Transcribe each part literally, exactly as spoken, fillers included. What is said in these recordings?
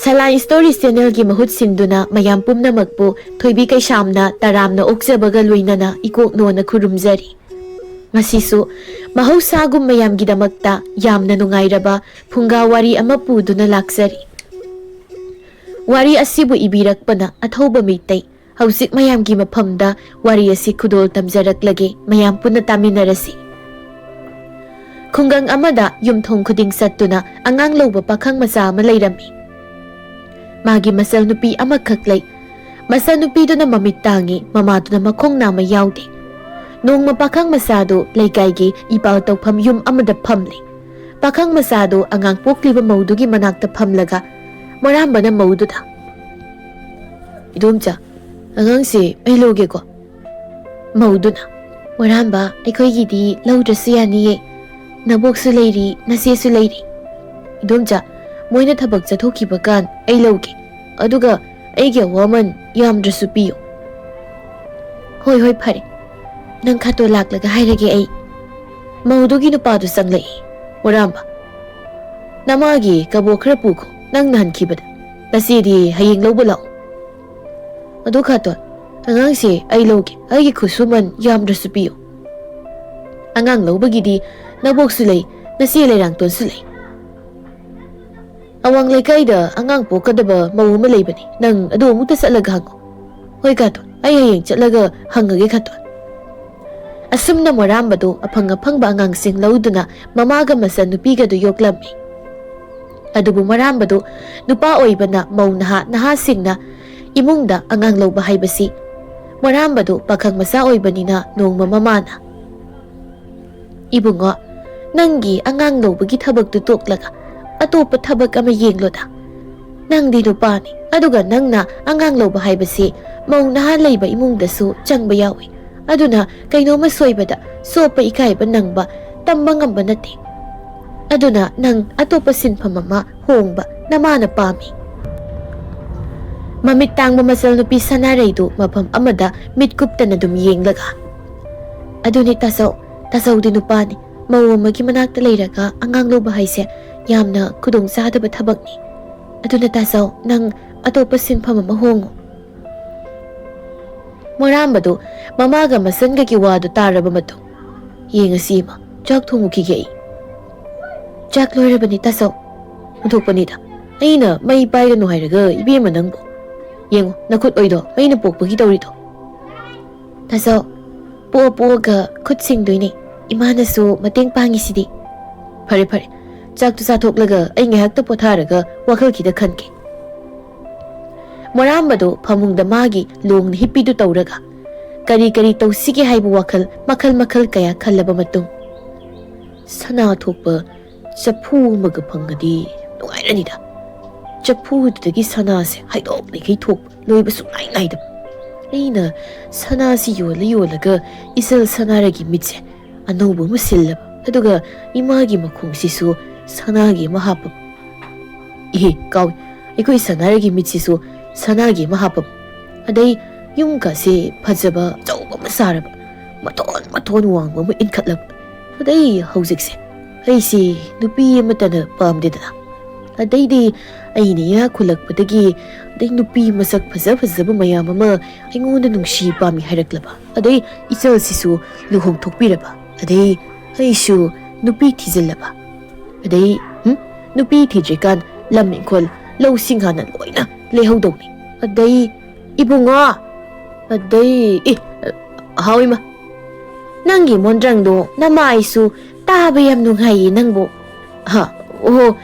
ꯁꯂꯥꯏ ꯁ꯭ꯇꯣꯔꯤꯁ ꯆꯦꯅꯦꯜꯒꯤ ꯃꯍꯨꯠ ꯁꯤꯟꯗꯨꯅ ꯃꯌꯥꯝ ꯄꯨꯝꯅꯃꯛꯄꯨ ꯊꯣꯏꯕꯤ ꯀꯩꯁꯥꯝꯅ ꯇꯔꯥꯝꯅ ꯑꯣꯛꯆꯕꯒ ꯂꯣꯏꯅꯅ ꯏꯀꯣꯛꯅꯣꯅ ꯈꯨꯔꯨꯝꯖꯔꯤ꯫ ꯉꯁꯤꯁꯨ ꯃꯍꯧꯁꯥꯒꯨꯝ ꯃꯌꯥꯝꯒꯤꯗꯃꯛꯇ ꯌꯥꯝꯅ ꯅꯨꯡꯉꯥꯏꯔꯕ ꯐꯨꯡꯒꯥ ꯋꯥꯔꯤ ꯑꯃ ꯄꯨꯗꯨꯅ ꯂꯥꯛꯆꯔꯤ꯫ ꯋꯥꯔꯤ ꯑꯁꯤꯕꯨ ꯏꯕꯤꯔꯛꯄꯅ ꯑꯊꯧꯕ ꯃꯩꯇꯩ꯫ ꯍꯧꯖꯤꯛ ꯃꯌꯥꯝꯒꯤ ꯃꯐꯝꯗ ꯋꯥꯔꯤ ꯑꯁꯤ ꯈꯨꯗꯣꯜ ꯇꯝꯖꯔꯛꯂꯒꯦ, ꯃꯌꯥꯝ ꯄꯨꯟꯅ ꯇꯥꯃꯤꯟꯅꯔꯁꯤ꯫ ꯈꯨꯡꯒꯪ ꯑꯃꯗ ꯌꯨꯝꯊꯣꯡ ꯈꯨꯗꯤꯡ ꯆꯠꯇꯨꯅ ꯑꯉꯥꯡ ꯂꯧꯕ ꯄꯥꯈꯪ ꯃꯆꯥ ꯑꯃ ꯂꯩꯔꯝꯃꯤ꯫ ꯃꯥꯒꯤ ꯃꯆꯜ ꯅꯨꯄꯤ ꯑꯃꯈꯛ ꯂꯩ꯫ ꯃꯆꯜ ꯅꯨꯄꯤꯗꯨꯅ ꯃꯃꯤꯠ ꯇꯥꯡꯉꯤ, ꯃꯃꯥꯗꯨꯅ ꯃꯈꯣꯡ ꯅꯥꯝꯃ ꯌꯥꯎꯗꯦ꯫ ꯅꯣꯡꯃ ꯄꯥꯈꯪ ꯃꯆꯥꯗꯨ ꯂꯩꯀꯥꯏꯒꯤ ꯏꯄꯥꯜ ꯇꯧꯐꯝ ꯌꯨꯝ ꯑꯃꯗ ꯐꯝꯂꯤ꯫ ꯄꯥꯈꯪ ꯃꯆꯥꯗꯨ ꯑꯉꯥꯡ ꯄꯣꯛꯂꯤꯕ ꯃꯧꯗꯨꯒꯤ ꯃꯅꯥꯛꯇ ꯐꯝꯂꯒ ꯃꯣꯔꯥꯝꯕꯅ ꯃꯧꯗꯨꯗ, "ꯏꯗꯣꯝꯆꯥ, ꯑꯉꯥꯡꯁꯦ ꯑꯩ ꯂꯧꯒꯦꯀꯣ?" ꯃꯧꯗꯨꯅ, "ꯃꯣꯔꯥꯝꯕ, ꯑꯩꯈꯣꯏꯒꯤꯗꯤ ꯂꯧꯗ꯭ꯔꯁꯨ ꯌꯥꯅꯤꯌꯦ꯫ ꯅꯕꯣꯛꯁꯨ ꯂꯩꯔꯤ, ꯅꯆꯦꯁꯨ ꯂꯩꯔꯤ꯫ ꯏꯗꯣꯝꯆꯥ, ꯃꯣꯏꯅ ꯊꯕꯛ ꯆꯠꯊꯣꯛꯈꯤꯕ ꯀꯥꯟ ꯑꯩ ꯂꯧꯒꯦ꯫ ꯑꯗꯨꯒ ꯑꯩꯒꯤ ꯑꯋꯥꯃꯟ ꯌꯥꯝꯗ꯭ꯔꯁꯨ ꯄꯤꯌꯨ꯫" "ꯍꯣꯏ, ꯍꯣꯏ, ꯐꯔꯦ꯫ ꯅꯪ ꯈꯠꯇꯣ ꯂꯥꯛꯂꯒ ꯍꯥꯏꯔꯒꯦ ꯑꯩ꯫" ꯃꯧꯗꯨꯒꯤ ꯅꯨꯄꯥꯗꯨ ꯆꯪꯂꯛꯏ꯫ "ꯃꯣꯔꯥꯝꯕ, ꯅꯃꯥꯒꯤ ꯀꯕꯣꯛ ꯈꯔ ꯄꯨꯈꯣ, ꯅꯪ ꯅꯍꯟꯈꯤꯕꯗ꯫ ꯅꯆꯦꯗꯤ ꯍꯌꯦꯡ ꯂꯧꯕ ꯂꯥꯛꯑꯣ꯫" "ꯑꯗꯨ ꯈꯠꯇꯣ, ꯑꯉꯥꯡꯁꯦ ꯑꯩ ꯂꯧꯒꯦ, ꯑꯩꯒꯤ ꯈꯨꯠꯁꯨꯃꯟ ꯌꯥꯝꯗ꯭ꯔꯁꯨ ꯄꯤꯌꯨ꯫" "ꯑꯉꯥꯡ ꯂꯧꯕꯒꯤꯗꯤ ꯅꯕꯣꯛꯁꯨ ꯂꯩ, ꯅꯆꯦ ꯂꯩꯔꯥꯡꯇꯣꯟꯁꯨ ꯂꯩ꯫ ꯑꯋꯥꯡ ꯂꯩꯀꯥꯏꯗ ꯑꯉꯥꯡ ꯄꯣꯛꯀꯗꯕ ꯃꯧ ꯑꯃ ꯂꯩꯕꯅꯤ, ꯅꯪ ꯑꯗꯨ ꯑꯃꯨꯛꯇ ꯆꯠꯂꯒ ꯍꯪꯉꯨ꯫" "ꯍꯣꯏ ꯈꯠꯇꯣ, ꯑꯩ ꯍꯌꯦꯡ ꯆꯠꯂꯒ ꯍꯪꯉꯒꯦ ꯈꯠꯇꯣ꯫" ꯑꯁꯨꯝꯅ ꯃꯣꯔꯥꯝꯕꯗꯨ ꯑꯐꯪ ꯑꯐꯪꯕ ꯑꯉꯥꯡꯁꯤꯡ ꯂꯧꯗꯨꯅ ꯃꯃꯥꯒ ꯃꯆꯟꯅꯨꯄꯤꯒꯗꯨ ꯌꯣꯛꯂꯝꯃꯤ꯫ ꯑꯗꯨꯕꯨ ꯃꯣꯔꯥꯝꯕꯗꯨ ꯅꯨꯄꯥ ꯑꯣꯏꯕꯅ ꯃꯧ ꯅꯍꯥ ꯅꯍꯥꯁꯤꯡꯅ ꯏꯃꯨꯡꯗ ꯑꯉꯥꯡ ꯂꯧꯕ ꯍꯥꯏꯕꯁꯤ ꯃꯣꯔꯥꯝꯕꯗꯨ ꯄꯥꯈꯪ ꯃꯆꯥ ꯑꯣꯏꯕꯅꯤꯅ ꯅꯣꯡꯃ ꯃꯃꯥꯅ, "ꯏꯕꯨꯡꯉꯣ, ꯅꯪꯒꯤ ꯑꯉꯥꯡ ꯂꯧꯕꯒꯤ ꯊꯕꯛꯇꯨ ꯇꯣꯛꯂꯒ ꯑꯇꯣꯞꯄ ꯊꯕꯛ ꯑꯃ ꯌꯦꯡꯂꯣꯗ꯫ ꯅꯪꯗꯤ ꯅꯨꯄꯥꯅꯤ, ꯑꯗꯨꯒ ꯅꯪꯅ ꯑꯉꯥꯡ ꯂꯧꯕ ꯍꯥꯏꯕꯁꯤ ꯃꯧ ꯅꯍꯥ ꯂꯩꯕ ꯏꯃꯨꯡꯗꯁꯨ ꯆꯪꯕ ꯌꯥꯎꯏ꯫ ꯑꯗꯨꯅ ꯀꯩꯅꯣꯝꯃ ꯁꯣꯏꯕꯗ ꯆꯣꯞꯄ ꯏꯀꯥꯏꯕ ꯅꯪꯕ ꯇꯝꯕ ꯉꯝꯕ ꯅꯠꯇꯦ꯫ ꯑꯗꯨꯅ ꯅꯪ ꯑꯇꯣꯞꯄ ꯁꯤꯟꯐꯝ ꯑꯃ ꯍꯣꯡꯕ ꯅꯃꯥꯅ ꯄꯥꯝꯃꯤ꯫" ꯃꯃꯤꯠ ꯇꯥꯡꯕ ꯃꯆꯜ ꯅꯨꯄꯤ ꯁꯅꯥꯔꯩꯗꯨ ꯃꯐꯝ ꯑꯃꯗ ꯃꯤꯠ ꯀꯨꯞꯇꯅ ꯑꯗꯨꯝ ꯌꯦꯡꯂꯒ, "ꯑꯗꯨꯅꯤ ꯇꯥꯆꯧ, ꯇꯥꯆꯧꯗꯤ ꯅꯨꯄꯥꯅꯤ꯫ ꯃꯧ ꯑꯃꯒꯤ ꯃꯅꯥꯛꯇ ꯂꯩꯔꯒ ꯑꯉꯥꯡ ꯂꯧꯕ ꯍꯥꯏꯁꯦ ꯌꯥꯝꯅ ꯈꯨꯗꯣꯡ ꯆꯥꯗꯕ ꯊꯕꯛꯅꯤ꯫ "ꯑꯗꯨꯅ ꯇꯥꯖꯧ, ꯅꯪ ꯑꯇꯣꯞꯄ ꯁꯤꯟꯐꯝ ꯑꯃ ꯍꯣꯡꯉꯨ꯫" ꯃꯣꯔꯥꯝꯕꯗꯨ ꯃꯃꯥꯒ ꯃꯆꯟꯒꯒꯤ ꯋꯥꯗꯨ ꯇꯥꯔꯕ ꯃꯇꯨꯡ, "ꯌꯦꯡꯉꯁꯤ ꯏꯃꯥ, ꯆꯥꯛ ꯊꯣꯡꯉꯨꯈꯤꯒꯦ ꯑꯩ꯫" "ꯆꯥꯛ ꯂꯣꯏꯔꯕꯅꯤ ꯇꯥꯖꯧ꯫" "ꯑꯣꯟꯊꯣꯛꯄꯅꯤꯗ, ꯑꯩꯅ ꯃꯩ ꯄꯥꯏꯒꯅꯨ ꯍꯥꯏꯔꯒ ꯏꯕꯦꯝꯃ ꯅꯪꯕꯨ꯫ ꯌꯦꯡꯉꯨ, ꯅꯈꯨꯠ ꯑꯣꯏꯗꯣ ꯃꯩꯅ ꯄꯣꯛꯄꯒꯤ ꯇꯧꯔꯤꯗꯣ꯫" "ꯇꯥꯖꯧ, ꯄꯣꯛꯑ ꯄꯣꯛꯑꯒ ꯈꯨꯠ ꯁꯤꯡꯗꯣꯏꯅꯦ, ꯏꯃꯥꯅꯁꯨ ꯃꯇꯦꯡ ꯄꯥꯡꯉꯤꯁꯤꯗꯤ꯫" "ꯐꯔꯦ ꯐꯔꯦ, ꯆꯥꯛꯇꯨ ꯆꯥꯊꯣꯛꯂꯒ ꯑꯩ ꯉꯥꯏꯍꯥꯛꯇ ꯄꯣꯊꯥꯔꯒ ꯋꯥꯈꯜ ꯈꯤꯇ ꯈꯟꯒꯦ꯫" ꯃꯣꯔꯥꯝꯕꯗꯨ ꯐꯃꯨꯡꯗ ꯃꯥꯒꯤ ꯂꯣꯡꯅ ꯍꯤꯞꯄꯤꯗꯨ ꯇꯧꯔꯒ ꯀꯔꯤ ꯀꯔꯤ ꯇꯧꯁꯤꯒꯦ ꯍꯥꯏꯕ ꯋꯥꯈꯜ ꯃꯈꯜ ꯃꯈꯜ ꯀꯌꯥ ꯈꯜꯂꯕ ꯃꯇꯨꯡ, "ꯁꯅꯥ ꯊꯣꯛꯄ ꯆꯐꯨ ꯑꯃꯒ ꯐꯪꯉꯗꯤ ꯅꯨꯡꯉꯥꯏꯔꯅꯤꯗ꯫ ꯆꯐꯨꯗꯨꯗꯒꯤ ꯁꯅꯥꯁꯦ ꯍꯩꯗꯣꯛꯂꯤꯈꯩ ꯊꯣꯛꯄ, ꯂꯣꯏꯕ ꯁꯨꯡꯅꯥꯏ ꯅꯥꯏꯗꯕ꯫ ꯑꯩꯅ ꯁꯅꯥꯁꯤ ꯌꯣꯜꯂ ꯌꯣꯜꯂꯒ ꯏꯆꯜ ꯁꯅꯥꯔꯒꯤ ꯃꯤꯠꯁꯦ ꯑꯅꯧꯕ ꯑꯃ ꯁꯤꯜꯂꯕ, ꯑꯗꯨꯒ ꯏꯃꯥꯒꯤ ꯃꯈꯣꯡꯁꯤꯁꯨ ꯁꯅꯥꯒꯤ ꯑꯃ ꯍꯥꯞꯄꯕ꯫ ꯏꯍꯦ, ꯀꯥꯎꯏ, ꯑꯩꯈꯣꯏ ꯁꯅꯥꯔꯒꯤ ꯃꯤꯠꯁꯤꯁꯨ ꯁꯅꯥꯒꯤ ꯑꯃ ꯍꯥꯞꯄꯕ꯫ ꯑꯗꯩ ꯌꯨꯝꯒꯁꯦ ꯐꯖꯕ ꯑꯆꯧꯕ ꯑꯃ ꯁꯥꯔꯕ, ꯃꯊꯣꯟ ꯃꯊꯣꯟ ꯋꯥꯡꯕ ꯑꯃ ꯏꯟꯈꯠꯂꯕ꯫ ꯑꯗꯩ ꯍꯧꯖꯤꯛꯁꯦ ꯑꯩꯁꯦ ꯅꯨꯄꯤ ꯑꯃꯠꯇꯅ ꯄꯥꯝꯗꯦꯗꯅ꯫ ꯑꯗꯩꯗꯤ ꯑꯩꯅ ꯏꯅꯥꯛ ꯈꯨꯜꯂꯛꯄꯗꯒꯤ, ꯑꯗꯩ ꯅꯨꯄꯤ ꯃꯁꯛ ꯐꯖ ꯐꯖꯕ ꯃꯌꯥꯝ ꯑꯃ ꯑꯩꯉꯣꯟꯗ ꯅꯨꯡꯁꯤ ꯄꯥꯝꯃꯤ ꯍꯥꯏꯔꯛꯂꯕ꯫ ꯑꯗꯩ ꯏꯆꯜꯁꯤꯁꯨ ꯂꯨꯍꯣꯡꯊꯣꯛꯄꯤꯔꯕ꯫ ꯑꯗꯩ ꯑꯩꯁꯨ ꯅꯨꯄꯤ ꯊꯤꯖꯤꯜꯂꯕ꯫ ꯑꯗꯩ, ꯍꯨꯝ, ꯅꯨꯄꯤ ꯊꯤꯗ꯭ꯔꯤꯀꯥꯟ ꯂꯝ ꯏꯪꯈꯣꯜ ꯂꯧꯁꯤꯡ ꯍꯥꯟꯅ ꯂꯣꯏꯅ ꯂꯩꯍꯧꯗꯧꯅꯤ꯫ ꯑꯗꯩ, ꯏꯕꯨꯡꯉꯣ, ꯑꯗꯩ, ꯑꯦ, ꯍꯥꯎ ꯏꯃꯥ, ꯅꯪꯒꯤ ꯃꯣꯟꯗ꯭ꯔꯪꯗꯣ ꯅꯃꯥꯏꯁꯨ ꯇꯥꯕ ꯌꯥꯝ ꯅꯨꯡꯉꯥꯏꯌꯦ ꯅꯪꯕꯨ꯫" "ꯍꯥ? ꯑꯣ,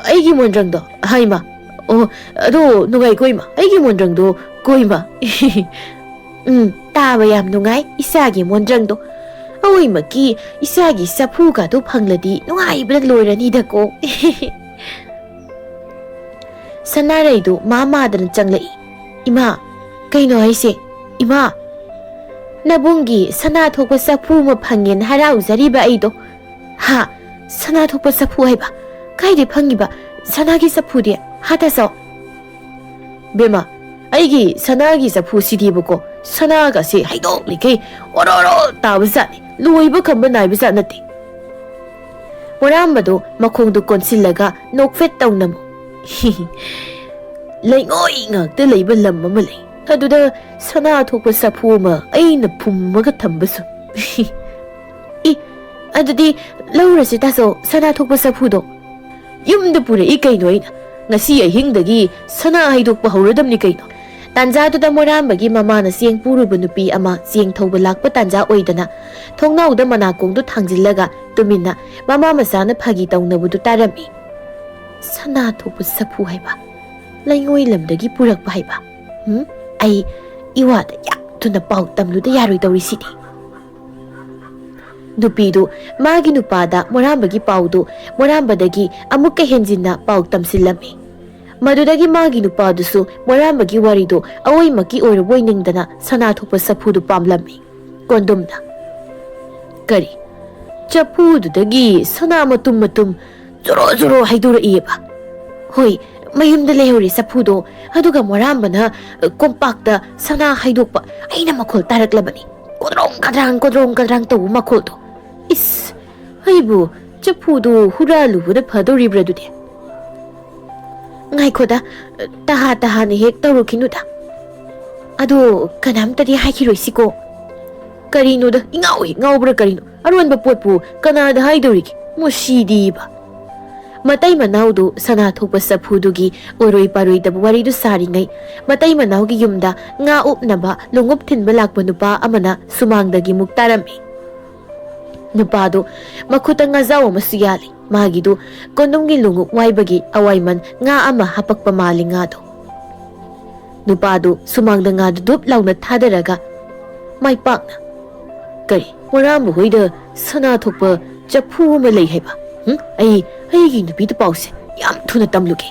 ꯑꯩꯒꯤ ꯃꯣꯟꯗ꯭ꯔꯪꯗꯣ? ꯍꯥꯏꯃ, ꯑꯣ, ꯑꯗꯣ ꯅꯨꯡꯉꯥꯏꯀꯣ ꯏꯃꯥ, ꯑꯩꯒꯤ ꯃꯣꯟꯗ꯭ꯔꯪꯗꯣ ꯀꯣ ꯏꯃꯥ?" "ꯎꯝ, ꯇꯥꯕ ꯌꯥꯝ ꯅꯨꯡꯉꯥꯏ ꯏꯆꯥꯒꯤ ꯃꯣꯟꯗ꯭ꯔꯪꯗꯣ꯫ ꯑꯋꯣꯏꯃꯛꯀꯤ ꯏꯆꯥꯒꯤ ꯆꯐꯨꯒꯗꯣ ꯐꯪꯂꯗꯤ ꯅꯨꯡꯉꯥꯏꯕꯅ ꯂꯣꯏꯔꯅꯤꯗꯀꯣ꯫" ꯁꯅꯥꯔꯩꯗꯨ ꯃꯥ ꯃꯥꯗꯅ ꯆꯪꯂꯛꯏ꯫ "ꯏꯃꯥ, ꯀꯩꯅꯣ ꯍꯥꯏꯁꯦ? ꯏꯃꯥ, ꯅꯕꯨꯡꯒꯤ ꯁꯅꯥ ꯊꯣꯛꯄ ꯆꯐꯨ ꯑꯃ ꯐꯪꯉꯦꯅ ꯍꯔꯥꯎꯖꯔꯤꯕ ꯑꯩꯗꯣ꯫" "ꯍꯥ? ꯁꯅꯥ ꯊꯣꯛꯄ ꯆꯐꯨ ꯍꯥꯏꯕ? ꯀꯥꯏꯗꯩ ꯐꯪꯉꯤꯕ ꯁꯅꯥꯒꯤ ꯆꯐꯨꯗꯤ? ꯍꯥ, ꯇꯥꯆꯧ?" "ꯕꯦꯝꯃ, ꯑꯩꯒꯤ ꯁꯅꯥꯒꯤ ꯆꯐꯨꯁꯤꯗꯤꯕꯀꯣ, ꯁꯅꯥꯒꯁꯦ ꯍꯩꯗꯣꯛꯂꯤꯈꯩ ꯑꯣꯔꯣ ꯑꯣꯔꯣ ꯇꯥꯕ ꯖꯥꯠꯅꯤ, ꯂꯣꯏꯕ ꯈꯝꯕ ꯅꯥꯏꯕ ꯖꯥꯠ ꯅꯠꯇꯦ꯫" ꯃꯣꯔꯥꯝꯕꯗꯨ ꯃꯈꯣꯡꯗꯨ ꯀꯣꯟꯁꯤꯜꯂꯒ ꯅꯣꯛꯐꯦꯠ ꯇꯧꯅ ꯂꯩꯉꯣꯏ ꯉꯥꯛꯇ ꯂꯩꯕ ꯂꯝ ꯑꯃ ꯂꯩ꯫ ꯑꯗꯨꯗ ꯁꯅꯥ ꯊꯣꯛꯄ ꯆꯐꯨ ꯑꯃ ꯑꯩꯅ ꯐꯨꯝꯃꯒ ꯊꯝꯕꯁꯨ꯫ ꯏ, ꯑꯗꯨꯗꯤ ꯂꯧꯔꯁꯤ ꯇꯥꯆꯧ, ꯁꯅꯥ ꯊꯣꯛꯄ ꯆꯐꯨꯗꯣ꯫ ꯌꯨꯝꯗ ꯄꯨꯔꯛꯏ ꯀꯩꯅꯣ ꯑꯩꯅ꯫ ꯉꯁꯤ ꯑꯍꯤꯡꯗꯒꯤ ꯁꯅꯥ ꯍꯩꯗꯣꯛꯄ ꯍꯧꯔꯗꯝꯅꯤ ꯀꯩꯅꯣ꯫ ꯇꯥꯟꯖꯥꯗꯨꯗ ꯃꯣꯔꯥꯝꯕꯒꯤ ꯃꯃꯥꯅ ꯆꯦꯡ ꯄꯨꯔꯨꯕ ꯅꯨꯄꯤ ꯑꯃ ꯆꯦꯡ ꯊꯧꯕ ꯂꯥꯛꯄ ꯇꯥꯟꯖꯥ ꯑꯣꯏꯗꯅ ꯊꯣꯡꯅꯥꯎꯗ ꯃꯅꯥꯀꯣꯡꯗꯨ ꯊꯥꯡꯖꯤꯜꯂꯒ ꯇꯨꯃꯤꯟꯅ ꯃꯃꯥ ꯃꯆꯥꯅ ꯐꯥꯒꯤ ꯇꯧꯅꯕꯗꯨ ꯇꯥꯔꯝꯃꯤ꯫ "ꯁꯅꯥ ꯊꯣꯛꯄ ꯆꯐꯨ ꯍꯥꯏꯕ, ꯂꯩꯉꯣꯏ ꯂꯝꯗꯒꯤ ꯄꯨꯔꯛꯄ ꯍꯥꯏꯕ꯫ ꯎꯝ, ꯑꯩ ꯏꯋꯥꯗ ꯌꯥꯝ ꯊꯨꯅ ꯄꯥꯎ ꯇꯝꯂꯨꯗ ꯌꯥꯔꯣꯏ ꯇꯧꯔꯤꯁꯤꯗꯤ꯫" ꯅꯨꯄꯤꯗꯨ ꯃꯥꯒꯤ ꯅꯨꯄꯥꯗ ꯃꯣꯔꯥꯝꯕꯒꯤ ꯄꯥꯎꯗꯨ ꯃꯣꯔꯥꯝꯕꯗꯒꯤ ꯑꯃꯨꯛꯀ ꯍꯦꯟꯖꯤꯟꯅ ꯄꯥꯎ ꯇꯝꯁꯤꯜꯂꯝꯃꯤ꯫ ꯃꯗꯨꯗꯒꯤ ꯃꯥꯒꯤ ꯅꯨꯄꯥꯗꯨꯁꯨ ꯃꯣꯔꯥꯝꯕꯒꯤ ꯋꯥꯔꯤꯗꯨ ꯑꯑꯣꯏꯃꯛꯀꯤ ꯑꯣꯏꯔꯕꯣꯏ ꯅꯤꯡꯗꯅ ꯁꯅꯥ ꯊꯣꯛꯄ ꯆꯐꯨꯗꯨ ꯄꯥꯝꯂꯝꯃꯤ꯫ ꯀꯣꯟꯗꯨꯝꯅ, "ꯀꯔꯤ? ꯆꯐꯨꯗꯨꯗꯒꯤ ꯁꯅꯥ ꯃꯇꯨꯝ ꯃꯇꯨꯝ ꯖꯣꯔꯣ ꯖꯣꯔꯣ ꯍꯩꯗꯣꯔꯛꯏꯑꯕ?" "ꯍꯣꯏ, ꯃꯌꯨꯝꯗ ꯂꯩꯍꯧꯔꯤ ꯆꯐꯨꯗꯣ, ꯑꯗꯨꯒ ꯃꯣꯔꯥꯝꯕꯅ, ꯑ, ꯀꯣꯝꯄꯥꯛꯇ ꯁꯅꯥ ꯍꯩꯗꯣꯛꯄ ꯑꯩꯅ ꯃꯈꯣꯜ ꯇꯥꯔꯛꯂꯕꯅꯤ꯫ ꯀꯣꯗ꯭ꯔꯣꯡ ꯀꯗ꯭ꯔꯥꯡ, ꯀꯣꯗ꯭ꯔꯣꯡ ꯀꯗ꯭ꯔꯥꯡ ꯇꯧꯕ ꯃꯈꯣꯜꯗꯣ꯫ ꯏꯁ, ꯑꯩꯕꯨ ꯆꯐꯨꯗꯨ ꯍꯨꯔꯥꯜꯂꯨꯕꯅ ꯐꯗꯧꯔꯤꯕ꯭ꯔꯥ ꯑꯗꯨꯗꯤ?" "ꯉꯥꯏꯈꯣꯗ, ꯇꯍꯥ ꯇꯍꯥꯅ ꯍꯦꯛ ꯇꯧꯔꯨꯈꯤꯅꯨꯗ꯫ ꯑꯗꯣ ꯀꯅꯥꯝꯇꯗꯤ ꯍꯥꯏꯈꯤꯔꯣꯏꯁꯤꯀꯣ꯫" "ꯀꯔꯤꯅꯣꯗ, ꯏꯉꯥꯎ ꯍꯦꯛ ꯉꯥꯎꯕ꯭ꯔꯥ ꯀꯔꯤꯅꯣ? ꯑꯔꯣꯟꯕ ꯄꯣꯠꯄꯨ ꯀꯅꯥꯗ ꯍꯥꯏꯗꯧꯔꯤꯒꯦ? ꯃꯁꯤꯗꯤꯕ!" ꯃꯇꯩ ꯃꯅꯥꯎꯗꯨ ꯁꯅꯥ ꯊꯣꯛꯄ ꯆꯐꯨꯗꯨꯒꯤ ꯑꯣꯏꯔꯣꯏ ꯄꯥꯔꯣꯏꯗꯕ ꯋꯥꯔꯤꯗꯨ ꯁꯥꯔꯤꯉꯩ, ꯃꯇꯩ ꯃꯅꯥꯎꯒꯤ ꯌꯨꯝꯗ ꯉꯥ ꯑꯣꯛꯅꯕ ꯂꯣꯡꯎꯞ ꯊꯤꯟꯕ ꯂꯥꯛꯄ ꯅꯨꯄꯥ ꯑꯃꯅ ꯁꯨꯃꯥꯡꯗꯒꯤ ꯃꯨꯛ ꯇꯥꯔꯝꯃꯤ꯫ ꯅꯨꯄꯥꯗꯨ ꯃꯈꯨꯠꯇ ꯉꯥꯖꯥꯎ ꯑꯃꯁꯨ ꯌꯥꯜꯂꯤ꯫ ꯃꯥꯒꯤꯗꯨ ꯀꯣꯟꯗꯨꯝꯒꯤ ꯂꯣꯡꯎꯞ ꯋꯥꯏꯕꯒꯤ ꯑꯋꯥꯏꯃꯟ ꯉꯥ ꯑꯃ ꯍꯥꯄꯛꯄ ꯃꯥꯜꯂꯤ ꯉꯥꯗꯣ꯫ ꯅꯨꯄꯥꯗꯨ ꯁꯨꯃꯥꯡꯗ ꯉꯥꯗꯨ ꯙꯨꯞ ꯂꯥꯎꯅ ꯊꯥꯗꯔꯒ ꯃꯥꯏ ꯄꯥꯛꯅ, "ꯀꯔꯤ, ꯃꯣꯔꯥꯝꯕ ꯍꯣꯏꯗ ꯁꯅꯥ ꯊꯣꯛꯄ ꯆꯐꯨ ꯑꯃ ꯂꯩ ꯍꯥꯏꯕ? ꯍꯨꯝ? ꯑꯩ, ꯑꯩꯒꯤ ꯅꯨꯄꯤꯗ ꯄꯥꯎꯁꯦ ꯌꯥꯝ ꯊꯨꯅ ꯇꯝꯂꯨꯒꯦ꯫"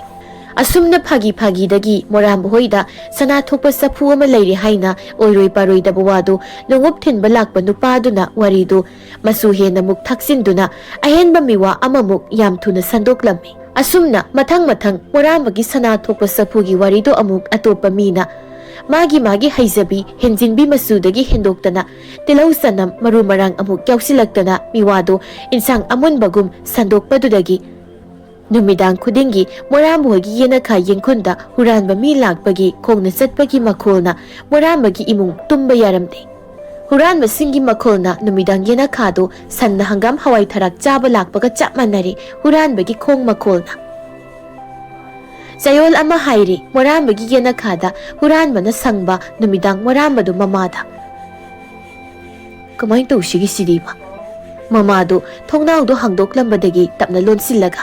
ꯑꯁꯨꯝꯅ ꯐꯥꯒꯤ ꯐꯥꯒꯤꯗꯒꯤ ꯃꯣꯔꯥꯝꯕ ꯍꯣꯏꯗ ꯁꯅꯥ ꯊꯣꯛꯄ ꯆꯐꯨ ꯑꯃ ꯂꯩꯔꯦ ꯍꯥꯏꯅ ꯑꯣꯏꯔꯣꯏ ꯄꯥꯔꯣꯏꯗꯕ ꯋꯥꯗꯨ ꯂꯣꯡꯎꯞ ꯊꯤꯟꯕ ꯂꯥꯛꯄ ꯅꯨꯄꯥꯗꯨꯅ ꯋꯥꯔꯤꯗꯨ ꯃꯆꯨ ꯍꯦꯟꯅ ꯃꯨꯛ ꯊꯥꯛꯆꯤꯟꯗꯨꯅ ꯑꯍꯦꯟꯕ ꯃꯤꯋꯥ ꯑꯃꯃꯨꯛ ꯌꯥꯝ ꯊꯨꯅ ꯁꯟꯗꯣꯛꯂꯝꯃꯤ꯫ ꯑꯁꯨꯝꯅ ꯃꯊꯪ ꯃꯊꯪ ꯃꯣꯔꯥꯝꯕꯒꯤ ꯁꯅꯥ ꯊꯣꯛꯄ ꯆꯐꯨꯒꯤ ꯋꯥꯔꯤꯗꯨ ꯑꯃꯨꯛ ꯑꯇꯣꯞꯄ ꯃꯤꯅ ꯃꯥꯒꯤ ꯃꯥꯒꯤ ꯍꯩꯖꯕꯤ ꯍꯦꯟꯖꯤꯟꯕꯤ ꯃꯆꯨꯗꯒꯤ ꯍꯦꯟꯗꯣꯛꯇꯅ ꯇꯤꯜꯍꯧ ꯆꯅꯝ ꯃꯔꯨ ꯃꯔꯥꯡ ꯑꯃꯨꯛ ꯌꯥꯎꯁꯤꯜꯂꯛꯇꯅ ꯃꯤꯋꯥꯗꯨ ꯏꯟꯁꯥꯡ ꯑꯃꯨꯟꯕꯒꯨꯝ ꯁꯟꯗꯣꯛꯄꯗꯨꯗꯒꯤ ꯅꯨꯃꯤꯗꯥꯡ ꯈꯨꯗꯤꯡꯒꯤ ꯃꯣꯔꯥꯝꯕ ꯍꯣꯏꯒꯤ ꯌꯦꯅꯈꯥ ꯌꯦꯡꯈꯨꯟꯗ ꯍꯨꯔꯥꯟꯕ ꯃꯤ ꯂꯥꯛꯄꯒꯤ ꯈꯣꯡꯅ ꯆꯠꯄꯒꯤ ꯃꯈꯣꯜꯅ ꯃꯣꯔꯥꯝꯕꯒꯤ ꯏꯃꯨꯡ ꯇꯨꯝꯕ ꯌꯥꯔꯝꯗꯦ꯫ ꯍꯨꯔꯥꯟꯕꯁꯤꯡꯒꯤ ꯃꯈꯣꯜꯅ ꯅꯨꯃꯤꯗꯥꯡ ꯌꯦꯅꯈꯥꯗꯨ ꯁꯟꯅ ꯍꯪꯒꯥꯝ ꯍꯋꯥꯏ ꯊꯔꯥꯛ ꯆꯥꯕ ꯂꯥꯛꯄꯒ ꯆꯞ ꯃꯥꯟꯅꯔꯦ꯫ ꯍꯨꯔꯥꯟꯕꯒꯤ ꯈꯣꯡ ꯃꯈꯣꯜꯅ꯫ ꯆꯌꯣꯜ ꯑꯃ ꯍꯥꯏꯔꯦ ꯃꯣꯔꯥꯝꯕꯒꯤ ꯌꯦꯅꯈꯥꯗ ꯍꯨꯔꯥꯟꯕꯅ ꯁꯪꯕ ꯅꯨꯃꯤꯗꯥꯡ ꯃꯣꯔꯥꯝꯕꯗꯨ ꯃꯃꯥꯗ꯫ "ꯀꯃꯥꯏꯅ ꯇꯧꯁꯤꯒꯦ ꯁꯤꯗꯤꯕ?" ꯃꯃꯥꯗꯨ ꯊꯣꯡꯅꯥꯎꯗꯨ ꯍꯥꯡꯗꯣꯛꯂꯝꯕꯗꯒꯤ ꯇꯞꯅ ꯂꯣꯟꯁꯤꯜꯂꯒ,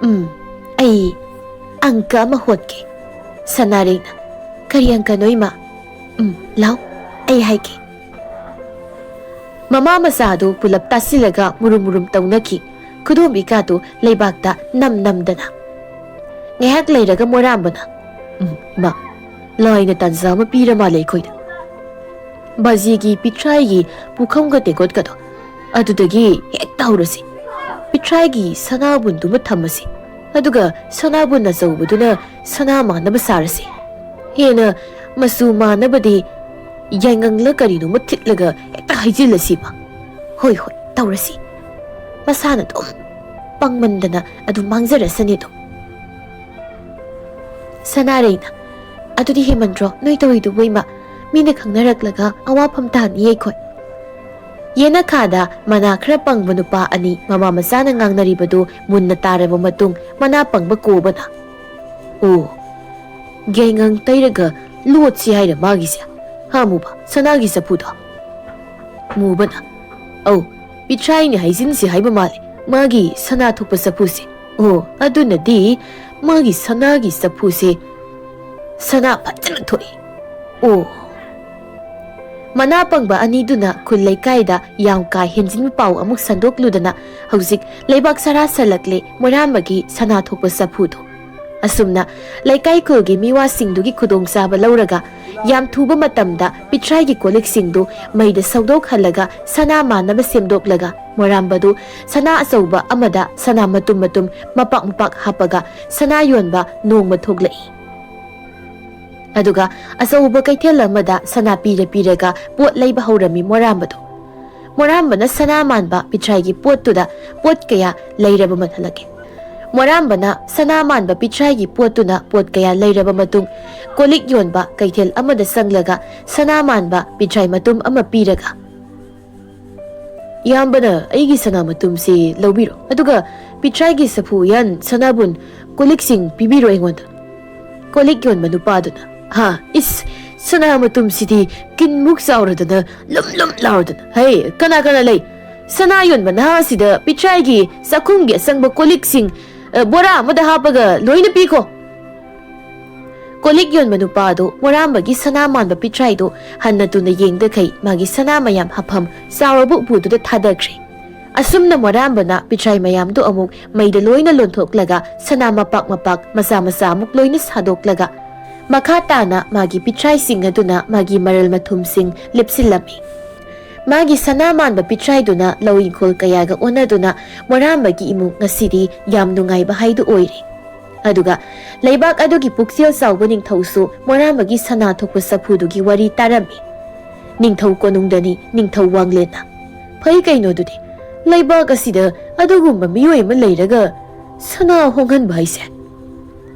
"ꯎꯝ, ꯑꯩ ꯑꯪꯀ ꯑꯃ ꯍꯣꯠꯀꯦ꯫" ꯁꯅꯥꯔꯩꯅ, "ꯀꯔꯤ ꯑꯪꯀꯅꯣ, ꯏꯃꯥ?" "ꯎꯝ, ꯂꯥꯎ, ꯑꯩ ꯍꯥꯏꯒꯦ꯫" ꯃꯃꯥ ꯃꯆꯥꯗꯨ ꯄꯨꯂꯞ ꯇꯥꯁꯤꯜꯂꯒ ꯃꯨꯔꯨꯝ ꯃꯨꯔꯨꯝ ꯇꯧꯅꯈꯤ꯫ ꯈꯨꯗꯣꯝꯕꯤꯀꯥꯗꯨ ꯂꯩꯕꯥꯛꯇ ꯅꯝ ꯅꯝꯗꯅ꯫ ꯉꯥꯏꯍꯥꯛ ꯂꯩꯔꯒ ꯃꯣꯔꯥꯝꯕꯅ, "ꯎꯝ, ꯃꯥ, ꯂꯥꯏꯅ ꯇꯥꯟꯖꯥ ꯑꯃ ꯄꯤꯔ ꯃꯥꯜꯂꯦ ꯑꯩꯈꯣꯏꯗ꯫ ꯕꯥꯖꯤꯒꯤ ꯄꯤꯊ꯭ꯔꯥꯏꯒꯤ ꯄꯨꯈꯝꯒ ꯇꯦꯡꯀꯣꯠꯀꯗꯣ ꯑꯗꯨꯗꯒꯤ ꯍꯦꯛꯇ ꯍꯧꯔꯁꯤ꯫ ꯄꯤꯊ꯭ꯔꯥꯏꯒꯤ ꯁꯅꯥꯕꯨꯟꯗꯨꯃ ꯊꯝꯃꯁꯤ꯫ ꯑꯗꯨꯒ ꯁꯅꯥꯕꯨꯟ ꯑꯆꯧꯕꯗꯨꯅ ꯁꯅꯥ ꯃꯥꯟꯅꯕ ꯁꯥꯔꯁꯤ꯫ ꯍꯦꯟꯅ ꯃꯆꯨ ꯃꯥꯟꯅꯕꯗꯤ ꯌꯥꯏꯉꯪꯂ ꯀꯔꯤꯅꯣꯃ ꯊꯤꯠꯂꯒ ꯍꯦꯛꯇ ꯍꯩꯖꯤꯜꯂꯁꯤꯕ꯫" "ꯍꯣꯏ, ꯍꯣꯏ, ꯇꯧꯔꯁꯤ꯫ ꯃꯁꯥꯅ ꯑꯗꯨꯝ ꯄꯪꯃꯟꯗꯅ ꯑꯗꯨꯝ ꯃꯥꯡꯖꯔꯁꯅꯤ ꯑꯗꯨꯝ꯫" ꯁꯅꯥꯔꯩꯅ, "ꯑꯗꯨꯗꯤ ꯍꯦꯃꯟꯗ꯭ꯔꯣ ꯅꯣꯏ ꯇꯧꯔꯤꯗꯨꯕꯨ, ꯏꯃꯥ? ꯃꯤꯅ ꯈꯪꯅꯔꯛꯂꯒ ꯑꯋꯥꯐꯝ ꯇꯥꯍꯟꯅꯤ ꯑꯩꯈꯣꯏ꯫" ꯌꯦꯅꯈꯥꯗ ꯃꯅꯥ ꯈꯔ ꯄꯪꯕ ꯅꯨꯄꯥ ꯑꯅꯤ ꯃꯃꯥ ꯃꯆꯥꯅ ꯉꯥꯡꯅꯔꯤꯕꯗꯨ ꯃꯨꯟꯅ ꯇꯥꯔꯕ ꯃꯇꯨꯡ ꯃꯅꯥ ꯄꯪꯕ ꯀꯣꯕꯅ, "ꯑꯣ, ꯌꯥꯏꯉꯪ ꯇꯩꯔꯒ ꯂꯣꯠꯁꯤ ꯍꯥꯏꯔ ꯃꯥꯒꯤꯁꯦ? ꯍꯥ, ꯃꯨꯕ, ꯁꯅꯥꯒꯤ ꯆꯐꯨꯗꯣ?" ꯃꯨꯕꯅ, "ꯑꯧ, ꯄꯤꯊ꯭ꯔꯥꯏꯅ ꯍꯥꯏꯖꯤꯟꯁꯤ ꯍꯥꯏꯕ ꯃꯥꯜꯂꯦ, ꯃꯥꯒꯤ ꯁꯅꯥ ꯊꯣꯛꯄ ꯆꯐꯨꯁꯦ꯫ ꯑꯣ, ꯑꯗꯨꯅꯗꯤ ꯃꯥꯒꯤ ꯁꯅꯥꯒꯤ ꯆꯐꯨꯁꯦ ꯁꯅꯥ ꯐꯖꯅ ꯊꯣꯛꯏ꯫ ꯑꯣ꯫" ꯃꯅꯥ ꯄꯪꯕ ꯑꯅꯤꯗꯨꯅ ꯈꯨꯜ ꯂꯩꯀꯥꯏꯗ ꯌꯥꯝ ꯀꯥ ꯍꯦꯟꯖꯤꯟꯕ ꯄꯥꯎ ꯑꯃꯨꯛ ꯁꯟꯗꯣꯛꯂꯨꯗꯅ ꯍꯧꯖꯤꯛ ꯂꯩꯕꯥꯛ ꯁꯔꯥ ꯁꯜꯂꯛꯂꯦ ꯃꯣꯏꯔꯥꯝꯕꯒꯤ ꯁꯅꯥ ꯊꯣꯛꯄ ꯆꯐꯨꯗꯨ꯫ ꯑꯁꯨꯝꯅ ꯂꯩꯀꯥꯏ ꯈꯨꯜꯒꯤ ꯃꯤꯋꯥꯁꯤꯡꯗꯨꯒꯤ ꯈꯨꯗꯣꯡꯆꯥꯕ ꯂꯧꯔꯒ ꯌꯥꯝ ꯊꯨꯕ ꯃꯇꯝꯗ ꯄꯤꯊ꯭ꯔꯥꯏꯒꯤ ꯀꯣꯜꯂꯤꯛꯁꯤꯡꯗꯨ ꯃꯩꯗ ꯁꯧꯗꯣꯛꯍꯜꯂꯒ ꯁꯅꯥ ꯃꯥꯟꯅꯕ ꯁꯦꯝꯗꯣꯛꯂꯒ ꯃꯣꯏꯔꯥꯝꯕꯗꯨ ꯁꯅꯥ ꯑꯆꯧꯕ ꯑꯃꯗ ꯁꯅꯥ ꯃꯇꯨꯝ ꯃꯇꯨꯝ ꯃꯄꯥꯛ ꯃꯄꯥꯛ ꯍꯥꯞꯄꯒ ꯁꯅꯥ ꯌꯣꯟꯕ ꯅꯣꯡꯃ ꯊꯣꯛꯂꯛꯏ꯫ ꯑꯗꯨꯒ ꯑꯆꯧꯕ ꯀꯩꯊꯦꯜ ꯑꯃꯗ ꯁꯅꯥ ꯄꯤꯔ ꯄꯤꯔꯒ ꯄꯣꯠ ꯂꯩꯕ ꯍꯧꯔꯝꯃꯤ ꯃꯣꯔꯥꯝꯕꯗꯣ꯫ ꯃꯣꯔꯥꯝꯕꯅ ꯁꯅꯥ ꯃꯥꯟꯕ ꯄꯤꯊ꯭ꯔꯥꯏꯒꯤ ꯄꯣꯠꯇꯨꯗ ꯄꯣꯠ ꯀꯌꯥ ꯂꯩꯔꯕ ꯃꯊꯜꯂꯛꯀꯦ꯫ ꯃꯣꯔꯥꯝꯕꯅ ꯁꯅꯥ ꯃꯥꯟꯕ ꯄꯤꯊ꯭ꯔꯥꯏꯒꯤ ꯄꯣꯠꯇꯨꯅ ꯄꯣꯠ ꯀꯌꯥ ꯂꯩꯔꯕ ꯃꯇꯨꯡ, ꯀꯣꯜꯂꯤꯛ ꯌꯣꯟꯕ ꯀꯩꯊꯦꯜ ꯑꯃꯗ ꯆꯪꯂꯒ ꯁꯅꯥ ꯃꯥꯟꯕ ꯄꯤꯊ꯭ꯔꯥꯏ ꯃꯇꯨꯝ ꯑꯃ ꯄꯤꯔꯒ, "ꯏꯌꯥꯝꯕꯅ ꯑꯩꯒꯤ ꯁꯅꯥ ꯃꯇꯨꯝꯁꯤ ꯂꯧꯕꯤꯔꯣ, ꯑꯗꯨꯒ ꯄꯤꯊ꯭ꯔꯥꯏꯒꯤ ꯁꯐꯨ ꯎꯌꯥꯟ, ꯁꯅꯥꯕꯨꯟ, ꯀꯣꯜꯂꯤꯛꯁꯤꯡ ꯄꯤꯕꯤꯔꯣ ꯑꯩꯉꯣꯟꯗ꯫" ꯀꯣꯜꯂꯤꯛ ꯌꯣꯟꯕ ꯅꯨꯄꯥꯗꯨꯅ, "ꯍꯥ, ꯏꯁ, ꯁꯅꯥ ꯃꯇꯨꯝꯁꯤꯗꯤ ꯀꯤꯟꯃꯨꯛ ꯆꯥꯎꯔꯗꯅ, ꯂꯨꯝ ꯂꯨꯝ ꯂꯥꯎꯔꯗꯅ꯫ ꯍꯩ, ꯀꯅꯥ ꯀꯅꯥ ꯂꯩ? ꯁꯅꯥ ꯌꯣꯟꯕ ꯅꯍꯥ ꯑꯁꯤꯗ ꯄꯤꯊ꯭ꯔꯥꯏꯒꯤ ꯆꯥꯛꯈꯨꯝꯒꯤ ꯑꯆꯪꯕ ꯀꯣꯜꯂꯤꯛꯁꯤꯡ, ꯑ, ꯕꯣꯔꯥ ꯑꯃꯗ ꯍꯥꯞꯄꯒ ꯂꯣꯏꯅ ꯄꯤꯈꯣ꯫" ꯀꯣꯜꯂꯤꯛ ꯌꯣꯟꯕ ꯅꯨꯄꯥ ꯑꯗꯨ ꯃꯣꯔꯥꯝꯕꯒꯤ ꯁꯅꯥ ꯃꯥꯟꯕ ꯄꯤꯊ꯭ꯔꯥꯏꯗꯨ ꯍꯟꯅ ꯇꯨꯅ ꯌꯦꯡꯗꯈꯩ ꯃꯥꯒꯤ ꯁꯅꯥ ꯃꯌꯥꯝ ꯍꯥꯞꯐꯝ ꯆꯥꯎꯔꯕ ꯎꯄꯨꯗꯨꯗ ꯊꯥꯗꯈ꯭ꯔꯦ꯫ ꯑꯁꯨꯝꯅ ꯃꯣꯔꯥꯝꯕꯅ ꯄꯤꯊ꯭ꯔꯥꯏ ꯃꯌꯥꯝꯗꯨ ꯑꯃꯨꯛ ꯃꯩꯗ ꯂꯣꯏꯅ ꯂꯣꯟꯊꯣꯛꯂꯒ ꯁꯅꯥ ꯃꯄꯥꯛ ꯃꯄꯥꯛ ꯃꯆꯥ ꯃꯆꯥ ꯑꯃꯨꯛ ꯂꯣꯏꯅ ꯁꯥꯗꯣꯛꯂꯒ ꯃꯈꯥ ꯇꯥꯅ ꯃꯥꯒꯤ ꯄꯤꯊ꯭ꯔꯥꯏꯁꯤꯡ ꯑꯗꯨꯅ ꯃꯥꯒꯤ ꯃꯔꯜ ꯃꯊꯨꯝꯁꯤꯡ ꯂꯦꯞꯁꯤꯜꯂꯝꯃꯤ꯫ ꯃꯥꯒꯤ ꯁꯅꯥ ꯃꯥꯟꯕ ꯄꯤꯊ꯭ꯔꯥꯏꯗꯨꯅ ꯂꯧ ꯏꯪꯈꯣꯜ ꯀꯌꯥꯒ ꯑꯣꯟꯅꯗꯨꯅ ꯃꯣꯔꯥꯝꯕꯒꯤ ꯏꯃꯨꯡ ꯉꯁꯤꯗꯤ ꯌꯥꯝ ꯅꯨꯡꯉꯥꯏꯕ ꯍꯥꯏꯗꯨ ꯑꯣꯏꯔꯦ꯫ ꯑꯗꯨꯒ ꯂꯩꯕꯥꯛ ꯑꯗꯨꯒꯤ ꯄꯨꯛꯆꯦꯜ ꯆꯥꯎꯕ ꯅꯤꯡꯊꯧꯁꯨ ꯃꯣꯔꯥꯝꯕꯒꯤ ꯁꯅꯥ ꯊꯣꯛꯄ ꯆꯐꯨꯗꯨꯒꯤ ꯋꯥꯔꯤ ꯇꯥꯔꯝꯃꯤ꯫ ꯅꯤꯡꯊꯧ ꯀꯣꯅꯨꯡꯗꯅꯤ ꯅꯤꯡꯊꯧ ꯋꯥꯡꯂꯦꯟꯅ꯫ ꯐꯩ ꯀꯩꯅꯣ ꯑꯗꯨꯗꯤ, ꯂꯩꯕꯥꯛ ꯑꯁꯤꯗ ꯑꯗꯨꯒꯨꯝꯕ ꯃꯤꯑꯣꯏ ꯑꯃ ꯂꯩꯔꯒ ꯁꯅꯥ ꯍꯣꯡꯍꯟꯕ ꯍꯥꯏꯁꯦ꯫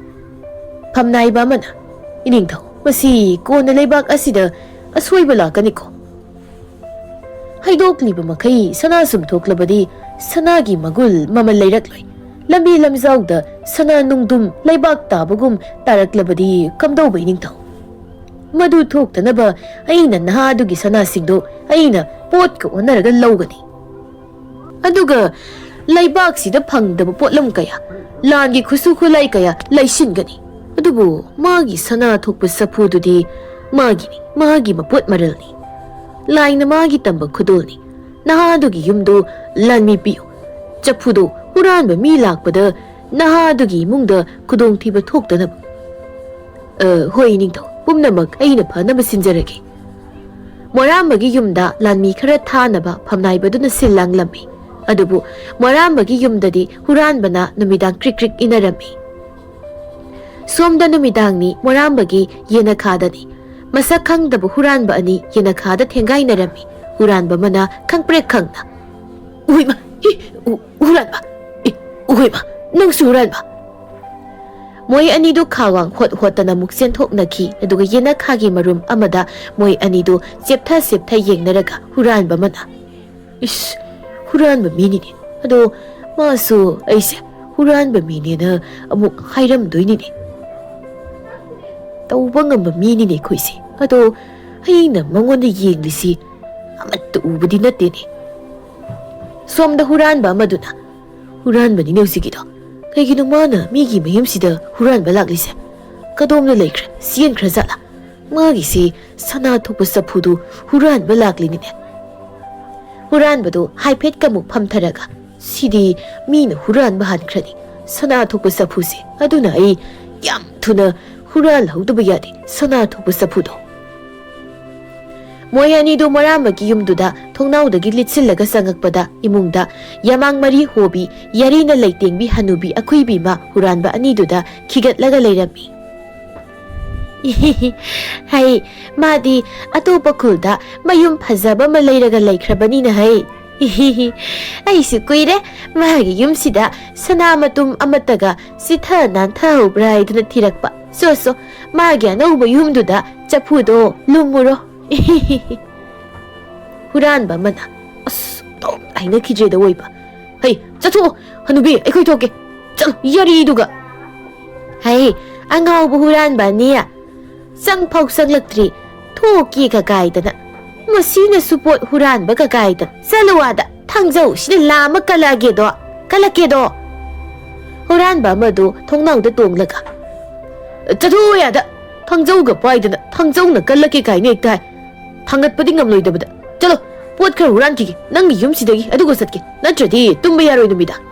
ꯐꯝꯅꯥꯏꯕ ꯑꯃꯅ, "ꯏꯅꯤꯡꯊꯧ, ꯃꯁꯤ ꯀꯣꯟꯅ ꯂꯩꯕꯥꯛ ꯑꯁꯤꯗ ꯑꯁꯣꯏꯕ ꯂꯥꯛꯀꯅꯤꯀꯣ꯫ ꯍꯩꯗꯣꯛꯂꯤꯕ ꯃꯈꯩ ꯁꯅꯥ ꯁꯨꯝ ꯊꯣꯛꯂꯕꯗꯤ ꯁꯅꯥꯒꯤ ꯃꯒꯨꯜ ꯃꯃꯜ ꯂꯩꯔꯛꯂꯣꯏ꯫ ꯂꯝꯕꯤ ꯂꯝꯖꯥꯎꯗ ꯁꯅꯥ ꯅꯨꯡꯗꯨꯝ ꯂꯩꯕꯥꯛ ꯇꯥꯕꯒꯨꯝ ꯇꯥꯔꯛꯂꯕꯗꯤ ꯀꯝꯗꯧꯕ ꯏꯅꯤꯡꯊꯧ? ꯃꯗꯨ ꯊꯣꯛꯇꯅꯕ ꯑꯩꯅ ꯅꯍꯥ ꯑꯗꯨꯒꯤ ꯁꯅꯥꯁꯤꯡꯗꯨ ꯑꯩꯅ ꯄꯣꯠꯀ ꯑꯣꯟꯅꯔꯒ ꯂꯧꯒꯅꯤ꯫ ꯑꯗꯨꯒ ꯂꯩꯕꯥꯛꯁꯤꯗ ꯐꯪꯗꯕ ꯄꯣꯠꯂꯝ ꯀꯌꯥ, ꯂꯥꯟꯒꯤ ꯈꯨꯠꯁꯨ ꯈꯨꯠꯂꯥꯏ ꯀꯌꯥ ꯂꯩꯁꯤꯟꯒꯅꯤ꯫ ꯑꯗꯨꯕꯨ ꯃꯥꯒꯤ ꯁꯅꯥ ꯊꯣꯛꯄ ꯆꯐꯨꯗꯨꯗꯤ ꯃꯥꯒꯤꯅꯤ, ꯃꯥꯒꯤ ꯃꯄꯣꯠ ꯃꯔꯜꯅꯤ꯫ ꯂꯥꯏꯅ ꯃꯥꯒꯤ ꯇꯝꯕ ꯈꯨꯗꯣꯜꯅꯤ꯫ ꯅꯍꯥ ꯑꯗꯨꯒꯤ ꯌꯨꯝꯗꯨ ꯂꯥꯟꯃꯤ ꯄꯤꯌꯨ꯫ ꯆꯐꯨꯗꯨ ꯍꯨꯔꯥꯟꯕ ꯃꯤ ꯂꯥꯛꯄꯗ ꯅꯍꯥ ꯑꯗꯨꯒꯤ ꯏꯃꯨꯡꯗ ꯈꯨꯗꯣꯡꯊꯤꯕ ꯊꯣꯛꯇꯅꯕ꯫" "ꯑ, ꯍꯣꯏ, ꯅꯤꯡꯊꯧ, ꯄꯨꯝꯅꯃꯛ ꯑꯩꯅ ꯐꯅꯕ ꯁꯤꯟꯖꯔꯒꯦ꯫" ꯃꯣꯔꯥꯝꯕꯒꯤ ꯌꯨꯝꯗ ꯂꯥꯟꯃꯤ ꯈꯔ ꯊꯥꯅꯕ ꯐꯝꯅꯥꯏꯕꯗꯨꯅ ꯁꯤꯜ ꯂꯥꯡꯂꯝꯃꯤ꯫ ꯑꯗꯨꯕꯨ ꯃꯣꯔꯥꯝꯕꯒꯤ ꯌꯨꯝꯗꯗꯤ ꯍꯨꯔꯥꯟꯕꯅ ꯅꯨꯃꯤꯗꯥꯡ ꯀ꯭ꯔꯤꯛ ꯀ꯭ꯔꯤꯛ ꯏꯟꯅꯔꯝꯃꯤ꯫ ꯁꯣꯝꯗ ꯅꯨꯃꯤꯗꯥꯡꯅꯤ, ꯃꯣꯔꯥꯝꯕꯒꯤ ꯌꯦꯅꯈꯥꯗꯅꯤ꯫ ꯃꯁꯛ ꯈꯪꯗꯕ ꯍꯨꯔꯥꯟꯕ ꯑꯅꯤ ꯌꯦꯅꯈꯥꯗ ꯊꯦꯡꯒꯥꯏꯅꯔꯝꯃꯤ꯫ ꯍꯨꯔꯥꯟꯕ ꯑꯃꯅ ꯈꯪꯄ꯭ꯔꯦꯛ ꯈꯪꯅ, "ꯎꯍꯣꯏꯃ, ꯍꯤ, ꯎ-, ꯍꯨꯔꯥꯟꯕ, ꯏ, ꯎꯍꯣꯏꯃ, "ꯅꯪꯁꯨ ꯍꯨꯔꯥꯟꯕ?" ꯃꯣꯏ ꯑꯅꯤꯗꯨ ꯈꯥ ꯋꯥꯡ ꯍꯣꯠ ꯍꯣꯠꯇꯅ ꯑꯃꯨꯛ ꯆꯦꯟꯊꯣꯛꯅꯈꯤ꯫ ꯑꯗꯨꯒ ꯌꯦꯅꯈꯥꯒꯤ ꯃꯔꯨꯝ ꯑꯃꯗ ꯃꯣꯏ ꯑꯅꯤꯗꯨ ꯆꯦꯞꯊ ꯆꯦꯞꯊ ꯌꯦꯡꯅꯔꯒ ꯍꯨꯔꯥꯟꯕ ꯑꯃꯅ, "ꯏꯁ, ꯍꯨꯔꯥꯟꯕ ꯃꯤꯅꯤꯅꯦ꯫ ꯑꯗꯣ ꯃꯥꯁꯨ ꯑꯩꯁꯦ ꯍꯨꯔꯥꯟꯕ ꯃꯤꯅꯦꯅ ꯑꯃꯨꯛ ꯍꯥꯏꯔꯝꯗꯣꯏꯅꯤꯅꯦ꯫ ꯇꯧꯕ ꯉꯝꯕ ꯃꯤꯅꯤꯅꯦ ꯑꯩꯈꯣꯏꯁꯦ꯫ ꯑꯗꯣ ꯑꯩꯅ ꯃꯉꯣꯟꯗ ꯌꯦꯡꯂꯤꯁꯤ ꯑꯃꯠꯇ ꯎꯕꯗꯤ ꯅꯠꯇꯦꯅꯦ꯫" ꯁꯣꯝꯗ ꯍꯨꯔꯥꯟꯕ ꯑꯃꯗꯨꯅ, "ꯍꯨꯔꯥꯟꯕꯅꯤꯅꯦ ꯍꯧꯖꯤꯛꯀꯤꯗꯣ꯫ ꯀꯩꯒꯤꯅꯣ ꯃꯥꯅ ꯃꯤꯒꯤ ꯃꯌꯨꯝꯁꯤꯗ ꯍꯨꯔꯥꯟꯕ ꯂꯥꯛꯂꯤꯁꯦ? ꯀꯗꯣꯝꯗ ꯂꯩꯈ꯭ꯔꯦ? ꯆꯦꯟꯈ꯭ꯔ ꯖꯥꯠꯂꯥ? ꯃꯥꯒꯤꯁꯤ ꯁꯅꯥ ꯊꯣꯛꯄ ꯆꯐꯨꯗꯨ ꯍꯨꯔꯥꯟꯕ ꯂꯥꯛꯂꯤꯅꯤꯅꯦ꯫" ꯍꯨꯔꯥꯟꯕꯗꯨ ꯍꯥꯏꯐꯦꯠꯀ ꯑꯃꯨꯛ ꯐꯝꯊꯔꯒ, "ꯁꯤꯗꯤ ꯃꯤꯅ ꯍꯨꯔꯥꯟꯕ ꯍꯥꯟꯈ꯭ꯔꯅꯤ, ꯁꯅꯥ ꯊꯣꯛꯄ ꯆꯐꯨꯁꯦ꯫ ꯑꯗꯨꯅ ꯑꯩ ꯌꯥꯝ ꯊꯨꯅ ꯍꯨꯔꯥꯜꯍꯧꯗꯕ ꯌꯥꯗꯦ, ꯁꯅꯥ ꯊꯣꯛꯄ ꯆꯐꯨꯗꯣ꯫" ꯃꯣꯏ ꯑꯅꯤꯗꯨ ꯃꯣꯔꯥꯝꯕꯒꯤ ꯌꯨꯝꯗꯨꯗ ꯊꯣꯡꯅꯥꯎꯗꯒꯤ ꯂꯤꯠꯁꯤꯜꯂꯒ ꯆꯪꯉꯛꯄꯗ, ꯏꯃꯨꯡꯗ ꯌꯥꯃꯥꯡ ꯃꯔꯤ ꯍꯣꯕꯤ, ꯌꯥꯔꯤꯅ ꯂꯩꯇꯦꯡꯕꯤ ꯍꯅꯨꯕꯤ ꯑꯈꯨꯏꯕꯤ ꯑꯃ ꯍꯨꯔꯥꯟꯕ ꯑꯅꯤꯗꯨꯗ ꯈꯤꯒꯠꯂꯒ ꯂꯩꯔꯝꯃꯤ꯫ "ꯍꯩ, ꯃꯥꯗꯤ ꯑꯇꯣꯞꯄ ꯈꯨꯜꯗ ꯃꯌꯨꯝ ꯐꯖꯕ ꯑꯃ ꯂꯩꯔꯒ ꯂꯩꯈ꯭ꯔꯕꯅꯤꯅ ꯍꯩ꯫ ꯑꯩꯁꯨ ꯀꯨꯏꯔꯦ ꯃꯥꯒꯤ ꯌꯨꯝꯁꯤꯗ ꯁꯅꯥ ꯃꯇꯨꯝ ꯑꯃꯠꯇꯒ ꯆꯤꯊ ꯅꯥꯟꯊꯍꯧꯕ꯭ꯔꯥ ꯍꯥꯏꯗꯨꯅ ꯊꯤꯔꯛꯄ꯫ ꯁꯣ ꯁꯣ, ꯃꯥꯒꯤ ꯑꯅꯧꯕ ꯌꯨꯝꯗꯨꯗ ꯆꯐꯨꯗꯣ ꯂꯨꯝꯃꯨꯔꯣ꯫" ꯍꯨꯔꯥꯟꯕ ꯑꯃꯅ, "ꯑꯁ, ꯑꯣꯟꯊꯣꯛꯅ ꯍꯩꯅꯈꯤꯗ꯭ꯔꯦꯗ ꯑꯋꯣꯏꯕ꯫ ꯍꯩ, ꯆꯠꯊꯣꯛꯑꯣ, ꯍꯅꯨꯕꯤ, ꯑꯩꯈꯣꯏ ꯊꯣꯛꯀꯦ꯫ ꯆꯠꯂꯣ, ꯌꯥꯔꯤꯗꯨꯒ꯫" ꯍꯩ, ꯑꯉꯥꯎꯕ ꯍꯨꯔꯥꯟꯕ ꯑꯅꯤ, ꯆꯪꯐꯥꯎ ꯆꯪꯂꯛꯇ꯭ꯔꯤ, ꯊꯣꯛꯀꯦꯒ ꯀꯥꯏꯗꯅ꯫ ꯃꯁꯤꯅꯁꯨ ꯄꯣꯠ ꯍꯨꯔꯥꯟꯕꯒ ꯀꯥꯏꯗꯅ꯫ ꯆꯠꯂꯨ ꯑꯥꯗ, ꯊꯥꯡꯖꯧꯁꯤꯅ ꯂꯥꯝꯃ ꯀꯜꯂꯛꯑꯒꯦꯗꯣ, ꯀꯜꯂꯛꯀꯦꯗꯣ꯫ ꯍꯨꯔꯥꯟꯕ ꯑꯃꯗꯨ ꯊꯣꯡꯅꯥꯎꯗ ꯇꯣꯡꯂꯒ, "ꯆꯠꯊꯣꯛꯑꯣ ꯑꯥꯗ, ꯊꯥꯡꯖꯧꯒ ꯄꯥꯏꯗꯅ, ꯊꯥꯡꯖꯧꯅ ꯀꯜꯂꯛꯀꯦ ꯀꯥꯏꯅ ꯍꯦꯛꯇ ꯍꯥꯏ꯫ ꯊꯥꯡꯒꯠꯄꯗꯤ ꯉꯝꯂꯣꯏꯗꯕꯗ꯫ ꯆꯠꯂꯣ, ꯄꯣꯠ ꯈꯔ ꯍꯨꯔꯥꯟꯈꯤꯒꯦ, ꯅꯪꯒꯤ ꯌꯨꯝꯁꯤꯗꯒꯤ, ꯑꯗꯨꯒ ꯆꯠꯀꯦ, ꯅꯠꯇ꯭ꯔꯗꯤ ꯇꯨꯝꯕ ꯌꯥꯔꯣꯏ ꯅꯨꯃꯤꯗꯥꯡ꯫"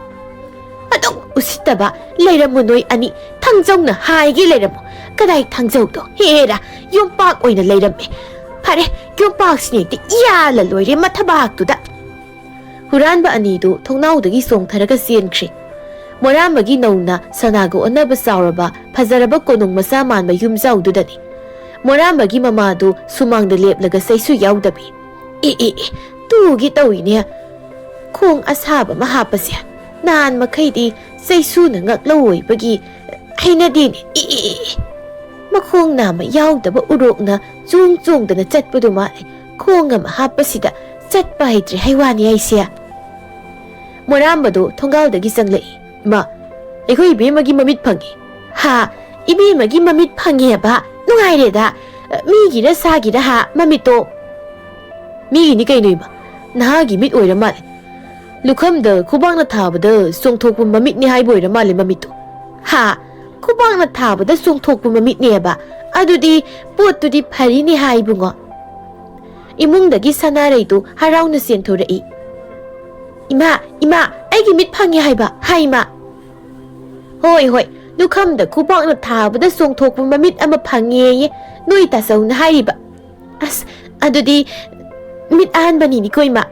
ꯑꯗꯨꯛ ꯎꯁꯤꯠꯇꯕ, ꯂꯩꯔꯝꯃꯣ ꯅꯣꯏ ꯑꯅꯤ, ꯊꯥꯡꯖꯧꯅ ꯍꯥꯏꯒꯦ ꯂꯩꯔꯝꯃꯣ꯫ ꯀꯗꯥꯏ ꯊꯥꯡꯖꯧꯗꯣ? ꯍꯦꯔꯥ, ꯌꯣꯝꯄꯥꯛ ꯑꯣꯏꯅ ꯂꯩꯔꯝꯃꯦ꯫ ꯐꯔꯦ, ꯌꯣꯝꯄꯥꯛꯁꯤꯅ ꯍꯦꯛꯇ ꯌꯥꯜꯂ ꯂꯣꯏꯔꯦ ꯃꯊꯕꯥꯛꯇꯨꯗ꯫ ꯍꯨꯔꯥꯟꯕ ꯑꯅꯤꯗꯨ ꯊꯣꯡꯅꯥꯎꯗꯒꯤ ꯆꯣꯡꯊꯔꯒ ꯆꯦꯟꯈ꯭ꯔꯦ꯫ ꯃꯣꯔꯥꯝꯕꯒꯤ ꯅꯧꯅ ꯁꯅꯥꯒ ꯑꯣꯟꯅꯕ ꯆꯥꯎꯔꯕ, ꯐꯖꯔꯕ ꯀꯣꯅꯨꯡ ꯃꯆꯥ ꯃꯥꯟꯕ ꯌꯨꯝꯖꯥꯎꯗꯨꯗꯅꯤ꯫ ꯃꯣꯔꯥꯝꯕꯒꯤ ꯃꯃꯥꯗꯨ ꯁꯨꯃꯥꯡꯗ ꯂꯦꯞꯂꯒ ꯆꯩꯁꯨ ꯌꯥꯎꯗꯕꯤ, "ꯑꯦ, ꯑꯦ, ꯑꯦ, ꯇꯨꯒꯦ ꯇꯧꯏꯅꯦ꯫ ꯈꯣꯡ ꯑꯁꯥꯕ ꯑꯃ ꯍꯥꯞꯄꯁꯦ꯫ ꯅꯍꯥꯟ ꯃꯈꯩꯗꯤ ꯆꯩꯁꯨꯅ ꯉꯛꯂꯧ ꯑꯣꯏꯕꯒꯤ ꯍꯩꯅꯗꯦꯅꯦ꯫ E, E, E. ꯃꯈꯣꯡ ꯅꯥꯝꯃ ꯌꯥꯎꯗꯕ ꯎꯔꯣꯛꯅ ꯆꯣꯡ ꯆꯣꯡꯗꯅ ꯆꯠꯄꯗꯨ ꯃꯥꯜꯂꯦ꯫ ꯈꯣꯡ ꯑꯃ ꯍꯥꯞꯄꯁꯤꯗ ꯆꯠꯄ ꯍꯩꯇ꯭ꯔꯦ ꯍꯥꯏ ꯋꯥꯅꯤ ꯑꯩꯁꯦ꯫ ꯃꯣꯔꯥꯝꯕꯗꯣ ꯊꯣꯡꯒꯥꯜꯗꯒꯤ ꯆꯪꯂꯛꯏ꯫ "ꯏꯃꯥ, ꯑꯩꯈꯣꯏ ꯏꯕꯦꯝꯃꯒꯤ ꯃꯃꯤꯠ ꯐꯪꯉꯤ"꯫ "ꯍꯥ? ꯏꯕꯦꯝꯃꯒꯤ ꯃꯃꯤꯠ ꯐꯪꯉꯦꯕ? ꯅꯨꯡꯉꯥꯏꯔꯦꯗ꯫ ꯃꯤꯒꯤꯔ ꯁꯥꯒꯤꯔ ꯍꯥ ꯃꯃꯤꯠꯇꯣ?" "ꯃꯤꯒꯤꯅꯤ ꯀꯩꯅꯣ ꯏꯃꯥ꯫ ꯅꯍꯥꯒꯤ ꯃꯤꯠ ꯑꯣꯏꯔ ꯃꯥꯜꯂꯦ꯫ ꯂꯨꯈꯝꯗ ꯈꯨꯕꯥꯛꯅ ꯊꯥꯕꯗ ꯆꯣꯡꯊꯣꯛꯄ ꯃꯃꯤꯠꯅꯤ ꯍꯥꯏꯕ ꯑꯣꯏꯔ ꯃꯥꯜꯂꯦ ꯃꯃꯤꯠꯇꯣ"꯫ "ꯍꯥ? ꯈꯨꯕꯥꯛꯅ ꯊꯥꯕꯗ ꯆꯣꯡꯊꯣꯛꯄ ꯃꯃꯤꯠꯅꯦꯕ? ꯑꯗꯨꯗꯤ ꯄꯣꯠꯇꯨꯗꯤ ꯐꯔꯤꯅꯦ ꯍꯥ ꯏꯕꯨꯡꯉꯣ?" ꯏꯃꯨꯡꯗꯒꯤ ꯁꯅꯥꯔꯩꯗꯨ ꯍꯔꯥꯎꯅ ꯆꯦꯟꯊꯣꯔꯛꯏ꯫ "ꯏꯃꯥ, ꯏꯃꯥ, ꯑꯩꯒꯤ ꯃꯤꯠ ꯐꯪꯉꯦ ꯍꯥꯏꯕ ꯍꯥ ꯏꯃꯥ?" "ꯍꯣꯏ, ꯍꯣꯏ, ꯂꯨꯈꯝꯗ ꯈꯨꯕꯥꯛꯅ ꯊꯥꯕꯗ ꯆꯣꯡꯊꯣꯛꯄ ꯃꯃꯤꯠ ꯑꯃ ꯐꯪꯉꯦꯌꯦ, ꯅꯣꯏ ꯇꯥꯆꯧꯅ ꯍꯥꯏꯔꯤꯕ"꯫ "ꯑꯁ, ꯑꯗꯨꯗꯤ ꯃꯤꯠ ꯑꯍꯥꯟꯕꯅꯤꯅꯤꯀꯣ ꯏꯃꯥ꯫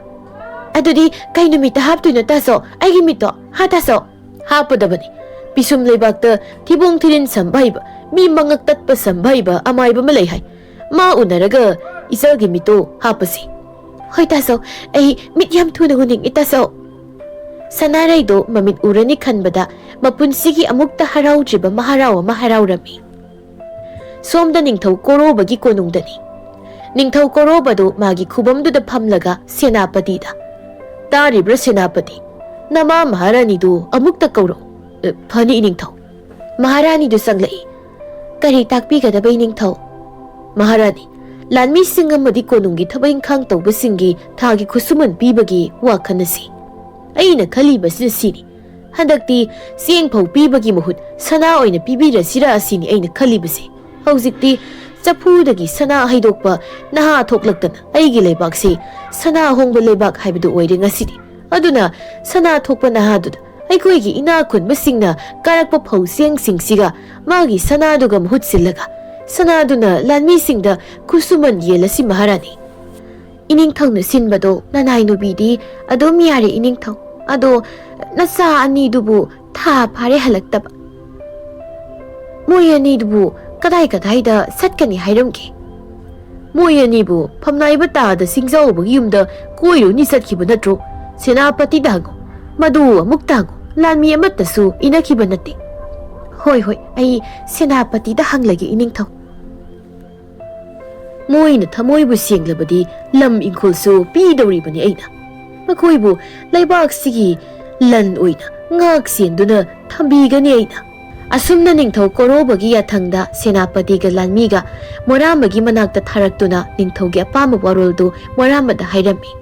ꯑꯗꯨꯗꯤ ꯀꯩ ꯅꯨꯃꯤꯠꯇ ꯍꯥꯞꯇꯣꯏꯅꯣ ꯇꯥꯆꯧ, ꯑꯩꯒꯤ ꯃꯤꯠꯇꯣ ꯍꯥ ꯇꯥꯆꯧ?" "ꯍꯥꯞꯄꯗꯕꯅꯤ꯫ ꯄꯤꯁꯨꯝ ꯂꯩꯕꯥꯛꯇ ꯊꯤꯕꯣꯡ ꯊꯤꯔꯤꯟ ꯁꯝꯕ ꯍꯩꯕ, ꯃꯤ ꯃꯉꯛ ꯇꯠꯄ ꯁꯝꯕ ꯍꯩꯕ ꯑꯃꯥꯏꯕ ꯑꯃ ꯂꯩ ꯍꯥꯏ꯫ ꯃꯥ ꯎꯅꯔꯒ ꯏꯆꯜꯒꯤ ꯃꯤꯠꯇꯣ ꯍꯥꯞꯄꯁꯤ"꯫ "ꯍꯣꯏ ꯇꯥꯆꯧ, ꯑꯩ ꯃꯤꯠ ꯌꯥꯝ ꯊꯨꯅ ꯎꯅꯤꯡꯉꯤ ꯇꯥꯆꯧ"꯫ ꯁꯅꯥꯔꯩꯗꯣ ꯃꯃꯤꯠ ꯎꯔꯅꯤ ꯈꯟꯕꯗ ꯃꯄꯨꯟꯁꯤꯒꯤ ꯑꯃꯨꯛꯇ ꯍꯔꯥꯎꯗ꯭ꯔꯤꯕ ꯃꯍꯔꯥꯎ ꯑꯃ ꯍꯔꯥꯎꯔꯝꯃꯤ꯫ ꯁꯣꯝꯗ ꯅꯤꯡꯊꯧ ꯀꯣꯔꯣꯕꯒꯤ ꯀꯣꯅꯨꯡꯗꯅꯤ꯫ ꯅꯤꯡꯊꯧ ꯀꯣꯔꯣꯕꯗꯨ ꯃꯥꯒꯤ ꯈꯨꯕꯝꯗꯨꯗ ꯐꯝꯂꯒ ꯁꯦꯅꯥꯄꯇꯤꯗ, "ꯇꯥꯔꯤꯕ꯭ꯔꯥ ꯁꯦꯅꯥꯄꯇꯤ? ꯅꯃꯥ ꯃꯍꯥꯔꯥꯅꯤꯗꯨ ꯑꯃꯨꯛꯇ ꯀꯧꯔꯣ"꯫ "ꯑ, ꯐꯅꯤ ꯏꯅꯤꯡꯊꯧ"꯫ ꯃꯍꯥꯔꯥꯅꯤꯗꯨ ꯆꯪꯂꯛꯏ꯫ "ꯀꯔꯤ ꯇꯥꯛꯄꯤꯒꯗꯕ ꯏꯅꯤꯡꯊꯧ?" "ꯃꯍꯥꯔꯥꯅꯤ, ꯂꯥꯟꯃꯤꯁꯤꯡ ꯑꯃꯗꯤ ꯀꯣꯅꯨꯡꯒꯤ ꯊꯕꯛ ꯏꯪꯈꯥꯡ ꯇꯧꯕꯁꯤꯡꯒꯤ ꯊꯥꯒꯤ ꯈꯨꯠꯁꯨꯃꯟ ꯄꯤꯕꯒꯤ ꯋꯥ ꯈꯟꯅꯁꯤ꯫ ꯑꯩꯅ ꯈꯜꯂꯤꯕꯁꯤꯅ ꯁꯤꯅꯤ, ꯍꯟꯗꯛꯇꯤ ꯆꯦꯡ ꯐꯧ ꯄꯤꯕꯒꯤ ꯃꯍꯨꯠ ꯁꯅꯥ ꯑꯣꯏꯅ ꯄꯤꯕꯤꯔꯁꯤꯔ ꯑꯁꯤꯅꯤ ꯑꯩꯅ ꯈꯜꯂꯤꯕꯁꯦ꯫ ꯍꯧꯖꯤꯛꯇꯤ ꯆꯐꯨꯗꯒꯤ ꯁꯅꯥ ꯍꯩꯗꯣꯛꯄ ꯅꯍꯥ ꯊꯣꯛꯂꯛꯇꯅ ꯑꯩꯒꯤ ꯂꯩꯕꯥꯛꯁꯤ ꯁꯅꯥ ꯍꯣꯡꯕ ꯂꯩꯕꯥꯛ ꯍꯥꯏꯕꯗꯨ ꯑꯣꯏꯔꯦ ꯉꯁꯤꯗꯤ꯫ ꯑꯗꯨꯅ ꯁꯅꯥ ꯊꯣꯛꯄ ꯅꯍꯥꯗꯨꯗ ꯑꯩꯈꯣꯏꯒꯤ ꯏꯅꯥꯛ ꯈꯨꯟꯕꯁꯤꯡꯅ ꯀꯥꯔꯛꯄ ꯐꯧ ꯆꯦꯡꯁꯤꯡꯁꯤꯒ ꯃꯥꯒꯤ ꯁꯅꯥꯗꯨꯒ ꯃꯍꯨꯠ ꯁꯤꯜꯂꯒ ꯁꯅꯥꯗꯨꯅ ꯂꯥꯟꯃꯤꯁꯤꯡꯗ ꯈꯨꯠꯁꯨꯃꯟ ꯌꯦꯜꯂꯁꯤ ꯃꯍꯥꯔꯥꯅꯤ"꯫ ꯏꯅꯤꯡꯊꯧꯅ ꯁꯤꯟꯕꯗꯣ ꯅꯅꯥꯏ ꯅꯨꯄꯤꯗꯤ ꯑꯗꯨꯝ ꯌꯥꯔꯦ ꯏꯅꯤꯡꯊꯧ꯫ ꯑꯗꯣ ꯅꯆꯥ ꯑꯅꯤꯗꯨꯕꯨ ꯊꯥ ꯐꯥꯔꯦ ꯍꯜꯂꯛꯇꯕ꯫ ꯃꯣꯏ ꯑꯅꯤꯗꯨꯕꯨ ꯀꯗꯥꯏ ꯀꯗꯥꯏꯗ ꯆꯠꯀꯅꯤ ꯍꯥꯏꯔꯝꯒꯦ? ꯃꯣꯏ ꯑꯅꯤꯕꯨ ꯐꯝꯅꯥꯏꯕ ꯇꯥꯗ ꯁꯤꯡꯖꯥꯎꯕꯒꯤ ꯌꯨꯝꯗ ꯀꯣꯏꯔꯨꯅꯤ ꯆꯠꯈꯤꯕ ꯅꯠꯇ꯭ꯔꯣ? ꯁꯦꯅꯥꯄꯇꯤꯗ ꯍꯪꯉꯨ, ꯃꯗꯨ ꯑꯃꯨꯛꯇ ꯍꯪꯉꯨ꯫ ꯂꯥꯟꯃꯤ ꯑꯃꯠꯇꯁꯨ ꯏꯅꯈꯤꯕ ꯅꯠꯇꯦ꯫ ꯍꯣꯏ, ꯍꯣꯏ, ꯑꯩ ꯁꯦꯅꯥꯄꯇꯤꯗ ꯍꯪꯂꯒꯦ, ꯏꯅꯤꯡꯊꯧ꯫ ꯃꯣꯏꯅ ꯊꯃꯣꯏꯕꯨ ꯁꯦꯡꯂꯕꯗꯤ ꯂꯝ ꯏꯪꯈꯣꯜꯁꯨ ꯄꯤꯗꯧꯔꯤꯕꯅꯤ ꯑꯩꯅ꯫ ꯃꯈꯣꯏꯕꯨ ꯂꯩꯕꯥꯛꯁꯤꯒꯤ ꯂꯟ ꯑꯣꯏꯅ ꯉꯥꯛ ꯁꯦꯟꯗꯨꯅ ꯊꯝꯕꯤꯒꯅꯤ ꯑꯩꯅ꯫ ꯑꯁꯨꯝꯅ ꯅꯤꯡꯊꯧ ꯀꯣꯔꯣꯕꯒꯤ ꯌꯥꯊꯪꯗ ꯁꯦꯅꯥꯄꯇꯤꯒ ꯂꯥꯟꯃꯤꯒ ꯃꯣꯔꯥꯝꯕꯒꯤ ꯃꯅꯥꯛꯇ ꯊꯥꯔꯛꯇꯨꯅ ꯅꯤꯡꯊꯧꯒꯤ ꯑꯄꯥꯝꯕ ꯋꯥꯔꯣꯜꯗꯨ ꯃꯣꯔꯥꯝꯕꯗ ꯍꯥꯏꯔꯝꯃꯤ꯫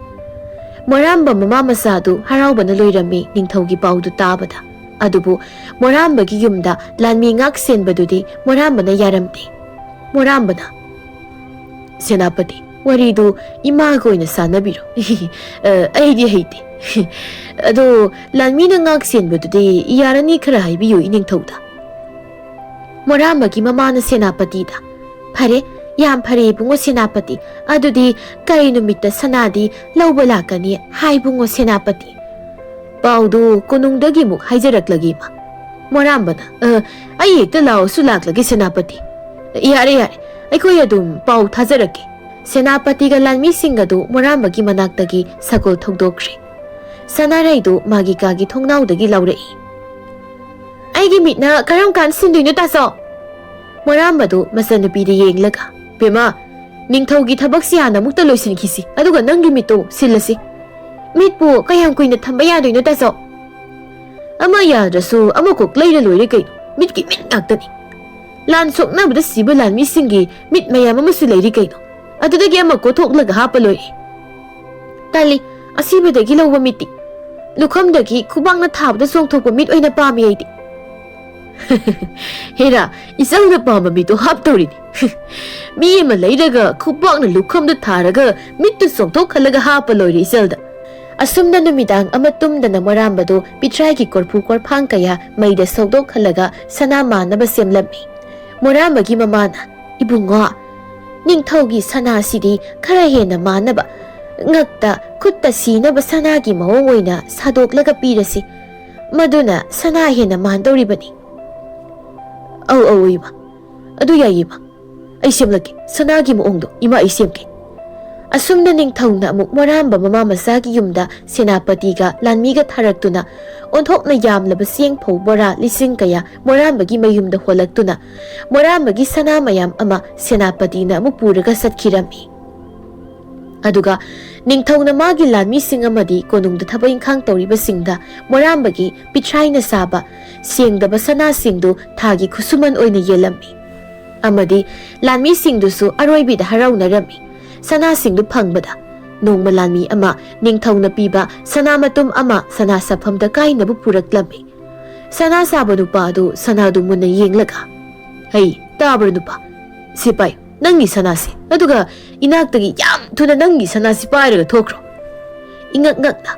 ꯃꯣꯔꯥꯝꯕ ꯃꯃꯥ ꯃꯆꯥꯗꯨ ꯍꯔꯥꯎꯕꯅ ꯂꯣꯏꯔꯝꯃꯤ ꯅꯤꯡꯊꯧꯒꯤ ꯄꯥꯎꯗꯨ ꯇꯥꯕꯗ꯫ ꯑꯗꯨꯕꯨ ꯃꯣꯔꯥꯝꯕꯒꯤ ꯌꯨꯝꯗ ꯂꯥꯟꯃꯤ ꯉꯥꯛ ꯁꯦꯟꯕꯗꯨꯗꯤ ꯃꯣꯔꯥꯝꯕꯅ ꯌꯥꯔꯝꯗꯦ꯫ ꯃꯣꯔꯥꯝꯕꯅ, "ꯁꯦꯅꯥꯄꯇꯤ, ꯋꯥꯔꯤꯗꯨ ꯏꯃꯥꯒ ꯑꯣꯏꯅ ꯁꯥꯟꯅꯕꯤꯔꯣ꯫ ꯑ, ꯑꯩꯗꯤ ꯍꯩꯇꯦ꯫ ꯑꯗꯣ ꯂꯥꯟꯃꯤꯅ ꯉꯥꯛ ꯁꯦꯟꯕꯗꯨꯗꯤ ꯌꯥꯔꯅꯤ, ꯈꯔ ꯍꯥꯏꯕꯤꯌꯨ ꯏꯅꯤꯡꯊꯧꯗ꯫" ꯃꯣꯔꯥꯝꯕꯒꯤ ꯃꯃꯥꯅ ꯁꯦꯅꯥꯄꯇꯤꯗ, "ꯐꯔꯦ, ꯌꯥꯝ ꯐꯔꯦ ꯏꯕꯨꯡꯉꯣ ꯁꯦꯅꯥꯄꯇꯤ, ꯑꯗꯨꯗꯤ ꯀꯔꯤ ꯅꯨꯃꯤꯠꯇ ꯁꯅꯥꯗꯤ ꯂꯧꯕ ꯂꯥꯛꯀꯅꯤ ꯍꯥꯏ ꯏꯕꯨꯡꯉꯣ ꯁꯦꯅꯥꯄꯇꯤ?" ꯄꯥꯎꯗꯨ ꯀꯣꯅꯨꯡꯗꯒꯤ ꯑꯃꯨꯛ ꯍꯥꯏꯖꯔꯛꯂꯒꯦ ꯏꯃꯥ꯫ ꯃꯣꯔꯥꯝꯕꯅ, "ꯑ, ꯑꯩ ꯍꯦꯛꯇ ꯂꯥꯛꯑꯣꯁꯨ ꯂꯥꯛꯂꯒꯦ ꯁꯦꯅꯥꯄꯇꯤ꯫ ꯌꯥꯔꯦ, ꯌꯥꯔꯦ, ꯑꯩꯈꯣꯏ ꯑꯗꯨꯝ ꯄꯥꯎ ꯊꯥꯖꯔꯛꯀꯦ꯫" ꯁꯦꯅꯥꯄꯇꯤꯒ ꯂꯥꯟꯃꯤꯁꯤꯡ ꯑꯗꯨ ꯃꯣꯔꯥꯝꯕꯒꯤ ꯃꯅꯥꯛꯇꯒꯤ ꯁꯒꯣꯜ ꯊꯧꯗꯣꯛꯈ꯭ꯔꯦ꯫ ꯁꯅꯥꯔꯩꯗꯨ ꯃꯥꯒꯤ ꯀꯥꯒꯤ ꯊꯣꯡꯅꯥꯎꯗꯒꯤ ꯂꯥꯎꯔꯛꯏ, "ꯑꯩꯒꯤ ꯃꯤꯠꯅ ꯀꯔꯝ ꯀꯥꯟ ꯁꯤꯟꯗꯣꯏꯅꯣ ꯇꯥꯆꯧ?" ꯃꯣꯔꯥꯝꯕꯗꯨ ꯃꯆꯟꯅꯨꯄꯤꯗ ꯌꯦꯡꯂꯒ, "ꯕꯦꯝꯃ, ꯅꯤꯡꯊꯧꯒꯤ ꯊꯕꯛꯁꯤ ꯍꯥꯟꯅ ꯑꯃꯨꯛꯇ ꯂꯣꯏꯁꯤꯟꯈꯤꯁꯤ, ꯑꯗꯨꯒ ꯅꯪꯒꯤ ꯃꯤꯠꯇꯣ ꯁꯤꯜꯂꯁꯤ꯫ ꯃꯤꯠꯄꯨ ꯀꯌꯥꯝ ꯀꯨꯏꯅ ꯊꯝꯕ ꯌꯥꯗꯣꯏꯅꯣ ꯇꯥꯆꯧ?" "ꯑꯃ ꯌꯥꯗ꯭ꯔꯁꯨ ꯑꯃ ꯀꯣꯛ ꯂꯩꯔ ꯂꯣꯏꯔꯦ ꯀꯩꯅꯣ, ꯃꯤꯠꯀꯤ ꯃꯤꯠ ꯉꯥꯛꯇꯅꯤ꯫ ꯂꯥꯟ ꯁꯣꯛꯅꯕꯗ ꯁꯤꯕ ꯂꯥꯟꯃꯤꯁꯤꯡꯒꯤ ꯃꯤꯠ ꯃꯌꯥꯝ ꯑꯃꯁꯨ ꯂꯩꯔꯤ ꯀꯩꯅꯣ, ꯑꯗꯨꯗꯒꯤ ꯑꯃ ꯀꯣꯊꯣꯛꯂꯒ ꯍꯥꯞꯄ ꯂꯣꯏꯔꯦ꯫" "ꯇꯜꯂꯤ, ꯑꯁꯤꯕꯗꯒꯤ ꯂꯧꯕ ꯃꯤꯠꯇꯤ꯫ ꯂꯨꯈꯝꯗꯒꯤ ꯈꯨꯕꯥꯛꯅ ꯊꯥꯕꯗ ꯆꯣꯡꯊꯣꯛꯄ ꯃꯤꯠ ꯑꯣꯏꯅ ꯄꯥꯝꯃꯤ ꯑꯩꯗꯤ꯫" "ꯍꯦꯔꯥ, ꯏꯆꯜꯅ ꯄꯥꯝꯕ ꯃꯤꯠꯇꯣ ꯍꯥꯞꯇꯧꯔꯤꯅꯤ꯫ ꯃꯤ ꯑꯃ ꯂꯩꯔꯒ ꯈꯨꯕꯥꯛꯅ ꯂꯨꯈꯝꯗ ꯊꯥꯔꯒ ꯃꯤꯠꯇꯨ ꯆꯣꯡꯊꯣꯛꯍꯜꯂꯒ ꯍꯥꯞꯄ ꯂꯣꯏꯔꯦ ꯏꯆꯜꯗ꯫" ꯑꯁꯨꯝꯅ ꯅꯨꯃꯤꯗꯥꯡ ꯑꯃ ꯇꯨꯝꯗꯅ ꯃꯣꯔꯥꯝꯕꯗꯨ ꯄꯤꯊ꯭ꯔꯥꯏꯒꯤ ꯀꯣꯔꯐꯨ ꯀꯣꯔꯐꯥꯡ ꯀꯌꯥ ꯃꯩꯗ ꯁꯧꯗꯣꯛꯍꯜꯂꯒ ꯁꯅꯥ ꯃꯥꯟꯅꯕ ꯁꯦꯝꯂꯝꯃꯤ꯫ ꯃꯣꯔꯥꯝꯕꯒꯤ ꯃꯃꯥꯅ, "ꯏꯕꯨꯡꯉꯣ, ꯅꯤꯡꯊꯧꯒꯤ ꯁꯅꯥꯁꯤꯗꯤ ꯈꯔ ꯍꯦꯟꯅ ꯃꯥꯟꯅꯕ, ꯉꯛꯇ ꯈꯨꯠꯇ ꯁꯤꯅꯕ ꯁꯅꯥꯒꯤ ꯃꯑꯣꯡ ꯑꯣꯏꯅ ꯁꯥꯗꯣꯛꯂꯒ ꯄꯤꯔꯁꯤ꯫ ꯃꯗꯨꯅ ꯁꯅꯥ ꯍꯦꯟꯅ ꯃꯥꯟꯗꯧꯔꯤꯕꯅꯤ꯫" "ꯑꯧ, ꯑꯧ, ꯏꯃꯥ, ꯑꯗꯨ ꯌꯥꯏꯌꯦ, ꯏꯃꯥ꯫ ꯑꯩ ꯁꯦꯝꯂꯛꯀꯦ, ꯁꯅꯥꯒꯤ ꯃꯑꯣꯡꯗꯣ, ꯏꯃꯥ, ꯑꯩ ꯁꯦꯝꯒꯦ꯫" ꯑꯁꯨꯝꯅ ꯅꯤꯡꯊꯧꯅ ꯑꯃꯨꯛ ꯃꯣꯔꯥꯝꯕ ꯃꯃꯥ ꯃꯆꯥꯒꯤ ꯌꯨꯝꯗ ꯁꯦꯅꯥꯄꯇꯤꯒ ꯂꯥꯟꯃꯤꯒ ꯊꯥꯔꯛꯇꯨꯅ, ꯑꯣꯟꯊꯣꯛꯅ ꯌꯥꯝꯂꯕ ꯆꯦꯡ ꯐꯧ ꯕꯣꯔꯥ ꯂꯤꯁꯤꯡ ꯀꯌꯥ ꯃꯣꯔꯥꯝꯕꯒꯤ ꯃꯌꯨꯝꯗ ꯍꯣꯜꯂꯛꯇꯨꯅ, ꯃꯣꯔꯥꯝꯕꯒꯤ ꯁꯅꯥ ꯃꯌꯥꯝ ꯑꯃ ꯁꯦꯅꯥꯄꯇꯤꯅ ꯑꯃꯨꯛ ꯄꯨꯔꯒ ꯆꯠꯈꯤꯔꯝꯃꯤ꯫ ꯑꯗꯨꯒ ꯅꯤꯡꯊꯧꯅ ꯃꯥꯒꯤ ꯂꯥꯟꯃꯤꯁꯤꯡ ꯑꯃꯗꯤ ꯀꯣꯅꯨꯡꯗ ꯊꯕꯛ ꯏꯪꯈꯥꯡ ꯇꯧꯔꯤꯕꯁꯤꯡꯗ ꯃꯣꯔꯥꯝꯕꯒꯤ ꯄꯤꯊ꯭ꯔꯥꯏꯅ ꯁꯥꯕ ꯁꯦꯡꯗꯕ ꯁꯅꯥꯁꯤꯡꯗꯨ ꯊꯥꯒꯤ ꯈꯨꯠꯁꯨꯃꯟ ꯑꯣꯏꯅ ꯌꯦꯜꯂꯝꯃꯤ꯫ ꯑꯃꯗꯤ ꯂꯥꯟꯃꯤꯁꯤꯡꯗꯨꯁꯨ ꯑꯔꯣꯏꯕꯤꯗ ꯍꯔꯥꯎꯅꯔꯝꯃꯤ꯫ ꯁꯅꯥꯁꯤꯡꯗꯨ ꯐꯪꯕꯗ ꯅꯣꯡꯃ ꯂꯥꯟꯃꯤ ꯑꯃ ꯅꯤꯡꯊꯧꯅ ꯄꯤꯕ ꯁꯅꯥ ꯃꯇꯨꯝ ꯑꯃ ꯁꯅꯥ ꯁꯥꯐꯝꯗ ꯀꯥꯏꯅꯕ ꯄꯨꯔꯛꯂꯝꯃꯤ꯫ ꯁꯅꯥ ꯁꯥꯕ ꯅꯨꯄꯥ ꯑꯗꯨ ꯁꯅꯥꯗꯨ ꯃꯨꯟꯅ ꯌꯦꯡꯂꯒ, "ꯍꯩ, ꯇꯥꯕ꯭ꯔꯥ ꯅꯨꯄꯥ? ꯁꯤ ꯄꯥꯏꯌꯨ, ꯅꯪꯒꯤ ꯁꯅꯥꯁꯦ꯫ ꯑꯗꯨꯒ ꯏꯅꯥꯛꯇꯒꯤ ꯌꯥꯝ ꯊꯨꯅ ꯅꯪꯒꯤ ꯁꯅꯥꯁꯤ ꯄꯥꯏꯔꯒ ꯊꯣꯛꯈ꯭ꯔꯣ꯫" ꯏꯉꯛ ꯉꯛꯅ,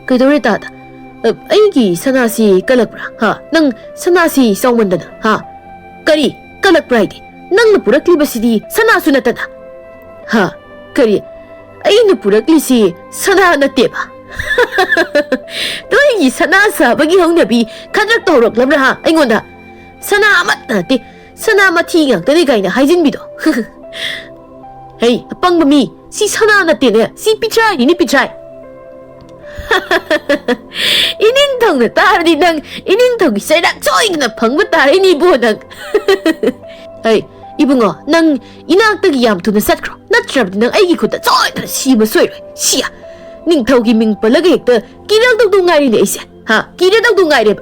"ꯀꯩꯗꯧꯔꯦ ꯇꯥꯗ? ꯑ, ꯑꯩꯒꯤ ꯁꯅꯥꯁꯤ ꯀꯜꯂꯛꯄ꯭ꯔꯥ? ꯍꯥ? ꯅꯪ ꯁꯅꯥꯁꯤ ꯆꯥꯎꯃꯟꯗꯅ, ꯍꯥ? ꯀꯔꯤ? ꯀꯜꯂꯛꯄ꯭ꯔꯥ ꯍꯥꯏꯗꯤ? ꯅꯪꯅ ꯄꯨꯔꯛꯂꯤꯕꯁꯤꯗꯤ ꯁꯅꯥꯁꯨ ꯅꯠꯇꯅ?" "ꯍꯥ? ꯀꯔꯤ? ꯑꯩꯅ ꯄꯨꯔꯛꯂꯤꯁꯤ ꯁꯅꯥ ꯅꯠꯇꯦꯕ?" "ꯅꯣꯏꯒꯤ ꯁꯅꯥ ꯁꯥꯕꯒꯤ ꯍꯧꯅꯕꯤ ꯈꯗ꯭ꯔꯛ ꯇꯧꯔꯛꯂꯕ꯭ꯔꯥ, ꯍꯥ? ꯑꯩꯉꯣꯟꯗ ꯁꯅꯥ ꯑꯃꯠꯇ ꯅꯠꯇꯦ, ꯁꯅꯥ ꯃꯊꯤ ꯉꯥꯛꯇꯅꯤ ꯀꯥꯏꯅ ꯍꯥꯏꯖꯤꯟꯕꯤꯗꯣ?" "ꯍꯩ, ꯑꯄꯪꯕ ꯃꯤ, ꯁꯤ ꯁꯅꯥ ꯅꯠꯇꯦꯅꯦ, ꯁꯤ ꯄꯤꯊ꯭ꯔꯥꯏꯅꯤꯅꯦ, ꯄꯤꯊ꯭ꯔꯥꯏ꯫" "ꯏꯅꯤꯡꯊꯧꯅ ꯇꯥꯔꯗꯤ ꯅꯪ ꯏꯅꯤꯡꯊꯧꯒꯤ ꯆꯩꯔꯥꯛ ꯁꯣꯏꯗꯅ ꯐꯪꯕ ꯇꯥꯔꯦꯅꯦ ꯏꯕꯣ ꯅꯪ꯫" "ꯍꯩ, ꯏꯕꯨꯡꯉꯣ, ꯅꯪ ꯏꯅꯥꯛꯇꯒꯤ ꯌꯥꯝ ꯊꯨꯅ ꯆꯠꯈ꯭ꯔꯣ, ꯅꯠꯇ꯭ꯔꯕꯗꯤ ꯅꯪ ꯑꯩꯒꯤ ꯈꯨꯠꯇ ꯁꯣꯏꯗꯅ ꯁꯤꯕ ꯁꯣꯏꯔꯣꯏ꯫ ꯁꯤꯌꯥ, ꯅꯤꯡꯊꯧꯒꯤ ꯃꯤꯡ ꯄꯜꯂꯒ ꯍꯦꯛꯇ ꯀꯤꯔꯛꯇꯧꯗꯧ ꯉꯥꯏꯔꯤꯅꯦ ꯑꯩꯁꯦ, ꯍꯥ? ꯀꯤꯔꯗꯧꯗꯧ ꯉꯥꯏꯔꯦꯕ꯫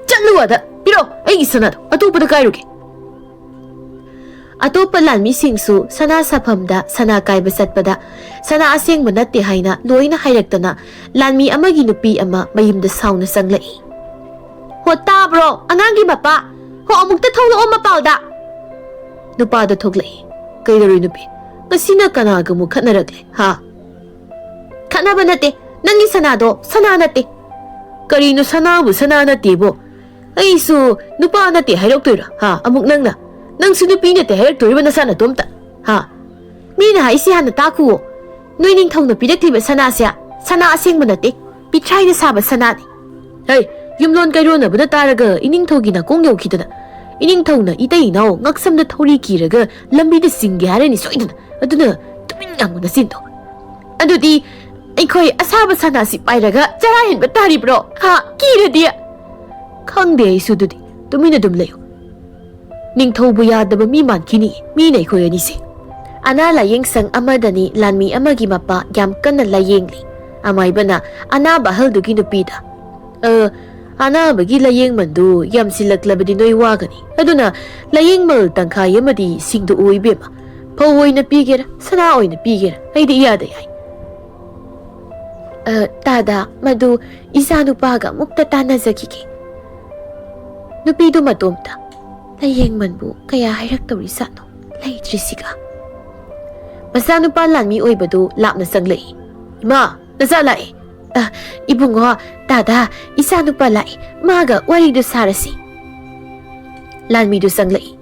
ꯆꯠꯂꯨ ꯑꯗ, ꯄꯤꯔꯛꯑꯣ ꯑꯩꯒꯤ ꯁꯅꯥꯗꯣ, ꯑꯇꯣꯞꯄꯗ ꯀꯥꯏꯔꯨꯒꯦ꯫" ꯑꯇꯣꯞꯄ ꯂꯥꯟꯃꯤꯁꯤꯡꯁꯨ ꯁꯅꯥ ꯁꯥꯐꯝꯗ ꯁꯅꯥ ꯀꯥꯏꯕ ꯆꯠꯄꯗ ꯁꯅꯥ ꯑꯁꯦꯡꯕ ꯅꯠꯇꯦ ꯍꯥꯏꯅ ꯂꯣꯏꯅ ꯍꯥꯏꯔꯛꯇꯅ, ꯂꯥꯟꯃꯤ ꯑꯃꯒꯤ ꯅꯨꯄꯤ ꯑꯃ ꯃꯌꯨꯝꯗ ꯁꯥꯎꯅ ꯆꯪꯂꯛꯏ꯫ "ꯍꯣ, ꯇꯥꯕ꯭ꯔꯣ, ꯑꯉꯥꯡꯒꯤ ꯃꯄꯥ? ꯍꯣ, ꯑꯃꯨꯛꯇ ꯊꯣꯛꯂꯛꯑꯣ ꯃꯄꯥꯜꯗ꯫" ꯅꯨꯄꯥꯗꯣ ꯊꯣꯛꯂꯛꯏ꯫ "ꯀꯩꯗꯧꯔꯦ ꯅꯨꯄꯤ? ꯉꯁꯤꯅ ꯀꯅꯥꯒ ꯑꯃꯨꯛ ꯈꯠꯅꯔꯛꯂꯦ, ꯍꯥ?" "ꯈꯠꯅꯕ ꯅꯠꯇꯦ, ꯅꯪꯒꯤ ꯁꯅꯥꯗꯣ ꯁꯅꯥ ꯅꯠꯇꯦ꯫" "ꯀꯔꯤꯅꯣ ꯁꯅꯥꯕꯨ ꯁꯅꯥ ꯅꯠꯇꯦꯕꯣ? ꯑꯩꯁꯨ ꯅꯨꯄꯥ ꯅꯠꯇꯦ ꯍꯥꯏꯔꯛꯇꯣꯏꯔꯣ, ꯍꯥ? ꯑꯃꯨꯛ ꯅꯪꯅ, ꯅꯪꯁꯨ ꯅꯨꯄꯤ ꯅꯠꯇꯦ ꯍꯥꯏꯔꯛꯇꯣꯔꯤꯕ ꯅꯁꯥ ꯅꯇꯣꯝꯇ, ꯍꯥ? ꯃꯤꯅ ꯍꯥꯏꯁꯤ ꯍꯥꯟꯅ ꯇꯥꯈꯨꯋꯣ꯫ ꯅꯣꯏ ꯅꯤꯡꯊꯧꯅ ꯄꯤꯔꯛꯂꯤꯕ ꯁꯅꯥꯁꯦ ꯁꯅꯥ ꯑꯁꯦꯡꯕ ꯅꯠꯇꯦ, ꯄꯤꯊ꯭ꯔꯥꯏꯅ ꯁꯥꯕ ꯁꯅꯥꯅꯤ꯫" "ꯍꯩ, ꯌꯨꯝꯂꯣꯟ ꯀꯩꯔꯣꯟꯅꯕꯗ ꯇꯥꯔꯒ ꯏꯅꯤꯡꯊꯧꯒꯤ ꯅꯥꯀꯣꯡ ꯌꯧꯈꯤꯗꯅ, ꯏꯅꯤꯡꯊꯧꯅ ꯏꯇꯩ ꯏꯅꯥꯎ ꯉꯛꯁꯝꯗ ꯊꯧꯔꯤ ꯀꯤꯔꯒ ꯂꯝꯕꯤꯗ ꯆꯤꯡꯒꯦ ꯍꯥꯏꯔꯅꯤ ꯁꯣꯏꯗꯅ꯫ ꯑꯗꯨꯅ ꯃꯤꯡ ꯉꯥꯡꯉꯨ ꯅꯆꯤꯟꯗꯣ꯫ ꯑꯗꯨꯗꯤ ꯑꯩꯈꯣꯏ ꯑꯁꯥꯕ ꯁꯅꯥꯁꯤ ꯄꯥꯏꯔꯒ ꯆꯔꯥ ꯍꯦꯟꯕ ꯇꯥꯔꯤꯕ꯭ꯔꯣ? ꯍꯥ? ꯀꯤꯔꯗꯤ? ꯈꯪꯗꯦ ꯑꯩꯁꯨ ꯑꯗꯨꯗꯤ꯫ ꯇꯨꯃꯤꯟꯅ ꯑꯗꯨꯝ ꯂꯩꯌꯨ꯫ ꯅꯤꯡꯊꯧꯕꯨ ꯌꯥꯗꯕ ꯃꯤ ꯃꯥꯟꯈꯤꯅꯤ ꯃꯤꯅ ꯑꯩꯈꯣꯏ ꯑꯅꯤꯁꯦ꯫ ꯑꯅꯥ ꯂꯥꯌꯦꯡ ꯁꯪ ꯑꯃꯗꯅꯤ ꯂꯥꯟꯃꯤ ꯑꯃꯒꯤ ꯃꯄꯥ ꯌꯥꯝ ꯀꯟꯅ ꯂꯥꯌꯦꯡꯂꯤ꯫ ꯑꯃꯥꯏꯕꯅ ꯑꯅꯥꯕ ꯑꯍꯜꯗꯨꯒꯤ ꯅꯨꯄꯤꯗ, "ꯑ, ꯑꯅꯥꯕꯒꯤ ꯂꯥꯌꯦꯡꯃꯟꯗꯨ ꯌꯥꯝꯁꯤꯜꯂꯛꯂꯕꯗꯤ ꯅꯣꯏ ꯋꯥꯒꯅꯤ꯫ ꯑꯗꯨꯅ ꯂꯥꯌꯦꯡꯃꯜ ꯇꯪꯈꯥꯏ ꯑꯃꯗꯤ ꯁꯤꯡꯗꯣꯛꯎ ꯏꯕꯦꯝꯃ꯫ ꯐꯧ ꯑꯣꯏꯅ ꯄꯤꯒꯦꯔꯥ, ꯁꯅꯥ ꯑꯣꯏꯅ ꯄꯤꯒꯦꯔꯥ, ꯑꯩꯗꯤ ꯏꯌꯥꯗ ꯌꯥꯏ꯫" "ꯑ, ꯇꯥꯗ, ꯃꯗꯨ ꯏꯆꯥ ꯅꯨꯄꯥꯒ ꯑꯃꯨꯛꯇ ꯇꯥꯟꯅꯖꯈꯤꯒꯦ꯫" ꯅꯨꯄꯤꯗꯨ ꯃꯇꯣꯝꯇ, "ꯂꯥꯌꯦꯡꯃꯟꯕꯨ ꯀꯌꯥ ꯍꯥꯏꯔꯛꯇꯧꯔꯤꯖꯥꯠꯅꯣ ꯂꯩꯇ꯭ꯔꯤꯁꯤꯒ?" ꯃꯆꯥꯅꯨꯄꯥ ꯂꯥꯟꯃꯤ ꯑꯣꯏꯕꯗꯨ ꯂꯥꯞꯅ ꯆꯪꯂꯛꯏ꯫ "ꯏꯃꯥ, ꯅꯆꯥ ꯂꯥꯛꯑꯦ꯫" "ꯑ, ꯏꯕꯨꯡꯉꯣ, ꯇꯥꯗ, ꯏꯆꯥ ꯅꯨꯄꯥ ꯂꯥꯛꯑꯦ꯫ ꯃꯥꯒ ꯋꯥꯔꯤꯗꯨ ꯁꯥꯔꯁꯤ꯫" ꯂꯥꯟꯃꯤꯗꯨ ꯆꯪꯂꯛꯏ꯫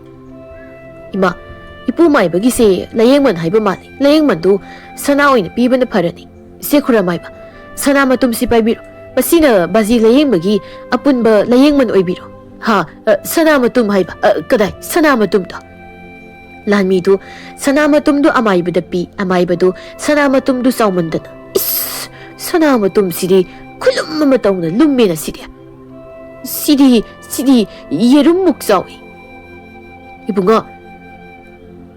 "ꯏꯃꯥ, ꯏꯄꯨ ꯃꯥꯏꯕꯒꯤꯁꯦ ꯂꯥꯌꯦꯡꯃꯟ ꯍꯥꯏꯕ ꯃꯥꯜꯂꯦ꯫ ꯂꯥꯌꯦꯡꯃꯟꯗꯨ ꯁꯅꯥ ꯑꯣꯏꯅ ꯄꯤꯕꯅ ꯐꯔꯅꯤ꯫ ꯏꯆꯦ ꯈꯨꯔꯥꯃꯥꯏꯕ, ꯁꯅꯥ ꯃꯇꯨꯝꯁꯤ ꯄꯥꯏꯕꯤꯔꯣ꯫ ꯃꯁꯤꯅ ꯕꯥꯖꯤ ꯂꯥꯌꯦꯡꯕꯒꯤ ꯑꯄꯨꯟꯕ ꯂꯥꯌꯦꯡꯃꯟ ꯑꯣꯏꯕꯤꯔꯣ꯫" "ꯍꯥ? ꯑ, ꯁꯅꯥ ꯃꯇꯨꯝ ꯍꯥꯏꯕ? ꯑ, ꯀꯗꯥꯏ? ꯁꯅꯥ ꯃꯇꯨꯝꯗꯣ?" ꯂꯥꯟꯃꯤꯗꯨ ꯁꯅꯥ ꯃꯇꯨꯝꯗꯨ ꯑꯃꯥꯏꯕꯗ ꯄꯤ꯫ ꯑꯃꯥꯏꯕꯗꯨ ꯁꯅꯥ ꯃꯇꯨꯝꯗꯨ ꯆꯥꯎꯃꯟꯗꯅ, "ꯏꯁ! ꯁꯅꯥ ꯃꯇꯨꯝꯁꯤꯗꯤ ꯈꯨꯂꯨꯝ ꯑꯃ ꯇꯧꯅ ꯂꯨꯝꯃꯦꯅ ꯁꯤꯗꯤ꯫ ꯁꯤꯗꯤ, ꯁꯤꯗꯤ ꯌꯦꯔꯨꯝꯃꯨꯛ ꯆꯥꯎꯏ꯫" "ꯏꯕꯨꯡꯉꯣ,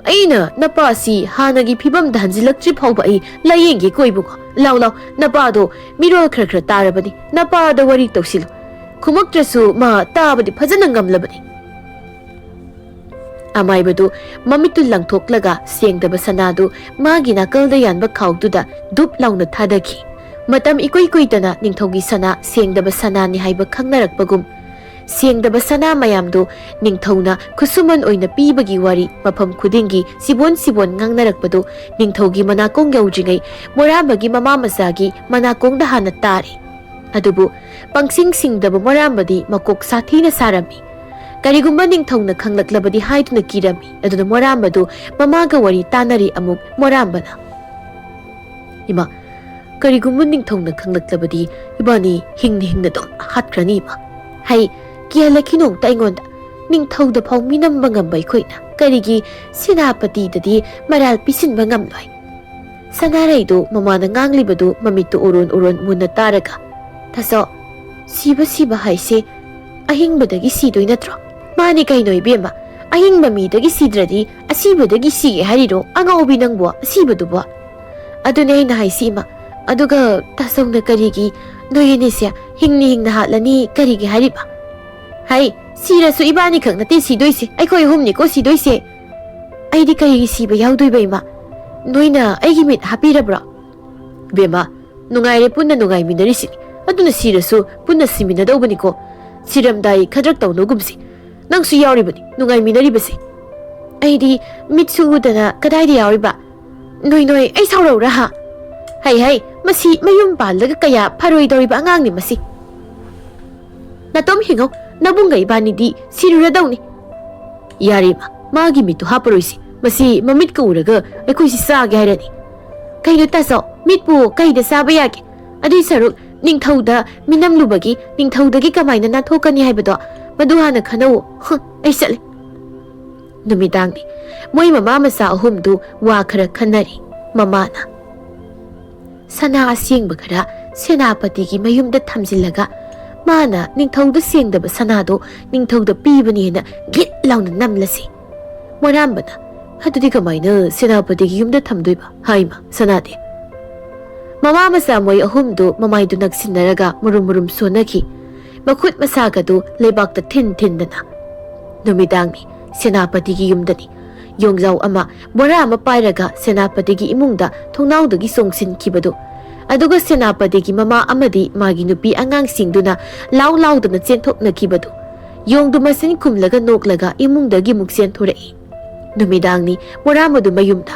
ꯑꯩꯅ ꯅꯄꯥꯁꯤ ꯍꯥꯟꯅꯒꯤ ꯐꯤꯕꯝꯗ ꯍꯟꯖꯤꯜꯂꯛꯇ꯭ꯔꯤ ꯐꯥꯎꯕ ꯑꯩ ꯂꯥꯌꯦꯡꯒꯦꯀꯣ ꯏꯕꯨꯡꯉꯣ꯫ ꯂꯥꯎ, ꯂꯥꯎ, ꯅꯄꯥꯗꯣ ꯃꯤꯔꯣꯜ ꯈꯔ ꯈꯔ ꯇꯥꯔꯕꯅꯤ꯫ ꯅꯄꯥꯗ ꯋꯥꯔꯤ ꯇꯧꯁꯤꯜꯂꯨ꯫ ꯈꯨꯝꯃꯛꯇ꯭ꯔꯁꯨ ꯃꯥ ꯇꯥꯕꯗꯤ ꯐꯖꯅ ꯉꯝꯂꯕꯅꯤ꯫" ꯑꯃꯥꯏꯕꯗꯨ ꯃꯃꯤꯠꯇꯨ ꯂꯪꯊꯣꯛꯂꯒ ꯁꯦꯡꯗꯕ ꯁꯅꯥꯗꯨ ꯃꯥꯒꯤ ꯅꯥꯀꯜꯗ ꯌꯥꯟꯕ ꯈꯥꯎꯗꯨꯗ ꯗꯨꯞ ꯂꯥꯎꯅ ꯊꯥꯗꯈꯤ꯫ ꯃꯇꯝ ꯏꯀꯨꯏ ꯀꯨꯏꯗꯅ ꯅꯤꯡꯊꯧꯒꯤ ꯁꯅꯥ ꯁꯦꯡꯗꯕ ꯁꯅꯥꯅꯤ ꯍꯥꯏꯕ ꯈꯪꯅꯔꯛꯄꯒꯨꯝ, ꯁꯦꯡꯗꯕ ꯁꯅꯥ ꯃꯌꯥꯝꯗꯨ ꯅꯤꯡꯊꯧꯅ ꯈꯨꯠꯁꯨꯃꯟ ꯑꯣꯏꯅ ꯄꯤꯕꯒꯤ ꯋꯥꯔꯤ ꯃꯐꯝ ꯈꯨꯗꯤꯡꯒꯤ ꯆꯤꯕꯣꯟ ꯆꯤꯕꯣꯟ ꯉꯥꯡꯅꯔꯛꯄꯗꯨ ꯅꯤꯡꯊꯧꯒꯤ ꯃꯅꯥꯀꯣꯡ ꯌꯧꯗ꯭ꯔꯤꯉꯩ ꯃꯣꯔꯥꯝꯕꯒꯤ ꯃꯃꯥ ꯃꯆꯥꯒꯤ ꯃꯅꯥꯀꯣꯡꯗ ꯍꯥꯟꯅ ꯇꯥꯔꯦ꯫ ꯑꯗꯨꯕꯨ ꯄꯪꯁꯤꯡ ꯁꯤꯡꯗꯕ ꯃꯣꯔꯥꯝꯕꯗꯤ ꯃꯀꯣꯛ ꯁꯥꯊꯤꯅ ꯁꯥꯔꯝꯃꯤ꯫ ꯀꯔꯤꯒꯨꯝꯕ ꯅꯤꯡꯊꯧꯅ ꯈꯪꯂꯛꯂꯕꯗꯤ ꯍꯥꯏꯗꯨꯅ ꯀꯤꯔꯝꯃꯤ꯫ ꯑꯗꯨꯅ ꯃꯣꯔꯥꯝꯕꯗꯨ ꯃꯃꯥꯒ ꯋꯥꯔꯤ ꯇꯥꯅꯔꯤ ꯑꯃꯨꯛ ꯃꯣꯔꯥꯝꯕꯅ, "ꯏꯃꯥ, ꯀꯔꯤꯒꯨꯝꯕ ꯅꯤꯡꯊꯧꯅ ꯈꯪꯂꯛꯂꯕꯗꯤ ꯏꯕꯥꯅꯤ ꯍꯤꯡꯅ ꯍꯤꯡꯅ ꯑꯗꯨꯝ ꯍꯥꯠꯈ꯭ꯔꯅꯤ ꯏꯃꯥ꯫" "ꯍꯩ, ꯀꯤꯍꯜꯂꯛꯈꯤꯅꯣ ꯑꯝꯇ ꯑꯩꯉꯣꯟꯗ꯫ ꯅꯤꯡꯊꯧꯗ ꯐꯥꯎ ꯃꯤꯅꯝꯕ ꯉꯝꯕ ꯑꯩꯈꯣꯏꯅ ꯀꯔꯤꯒꯤ ꯁꯦꯅꯥꯄꯇꯤꯗꯗꯤ ꯃꯔꯥꯜ ꯄꯤꯁꯤꯟꯕ ꯉꯝꯂꯣꯏ?" ꯁꯅꯥꯔꯩꯗꯨ ꯃꯃꯥꯅ ꯉꯥꯡꯂꯤꯕꯗꯨ ꯃꯃꯤꯠꯇꯨ ꯎꯔꯣꯟ ꯎꯔꯣꯟ ꯃꯨꯟꯅ ꯇꯥꯔꯒ, "ꯇꯥꯆꯧ, ꯁꯤꯕ ꯁꯤꯕ ꯍꯥꯏꯁꯦ ꯑꯍꯤꯡꯕꯗꯒꯤ ꯁꯤꯗꯣꯏ ꯅꯠꯇ꯭ꯔꯣ?" "ꯃꯥꯅꯤ ꯀꯩꯅꯣ ꯏꯕꯦꯝꯃ, ꯑꯍꯤꯡꯕ ꯃꯤꯗꯒꯤ ꯁꯤꯗ꯭ꯔꯗꯤ ꯑꯁꯤꯕꯗꯒꯤ ꯁꯤꯒꯦ ꯍꯥꯏꯔꯤꯔꯣ? ꯑꯉꯥꯎꯕꯤ ꯅꯪꯕꯣ, ꯑꯁꯤꯕꯗꯨꯕꯣ?" "ꯑꯗꯨꯅꯦ ꯑꯩꯅ ꯍꯥꯏꯁꯤ ꯏꯃꯥ꯫ ꯑꯗꯨꯒ ꯇꯥꯆꯧꯅ ꯀꯔꯤꯒꯤ ꯅꯣꯏ ꯑꯅꯤꯁꯦ ꯍꯤꯡꯅ ꯍꯤꯡꯅ ꯍꯥꯠꯂꯅꯤ ꯀꯔꯤꯒꯤ ꯍꯥꯏꯔꯤꯕ?" "ꯍꯩ, ꯁꯤꯔꯁꯨ ꯏꯕꯥꯅꯤꯈꯛ ꯅꯠꯇꯦ ꯁꯤꯗꯣꯏꯁꯦ, ꯑꯩꯈꯣꯏ ꯑꯍꯨꯝꯅꯤꯀꯣ ꯁꯤꯗꯣꯏꯁꯦ꯫ ꯑꯩꯗꯤ ꯀꯔꯤꯒꯤ ꯁꯤꯕ ꯌꯥꯎꯗꯣꯏꯕ ꯏꯃꯥ? ꯅꯣꯏꯅ ꯑꯩꯒꯤ ꯃꯤꯠ ꯍꯥꯞꯄꯤꯔꯕ꯭ꯔꯣ?" "ꯏꯕꯦꯝꯃ, ꯅꯨꯡꯉꯥꯏꯔꯦ ꯄꯨꯟꯅ ꯅꯨꯡꯉꯥꯏꯃꯤꯟꯅꯔꯤꯁꯤꯅꯤ꯫ ꯑꯗꯨꯅ ꯁꯤꯔꯁꯨ ꯄꯨꯟꯅ ꯁꯤꯃꯤꯟꯅꯗꯧꯕꯅꯤꯀꯣ꯫ ꯁꯤꯔꯝꯗꯥꯏ ꯈꯗ꯭ꯔꯛ ꯇꯧꯅꯒꯨꯝꯁꯤ꯫ ꯅꯪꯁꯨ ꯌꯥꯎꯔꯤꯕꯅꯤ ꯅꯨꯡꯉꯥꯏꯃꯤꯟꯅꯔꯤꯕꯁꯦ꯫" "ꯑꯩꯗꯤ ꯃꯤꯠꯁꯨ ꯎꯗꯅ ꯀꯗꯥꯏꯗ ꯌꯥꯎꯔꯤꯕ? ꯅꯣꯏ ꯅꯣꯏ ꯑꯩ ꯁꯥꯎꯔꯧꯔꯥ ꯍꯥ? ꯍꯩ ꯍꯩ, ꯃꯁꯤ ꯃꯌꯨꯝ ꯄꯥꯜꯂꯒ ꯀꯌꯥ ꯐꯔꯣꯏꯗꯧꯔꯤꯕ ꯑꯉꯥꯡꯅꯤ ꯃꯁꯤ꯫ ꯅꯇꯣꯝ ꯍꯤꯡꯉꯧ, ꯅꯕꯨꯡꯒ ꯏꯕꯥꯅꯤꯗꯤ ꯁꯤꯔꯨꯔꯗꯧꯅꯤ꯫" "ꯌꯥꯔꯦ ꯏꯃꯥ, ꯃꯥꯒꯤ ꯃꯤꯠꯇꯨ ꯍꯥꯞꯄꯔꯣꯏꯁꯤ꯫ ꯃꯁꯤ ꯃꯃꯤꯠꯀ ꯎꯔꯒ ꯑꯩꯈꯣꯏꯁꯤ ꯆꯥꯒꯦ ꯍꯥꯏꯔꯅꯤ꯫ ꯀꯩꯅꯣ ꯇꯥꯆꯧ, ꯃꯤꯠꯄꯨ ꯀꯩꯗ ꯆꯥꯕ ꯌꯥꯒꯦ? ꯑꯗꯨꯏ ꯁꯔꯨꯛ ꯅꯤꯡꯊꯧꯗ ꯃꯤꯅꯝꯂꯨꯕꯒꯤ ꯅꯤꯡꯊꯧꯗꯒꯤ ꯀꯃꯥꯏꯅ ꯅꯥꯟꯊꯣꯛꯀꯅꯤ ꯍꯥꯏꯕꯗꯣ ꯃꯗꯨ ꯍꯥꯟꯅ ꯈꯟꯅꯧ꯫ ꯍꯨꯝ, ꯑꯩ ꯆꯠꯂꯦ꯫" ꯅꯨꯃꯤꯗꯥꯡꯅꯤ꯫ ꯃꯣꯏ ꯃꯃꯥ ꯃꯆꯥ ꯑꯍꯨꯝꯗꯨ ꯋꯥ ꯈꯔ ꯈꯟꯅꯔꯤ꯫ ꯃꯃꯥꯅ ꯁꯅꯥ ꯑꯁꯦꯡꯕ ꯈꯔ ꯁꯦꯅꯥꯄꯇꯤꯒꯤ ꯃꯌꯨꯝꯗ ꯊꯝꯖꯤꯜꯂꯒ ꯃꯥꯅ ꯅꯤꯡꯊꯧꯗ ꯁꯦꯡꯗꯕ ꯁꯅꯥꯗꯣ ꯅꯤꯡꯊꯧꯗ ꯄꯤꯕꯅꯦꯅ ꯒꯤꯠ ꯂꯥꯎꯅ ꯅꯝꯂꯁꯤ꯫ ꯃꯣꯔꯥꯝꯕꯅ, "ꯑꯗꯨꯗꯤ ꯀꯃꯥꯏꯅ ꯁꯦꯅꯥꯄꯇꯤꯒꯤ ꯌꯨꯝꯗ ꯊꯝꯗꯣꯏꯕ?" ꯍꯥꯏꯃ ꯁꯅꯥꯗꯤ꯫ ꯃꯃꯥ ꯃꯆꯥ ꯃꯣꯏ ꯑꯍꯨꯝꯗꯨ ꯃꯃꯥꯏꯗꯨ ꯅꯛꯁꯤꯟꯅꯔꯒ ꯃꯨꯔꯨꯝ ꯃꯨꯔꯨꯝ ꯁꯣꯟꯅꯈꯤ꯫ ꯃꯈꯨꯠ ꯃꯁꯥꯒꯗꯨ ꯂꯩꯕꯥꯛꯇ ꯊꯤꯟ ꯊꯤꯟꯗꯅ꯫ ꯅꯨꯃꯤꯗꯥꯡꯅꯤ, ꯁꯦꯅꯥꯄꯇꯤꯒꯤ ꯌꯨꯝꯗꯅꯤ꯫ ꯌꯣꯡꯖꯥꯎ ꯑꯃ ꯕꯣꯔꯥ ꯑꯃ ꯄꯥꯏꯔꯒ ꯁꯦꯅꯥꯄꯇꯤꯒꯤ ꯏꯃꯨꯡꯗ ꯊꯣꯡꯅꯥꯎꯗꯒꯤ ꯆꯣꯡꯁꯤꯟꯈꯤꯕꯗꯨ꯫ ꯑꯗꯨꯒ ꯁꯦꯅꯥꯄꯇꯤꯒꯤ ꯃꯃꯥ ꯑꯃꯗꯤ ꯃꯥꯒꯤ ꯅꯨꯄꯤ ꯑꯉꯥꯡꯁꯤꯡꯗꯨꯅ ꯂꯥꯎ ꯂꯥꯎꯗꯅ ꯆꯦꯟꯊꯣꯛꯅꯈꯤꯕꯗꯨ꯫ ꯌꯣꯡꯗꯨ ꯃꯆꯤꯟ ꯈꯨꯝꯂꯒ ꯅꯣꯛꯂꯒ ꯏꯃꯨꯡꯗꯒꯤ ꯑꯃꯨꯛ ꯆꯦꯟꯊꯣꯔꯛꯏ꯫ ꯅꯨꯃꯤꯗꯥꯡꯅꯤ, ꯕꯣꯔꯥ ꯑꯃꯗꯨ ꯃꯌꯨꯝꯗ꯫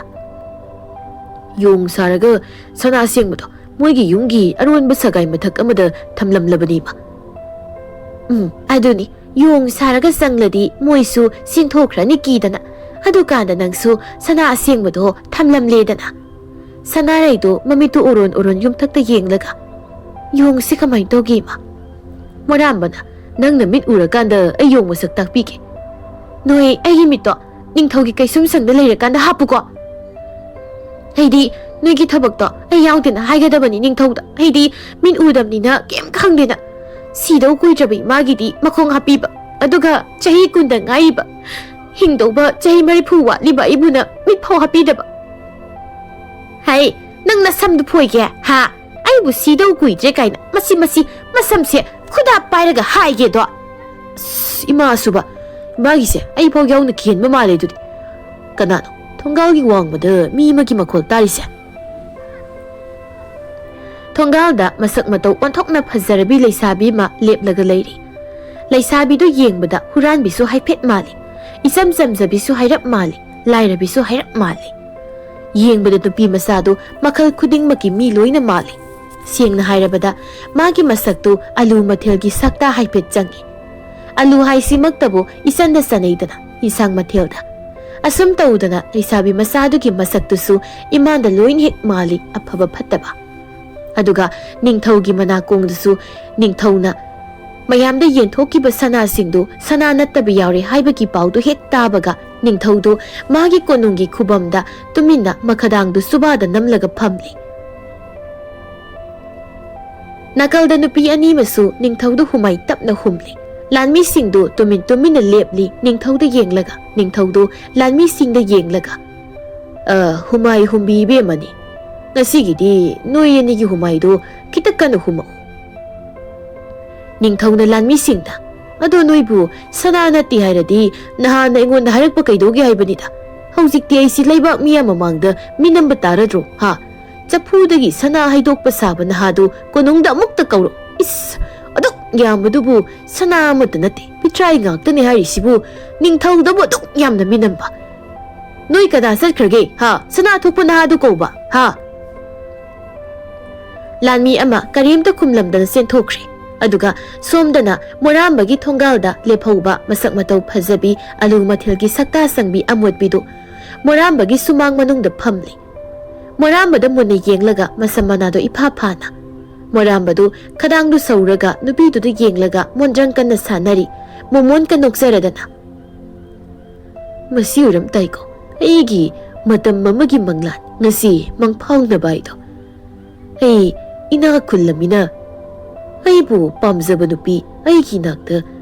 "ꯌꯣꯡ ꯁꯥꯔꯒ ꯁꯅꯥ ꯑꯁꯦꯡꯕꯗꯣ ꯃꯣꯏꯒꯤ ꯌꯨꯝꯒꯤ ꯑꯔꯣꯟꯕ ꯁꯒꯥꯏ ꯃꯊꯛ ꯑꯃꯗ ꯊꯝꯂꯝꯂꯕꯅꯤ ꯏꯃꯥ꯫" "ꯎꯝ, ꯑꯗꯨꯅꯤ, ꯌꯣꯡ ꯁꯥꯔꯒ ꯆꯪꯂꯗꯤ ꯃꯣꯏꯁꯨ ꯆꯦꯟꯊꯣꯛꯈ꯭ꯔꯅꯤ ꯀꯤꯗꯅ꯫ ꯑꯗꯨꯀꯥꯟꯗ ꯅꯪꯁꯨ ꯁꯅꯥ ꯑꯁꯦꯡꯕꯗꯣ ꯊꯝꯂꯝꯂꯦꯗꯅ꯫" ꯁꯅꯥꯔꯩꯗꯣ ꯃꯃꯤꯠꯇꯨ ꯎꯔꯣꯟ ꯎꯔꯣꯟ ꯌꯨꯝꯊꯛꯇ ꯌꯦꯡꯂꯒ, "ꯌꯣꯡꯁꯤ ꯀꯃꯥꯏꯅ ꯇꯧꯒꯦ ꯏꯃꯥ?" ꯃꯣꯔꯥꯝꯕꯅ, "ꯅꯪꯅ ꯃꯤꯠ ꯎꯔꯀꯥꯟꯗ ꯑꯩ ꯌꯣꯡ ꯃꯁꯛ ꯇꯥꯛꯄꯤꯒꯦ꯫ ꯅꯣꯏ ꯑꯩꯒꯤ ꯃꯤꯠꯇꯣ ꯅꯤꯡꯊꯧꯒꯤ ꯀꯩꯁꯨꯝꯁꯪꯗ ꯂꯩꯔꯀꯥꯟꯗ ꯍꯥꯞꯄꯨꯀꯣ꯫ ꯑꯩꯗꯤ ꯅꯣꯏꯒꯤ ꯊꯕꯛꯇꯣ ꯑꯩ ꯌꯥꯎꯗꯦꯅ ꯍꯥꯏꯒꯗꯕꯅꯤ ꯅꯤꯡꯊꯧꯗ꯫ ꯑꯩꯗꯤ ꯃꯤꯠ ꯎꯗꯕꯅꯤꯅ ꯀꯩꯝ ꯈꯪꯗꯦꯅ꯫ ꯁꯤꯗꯧ ꯀꯨꯏꯗ꯭ꯔꯕ ꯏꯃꯥꯒꯤꯗꯤ ꯃꯈꯣꯡ ꯍꯥꯞꯄꯤꯕ, ꯑꯗꯨꯒ ꯆꯍꯤ ꯀꯨꯟꯗ ꯉꯥꯏꯔꯤꯕ ꯍꯤꯡꯗꯧꯕ ꯆꯍꯤ ꯃꯔꯤꯐꯨ ꯋꯥꯠꯂꯤꯕ ꯑꯩꯕꯨꯅ ꯃꯤꯠ ꯐꯥꯎ ꯍꯥꯞꯄꯤꯗꯕ꯫ ꯍꯩ, ꯅꯪ ꯅꯁꯝꯗꯨ ꯐꯣꯏꯒꯦ ꯍꯥ? ꯑꯩꯕꯨ ꯁꯤꯗꯧ ꯀꯨꯏꯗ꯭ꯔꯦ ꯀꯥꯏꯅ ꯃꯁꯤ ꯃꯁꯤ ꯃꯁꯝꯁꯦ ꯈꯨꯗꯥ ꯄꯥꯏꯔꯒ ꯍꯥꯏꯒꯦꯗꯣ꯫ ꯑꯁ, ꯏꯃꯥ ꯑꯁꯨꯕ, ꯏꯃꯥꯒꯤꯁꯦ ꯑꯩ ꯐꯥꯎ ꯌꯥꯎꯅ ꯀꯤꯍꯟꯕ ꯃꯥꯜꯂꯦ ꯑꯗꯨꯗꯤ꯫ ꯀꯅꯥꯅꯣ ꯊꯣꯡꯒꯥꯜꯒꯤ ꯋꯥꯡꯃꯗ ꯃꯤ ꯑꯃꯒꯤ ꯃꯈꯣꯜ ꯇꯥꯔꯤꯁꯦ? ꯊꯣꯡꯒꯥꯜꯗ ꯃꯁꯛ ꯃꯇꯧ ꯑꯣꯟꯊꯣꯛꯅ ꯐꯖꯔꯕꯤ ꯂꯩꯁꯥꯕꯤ ꯑꯃ ꯂꯦꯞꯂꯒ ꯂꯩꯔꯤ꯫ ꯂꯩꯁꯥꯕꯤꯗꯨ ꯌꯦꯡꯕꯗ ꯍꯨꯔꯥꯟꯕꯤꯁꯨ ꯍꯥꯏꯐꯦꯠ ꯃꯥꯜꯂꯤ, ꯏꯆꯝ ꯆꯝꯖꯕꯤꯁꯨ ꯍꯥꯏꯔꯞ ꯃꯥꯜꯂꯤ, ꯂꯥꯏꯔꯕꯤꯁꯨ ꯍꯥꯏꯔꯞ ꯃꯥꯜꯂꯤ꯫ ꯌꯦꯡꯕꯗ ꯅꯨꯄꯤ ꯃꯆꯥꯗꯨ ꯃꯈꯜ ꯈꯨꯗꯤꯡꯃꯛꯀꯤ ꯃꯤ ꯂꯣꯏꯅ ꯃꯥꯜꯂꯤ꯫ ꯁꯦꯡꯅ ꯍꯥꯏꯔꯕꯗ ꯃꯥꯒꯤ ꯃꯁꯛꯇꯨ ꯑꯂꯨ ꯃꯊꯦꯜꯒꯤ ꯁꯛꯇ ꯍꯥꯏꯐꯦꯠ ꯆꯪꯏ꯫ ꯑꯂꯨ ꯍꯥꯏꯁꯤꯃꯛꯇꯕꯨ ꯏꯆꯟꯗ ꯆꯥꯅꯩꯗꯅ ꯏꯟꯁꯥꯡ ꯃꯊꯦꯜꯗ꯫ ꯑꯁꯨꯝ ꯇꯧꯗꯅ ꯂꯩꯁꯥꯕꯤ ꯃꯆꯥꯗꯨꯒꯤ ꯃꯁꯛꯇꯨꯁꯨ ꯏꯃꯥꯟꯗ ꯂꯣꯏꯅ ꯍꯦꯛ ꯃꯥꯜꯂꯤ, ꯑꯐꯕ ꯐꯠꯇꯕ꯫ ꯑꯗꯨꯒ ꯅꯤꯡꯊꯧꯒꯤ ꯃꯅꯥꯀꯣꯡꯗꯨꯁꯨ ꯅꯤꯡꯊꯧꯅ ꯃꯌꯥꯝꯗ ꯌꯦꯟꯊꯣꯛꯈꯤꯕ ꯁꯅꯥꯁꯤꯡꯗꯨ ꯁꯅꯥ ꯅꯠꯇꯕ ꯌꯥꯎꯔꯦ ꯍꯥꯏꯕꯒꯤ ꯄꯥꯎꯗꯨ ꯍꯦꯛ ꯇꯥꯕꯒ ꯅꯤꯡꯊꯧꯗꯨ ꯃꯥꯒꯤ ꯀꯣꯅꯨꯡꯒꯤ ꯈꯨꯕꯝꯗ ꯇꯨꯃꯤꯟꯅ ꯃꯈꯗꯥꯡꯗꯨ ꯁꯨꯕꯥꯗ ꯅꯝꯂꯒ ꯐꯝꯂꯤ꯫ ꯅꯥꯀꯜꯗ ꯅꯨꯄꯤ ꯑꯅꯤ ꯑꯃꯁꯨ ꯅꯤꯡꯊꯧꯗ ꯍꯨꯃꯥꯏ ꯇꯞꯅ ꯍꯨꯝꯂꯤ꯫ ꯂꯥꯟꯃꯤꯁꯤꯡꯗꯨ ꯇꯨꯃꯤꯟ ꯇꯨꯃꯤꯟꯅ ꯂꯦꯞꯂꯤ, ꯅꯤꯡꯊꯧꯗ ꯌꯦꯡꯂꯒ, ꯅꯤꯡꯊꯧꯗꯨ ꯂꯥꯟꯃꯤꯁꯤꯡꯗ ꯌꯦꯡꯂꯒ, "ꯑ, ꯍꯨꯃꯥꯏ ꯍꯨꯝꯕꯤ ꯏꯕꯦꯝꯃꯅꯤ꯫ ꯉꯁꯤꯒꯤꯗꯤ ꯅꯣꯏ ꯑꯅꯤꯒꯤ ꯍꯨꯃꯥꯏꯗꯨ ꯈꯤꯇ ꯀꯟꯅ ꯍꯨꯝꯃꯛꯎ꯫" ꯅꯤꯡꯊꯧꯅ ꯂꯥꯟꯃꯤꯁꯤꯡꯗ, "ꯑꯗꯣ ꯅꯣꯏꯕꯨ ꯁꯅꯥ ꯅꯠꯇꯦ ꯍꯥꯏꯔꯗꯤ ꯅꯍꯥꯟꯅ ꯑꯩꯉꯣꯟꯗ ꯍꯥꯏꯔꯛꯄ ꯀꯩꯗꯧꯒꯦ ꯍꯥꯏꯕꯅꯤꯗ? ꯍꯧꯖꯤꯛꯇꯤ ꯑꯩꯁꯤ ꯂꯩꯕꯥꯛ ꯃꯤꯌꯥꯝ ꯃꯃꯥꯡꯗ ꯃꯤꯅꯝꯕ ꯇꯥꯔꯗ꯭ꯔꯣ, ꯍꯥ? ꯆꯐꯨꯗꯒꯤ ꯁꯅꯥ ꯍꯩꯗꯣꯛꯄ ꯁꯥꯕ ꯅꯍꯥꯗꯨ ꯀꯣꯅꯨꯡꯗ ꯑꯃꯨꯛꯇ ꯀꯧꯔꯣ꯫ ꯏꯁ, ꯑꯗꯨꯛ ꯌꯥꯝꯕꯗꯨꯕꯨ ꯁꯅꯥ ꯑꯃꯠꯇ ꯅꯠꯇꯦ, ꯄꯤꯊ꯭ꯔꯥꯏ ꯉꯥꯛꯇꯅꯦ ꯍꯥꯏꯔꯤꯁꯤꯕꯨ, ꯅꯤꯡꯊꯧꯗꯕꯨ ꯑꯗꯨꯛ ꯌꯥꯝꯅ ꯃꯤꯅꯝꯕ꯫ ꯅꯣꯏ ꯀꯅꯥ ꯆꯠꯈ꯭ꯔꯒꯦ, ꯍꯥ? ꯁꯅꯥ ꯊꯣꯛꯄ ꯅꯍꯥꯗꯨ ꯀꯧꯕ, ꯍꯥ?" ꯂꯥꯟꯃꯤ ꯑꯃ ꯀꯔꯤꯝꯇ ꯈꯨꯝꯂꯝꯗꯅ ꯆꯦꯟꯊꯣꯛꯈ꯭ꯔꯦ꯫ ꯑꯗꯨꯒ ꯁꯣꯝꯗꯅ ꯃꯣꯔꯥꯝꯕꯒꯤ ꯊꯣꯡꯒꯥꯜꯗ ꯂꯦꯞꯍꯧꯕ ꯃꯁꯛ ꯃꯇꯧ ꯐꯖꯕꯤ ꯑꯂꯨ ꯃꯊꯦꯜꯒꯤ ꯁꯛꯇꯥ ꯁꯪꯕꯤ ꯑꯃꯣꯠꯄꯤꯗꯨ ꯃꯣꯔꯥꯝꯕꯒꯤ ꯁꯨꯃꯥꯡ ꯃꯅꯨꯡꯗ ꯐꯝꯂꯤ꯫ ꯃꯣꯔꯥꯝꯕꯗ ꯃꯨꯟꯅ ꯌꯦꯡꯂꯒ ꯃꯁꯝ ꯃꯅꯥꯗꯣ ꯏꯐꯥ ꯐꯥꯅ꯫ ꯃꯣꯔꯥꯝꯕꯗꯨ ꯈꯗꯥꯡꯗꯨ ꯁꯧꯔꯒ ꯅꯨꯄꯤꯗꯨꯗ ꯌꯦꯡꯂꯒ ꯃꯣꯟꯗ꯭ꯔꯪ ꯀꯟꯅ ꯁꯥꯟꯅꯔꯤ꯫ ꯃꯣꯃꯣꯟꯀ ꯅꯣꯛꯆꯔꯗꯅ, "ꯃꯁꯤ ꯑꯣꯏꯔꯝ ꯇꯥꯏꯀꯣ, ꯑꯩꯒꯤ ꯃꯇꯝ ꯑꯃꯒꯤ ꯃꯪꯂꯥꯟ, ꯉꯁꯤ ꯃꯪꯐꯥꯎꯅꯕ ꯍꯥꯏꯗꯣ꯫ ꯑꯩ ꯏꯅꯥꯛ ꯈꯨꯜꯂꯃꯤꯅ ꯑꯩꯕꯨ ꯄꯥꯝꯖꯕ ꯅꯨꯄꯤ ꯑꯩꯒꯤ ꯏꯅꯥꯛꯇ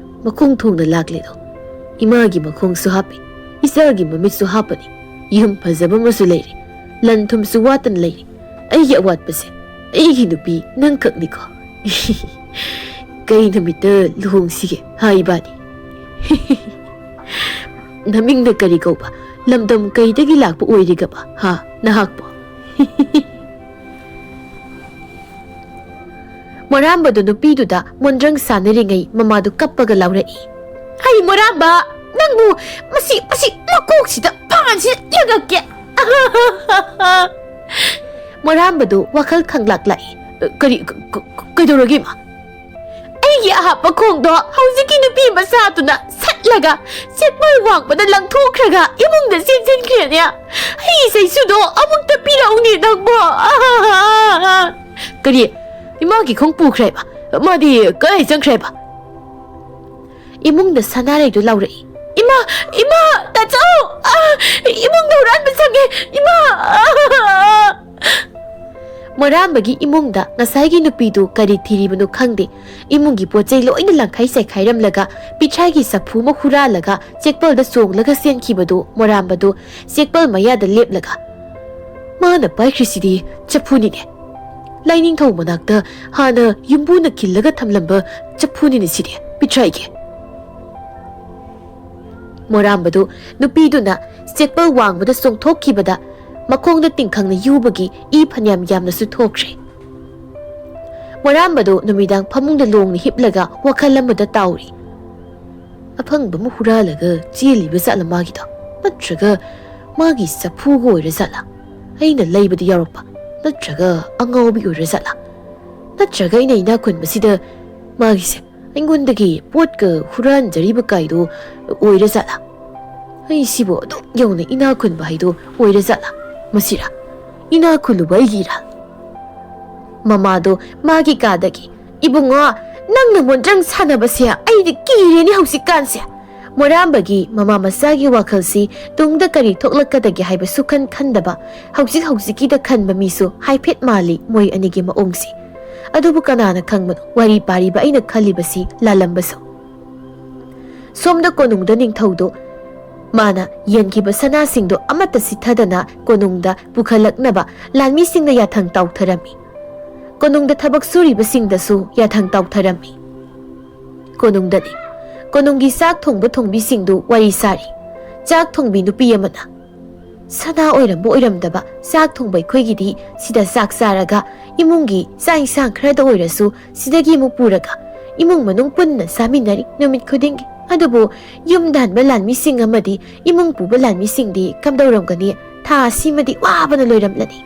ꯃꯈꯣꯡ ꯊꯣꯡꯅ ꯂꯥꯛꯂꯦꯗꯣ꯫ ꯏꯃꯥꯒꯤ ꯃꯈꯣꯡꯁꯨ ꯍꯥꯞꯄꯤ, ꯏꯆꯥꯒꯤ ꯃꯃꯤꯠꯁꯨ ꯍꯥꯞꯄꯅꯤ, ꯌꯨꯝ ꯐꯖꯕ ꯑꯃꯁꯨ ꯂꯩꯔꯦ, ꯂꯟ ꯊꯨꯝꯁꯨ ꯋꯥꯠꯇꯅ ꯂꯩꯔꯦ꯫ ꯑꯩꯒꯤ ꯑꯋꯥꯠꯄꯁꯦ ꯑꯩꯒꯤ ꯅꯨꯄꯤ ꯅꯪꯈꯛꯅꯤꯀꯣ꯫ ꯀꯩ ꯅꯨꯃꯤꯠꯇ ꯂꯨꯍꯣꯡꯁꯤꯒꯦ ꯍꯥ ꯏꯕꯥꯅꯤ? ꯅꯃꯤꯡꯅ ꯀꯔꯤ ꯀꯧꯕ? ꯂꯝꯗꯝ ꯀꯩꯗꯒꯤ ꯂꯥꯛꯄ ꯑꯣꯏꯔꯤꯒꯕ ꯍꯥ ꯅꯍꯥꯛꯄꯣ? ꯃꯣꯔꯥꯝꯕꯗꯨ ꯅꯨꯄꯤꯗꯨꯗ ꯃꯣꯟꯗ꯭ꯔꯪ ꯁꯥꯟꯅꯔꯤꯉꯩ ꯃꯃꯥꯗꯨ ꯀꯞꯄꯒ ꯂꯥꯎꯔꯛꯏ꯫ "ꯑꯩ ꯃꯣꯔꯥꯝꯕ, ꯅꯪꯕꯨ ꯃꯁꯤ, ꯃꯁꯤ ꯃꯀꯣꯛꯁꯤꯗ ꯐꯥꯟꯁꯤꯗ ꯂꯪꯉꯛꯀꯦ!" ꯃꯣꯔꯥꯝꯕꯗꯨ ꯋꯥꯈꯜ ꯈꯪꯂꯥꯛ ꯂꯥꯛꯏ꯫ "ꯀꯔꯤ, ꯀ-, ꯀ-, ꯀꯩꯗꯧꯔꯒꯦ, ꯏꯃꯥ?" "ꯑꯩꯒꯤ ꯑꯍꯥꯞꯄ ꯈꯣꯡꯗꯣ ꯍꯧꯖꯤꯛꯀꯤ ꯅꯨꯄꯤ ꯃꯆꯥꯗꯨꯅ ꯁꯠꯂꯒ ꯆꯦꯛꯄꯜ ꯋꯥꯡꯃꯗ ꯂꯪꯊꯣꯛꯈ꯭ꯔꯒ ꯏꯃꯨꯡꯗ ꯆꯦꯟꯁꯤꯟꯈ꯭ꯔꯦꯅꯦ꯫ ꯑꯩ ꯆꯩꯁꯨꯗꯣ ꯑꯃꯨꯛꯇ ꯄꯤꯔꯛꯎꯅꯦ ꯅꯪꯕꯣ!" "ꯀꯔꯤ? ꯏꯃꯥꯒꯤ ꯈꯣꯡ ꯄꯨꯈ꯭ꯔꯦꯕ? ꯃꯥꯗꯤ ꯀꯗꯥꯏ ꯆꯪꯈ꯭ꯔꯦꯕ?" ꯏꯃꯨꯡꯗ ꯁꯅꯥꯔꯩꯗꯨ ꯂꯥꯎꯔꯛꯏ꯫ "ꯏꯃꯥ! ꯏꯃꯥ! ꯇꯥꯆꯧ! ꯑꯥ! ꯏꯃꯨꯡꯗ ꯍꯨꯔꯥꯟꯕ ꯆꯪꯉꯦ! ꯏꯃꯥ!" ꯑꯥ! ꯃꯣꯔꯥꯝꯕꯒꯤ ꯏꯃꯨꯡꯗ ꯉꯁꯥꯏꯒꯤ ꯅꯨꯄꯤꯗꯨ ꯀꯔꯤ ꯊꯤꯔꯤꯕꯅꯣ ꯈꯪꯗꯦ, ꯏꯃꯨꯡꯒꯤ ꯄꯣꯠ ꯆꯩ ꯂꯣꯏꯅ ꯂꯪꯈꯥꯏ ꯆꯥꯏꯈꯥꯏꯔꯝꯂꯒ ꯄꯤꯊ꯭ꯔꯥꯏꯒꯤ ꯆꯐꯨ ꯑꯃ ꯍꯨꯔꯥꯜꯂꯒ ꯆꯦꯛꯄꯜꯗ ꯆꯣꯡꯂꯒ ꯆꯦꯟꯈꯤꯕꯗꯨ ꯃꯣꯔꯥꯝꯕꯗꯨ ꯆꯦꯛꯄꯜ ꯃꯌꯥꯗ ꯂꯦꯞꯂꯒ "ꯃꯥꯅ ꯄꯥꯏꯈ꯭ꯔꯤꯁꯤꯗꯤ ꯆꯐꯨꯅꯤꯅꯦ꯫ ꯂꯥꯏꯅꯤꯡꯊꯧ ꯃꯅꯥꯛꯇ ꯍꯥꯟꯅ ꯌꯨꯝꯕꯨꯅ ꯈꯤꯜꯂꯒ ꯊꯝꯂꯝꯕ ꯆꯐꯨꯅꯤꯅꯦ ꯁꯤꯗꯤ ꯄꯤꯊ꯭ꯔꯥꯏꯒꯤ꯫" ꯃꯣꯔꯥꯝꯕꯗꯨ ꯅꯨꯄꯤꯗꯨꯅ ꯆꯦꯛꯄꯜ ꯋꯥꯡꯃꯗ ꯆꯣꯡꯊꯣꯛꯈꯤꯕꯗ ꯃꯈꯣꯡꯗ ꯇꯤꯡꯈꯪꯅ ꯌꯨꯕꯒꯤ ꯏ ꯐꯅꯌꯥꯝ ꯌꯥꯝꯅꯁꯨ ꯊꯣꯛꯈ꯭ꯔꯦ꯫ ꯃꯣꯔꯥꯝꯕꯗꯨ ꯅꯨꯃꯤꯗꯥꯡ ꯐꯃꯨꯡꯗ ꯂꯣꯡꯅ ꯍꯤꯞꯂꯒ ꯋꯥꯈꯜ ꯑꯃꯗ ꯇꯥꯎꯔꯤ꯫ ꯑꯐꯪꯕ ꯑꯃ ꯍꯨꯔꯥꯜꯂꯒ ꯆꯦꯜꯂꯤꯕ ꯖꯥꯠꯂ ꯃꯥꯒꯤꯗꯣ? ꯅꯠꯇ꯭ꯔꯒ ꯃꯥꯒꯤ ꯆꯐꯨꯒ ꯑꯣꯏꯔ ꯖꯥꯠꯂ? ꯑꯩꯅ ꯂꯩꯕꯗ ꯌꯥꯎꯔꯛꯄ? ꯅꯠꯇ꯭ꯔꯒ ꯑꯉꯥꯎꯕꯤ ꯑꯣꯏꯔ ꯖꯥꯠꯂ? ꯅꯠꯇ꯭ꯔꯒ ꯑꯩꯅ ꯏꯅꯥꯛ ꯈꯨꯟꯕꯁꯤꯗ ꯃꯥꯒꯤꯁꯦ ꯑꯩꯉꯣꯟꯗꯒꯤ ꯄꯣꯠꯀ ꯍꯨꯔꯥꯟꯖꯔꯤꯕ ꯀꯥꯏꯗꯣ ꯑꯣꯏꯔ ꯖꯥꯠꯂ? ꯑꯩ ꯁꯤꯕꯨ ꯑꯗꯨꯛ ꯌꯧꯅ ꯏꯅꯥꯛ ꯈꯨꯟꯕ ꯍꯥꯏꯗꯣ ꯑꯣꯏꯔ ꯖꯥꯠꯂ? ꯃꯁꯤꯔꯥ? ꯏꯅꯥꯛ ꯈꯨꯜꯂꯨꯕ ꯑꯩꯒꯤ ꯏꯔꯥꯜ? ꯃꯃꯥꯗꯣ ꯃꯥꯒꯤ ꯀꯥꯗꯒꯤ, "ꯏꯕꯨꯡꯉꯣ, ꯅꯪꯅ ꯃꯣꯟꯗ꯭ꯔꯪ ꯁꯥꯟꯅꯕꯁꯦ ꯑꯩꯗꯤ ꯀꯤꯔꯦꯅꯦ ꯍꯧꯖꯤꯛꯀꯥꯟꯁꯦ꯫ ꯃꯣꯔꯥꯝꯕꯒꯤ ꯃꯃꯥ ꯃꯆꯥꯒꯤ ꯋꯥꯈꯜꯁꯤ ꯇꯨꯡꯗ ꯀꯔꯤ ꯊꯣꯛꯂꯛꯀꯗꯒꯦ ꯍꯥꯏꯕ ꯁꯨꯈꯟ ꯈꯟꯗꯕ, ꯍꯧꯖꯤꯛ ꯍꯧꯖꯤꯛꯀꯤꯗ ꯈꯟꯕ ꯃꯤꯁꯨ ꯍꯥꯏꯐꯦꯠ ꯃꯥꯜꯂꯤ ꯃꯣꯏ ꯑꯅꯤꯒꯤ ꯃꯑꯣꯡꯁꯤ꯫ ꯑꯗꯨꯕꯨ ꯀꯅꯥꯅ ꯈꯪꯕꯅꯣ, ꯋꯥꯔꯤ ꯄꯥꯔꯤꯕ ꯑꯩꯅ ꯈꯜꯂꯤꯕꯁꯤ ꯂꯥꯜꯂꯝꯕꯁꯨ꯫ ꯁꯣꯝꯗ ꯀꯣꯅꯨꯡꯗ ꯅꯤꯡꯊꯧꯗꯣ ꯃꯥꯅ ꯌꯦꯟꯈꯤꯕ ꯁꯅꯥꯁꯤꯡꯗꯣ ꯑꯃꯠꯇ ꯁꯤꯠꯊꯗꯅ ꯀꯣꯅꯨꯡꯗ ꯄꯨꯈꯠꯂꯛꯅꯕ ꯂꯥꯟꯃꯤꯁꯤꯡꯅ ꯌꯥꯊꯪ ꯇꯥꯎꯊꯔꯝꯃꯤ꯫ ꯀꯣꯅꯨꯡꯗ ꯊꯕꯛ ꯁꯨꯔꯤꯕꯁꯤꯡꯗꯁꯨ ꯌꯥꯊꯪ ꯇꯥꯎꯊꯔꯝꯃꯤ꯫ ꯀꯣꯅꯨꯡꯗꯅꯤ꯫ ꯀꯣꯅꯨꯡꯒꯤ ꯆꯥꯛ ꯊꯣꯡꯕ ꯊꯣꯡꯕꯤꯁꯤꯡꯗꯨ ꯋꯥꯔꯤ ꯁꯥꯔꯤ꯫ ꯆꯥꯛ ꯊꯣꯡꯕꯤ ꯅꯨꯄꯤ ꯑꯃꯅ, "ꯁꯅꯥ ꯑꯣꯏꯔꯝꯕ ꯑꯣꯏꯔꯝꯗꯕ, ꯆꯥꯛ ꯊꯣꯡꯕ ꯑꯩꯈꯣꯏꯒꯤꯗꯤ ꯁꯤꯗ ꯆꯥꯛ ꯆꯥꯔꯒ ꯏꯃꯨꯡꯒꯤ ꯆꯥꯛ ꯏꯟꯁꯥꯡ ꯈꯔꯗ ꯑꯣꯏꯔꯁꯨ ꯁꯤꯗꯒꯤ ꯑꯃꯨꯛ ꯄꯨꯔꯒ ꯏꯃꯨꯡ ꯃꯅꯨꯡ ꯄꯨꯟꯅ ꯆꯥꯃꯤꯟꯅꯔꯤ ꯅꯨꯃꯤꯠ ꯈꯨꯗꯤꯡꯒꯤ꯫ ꯑꯗꯨꯕꯨ ꯌꯨꯝꯗ ꯍꯟꯕ ꯂꯥꯟꯃꯤꯁꯤꯡ ꯑꯃꯗꯤ ꯏꯃꯨꯡ ꯄꯨꯕ ꯂꯥꯟꯃꯤꯁꯤꯡꯗꯤ ꯀꯝꯗꯧꯔꯝꯒꯅꯤ? ꯊꯥ ꯑꯁꯤꯃꯗꯤ ꯋꯥꯕꯅ ꯂꯣꯏꯔꯝꯂꯅꯤ"꯫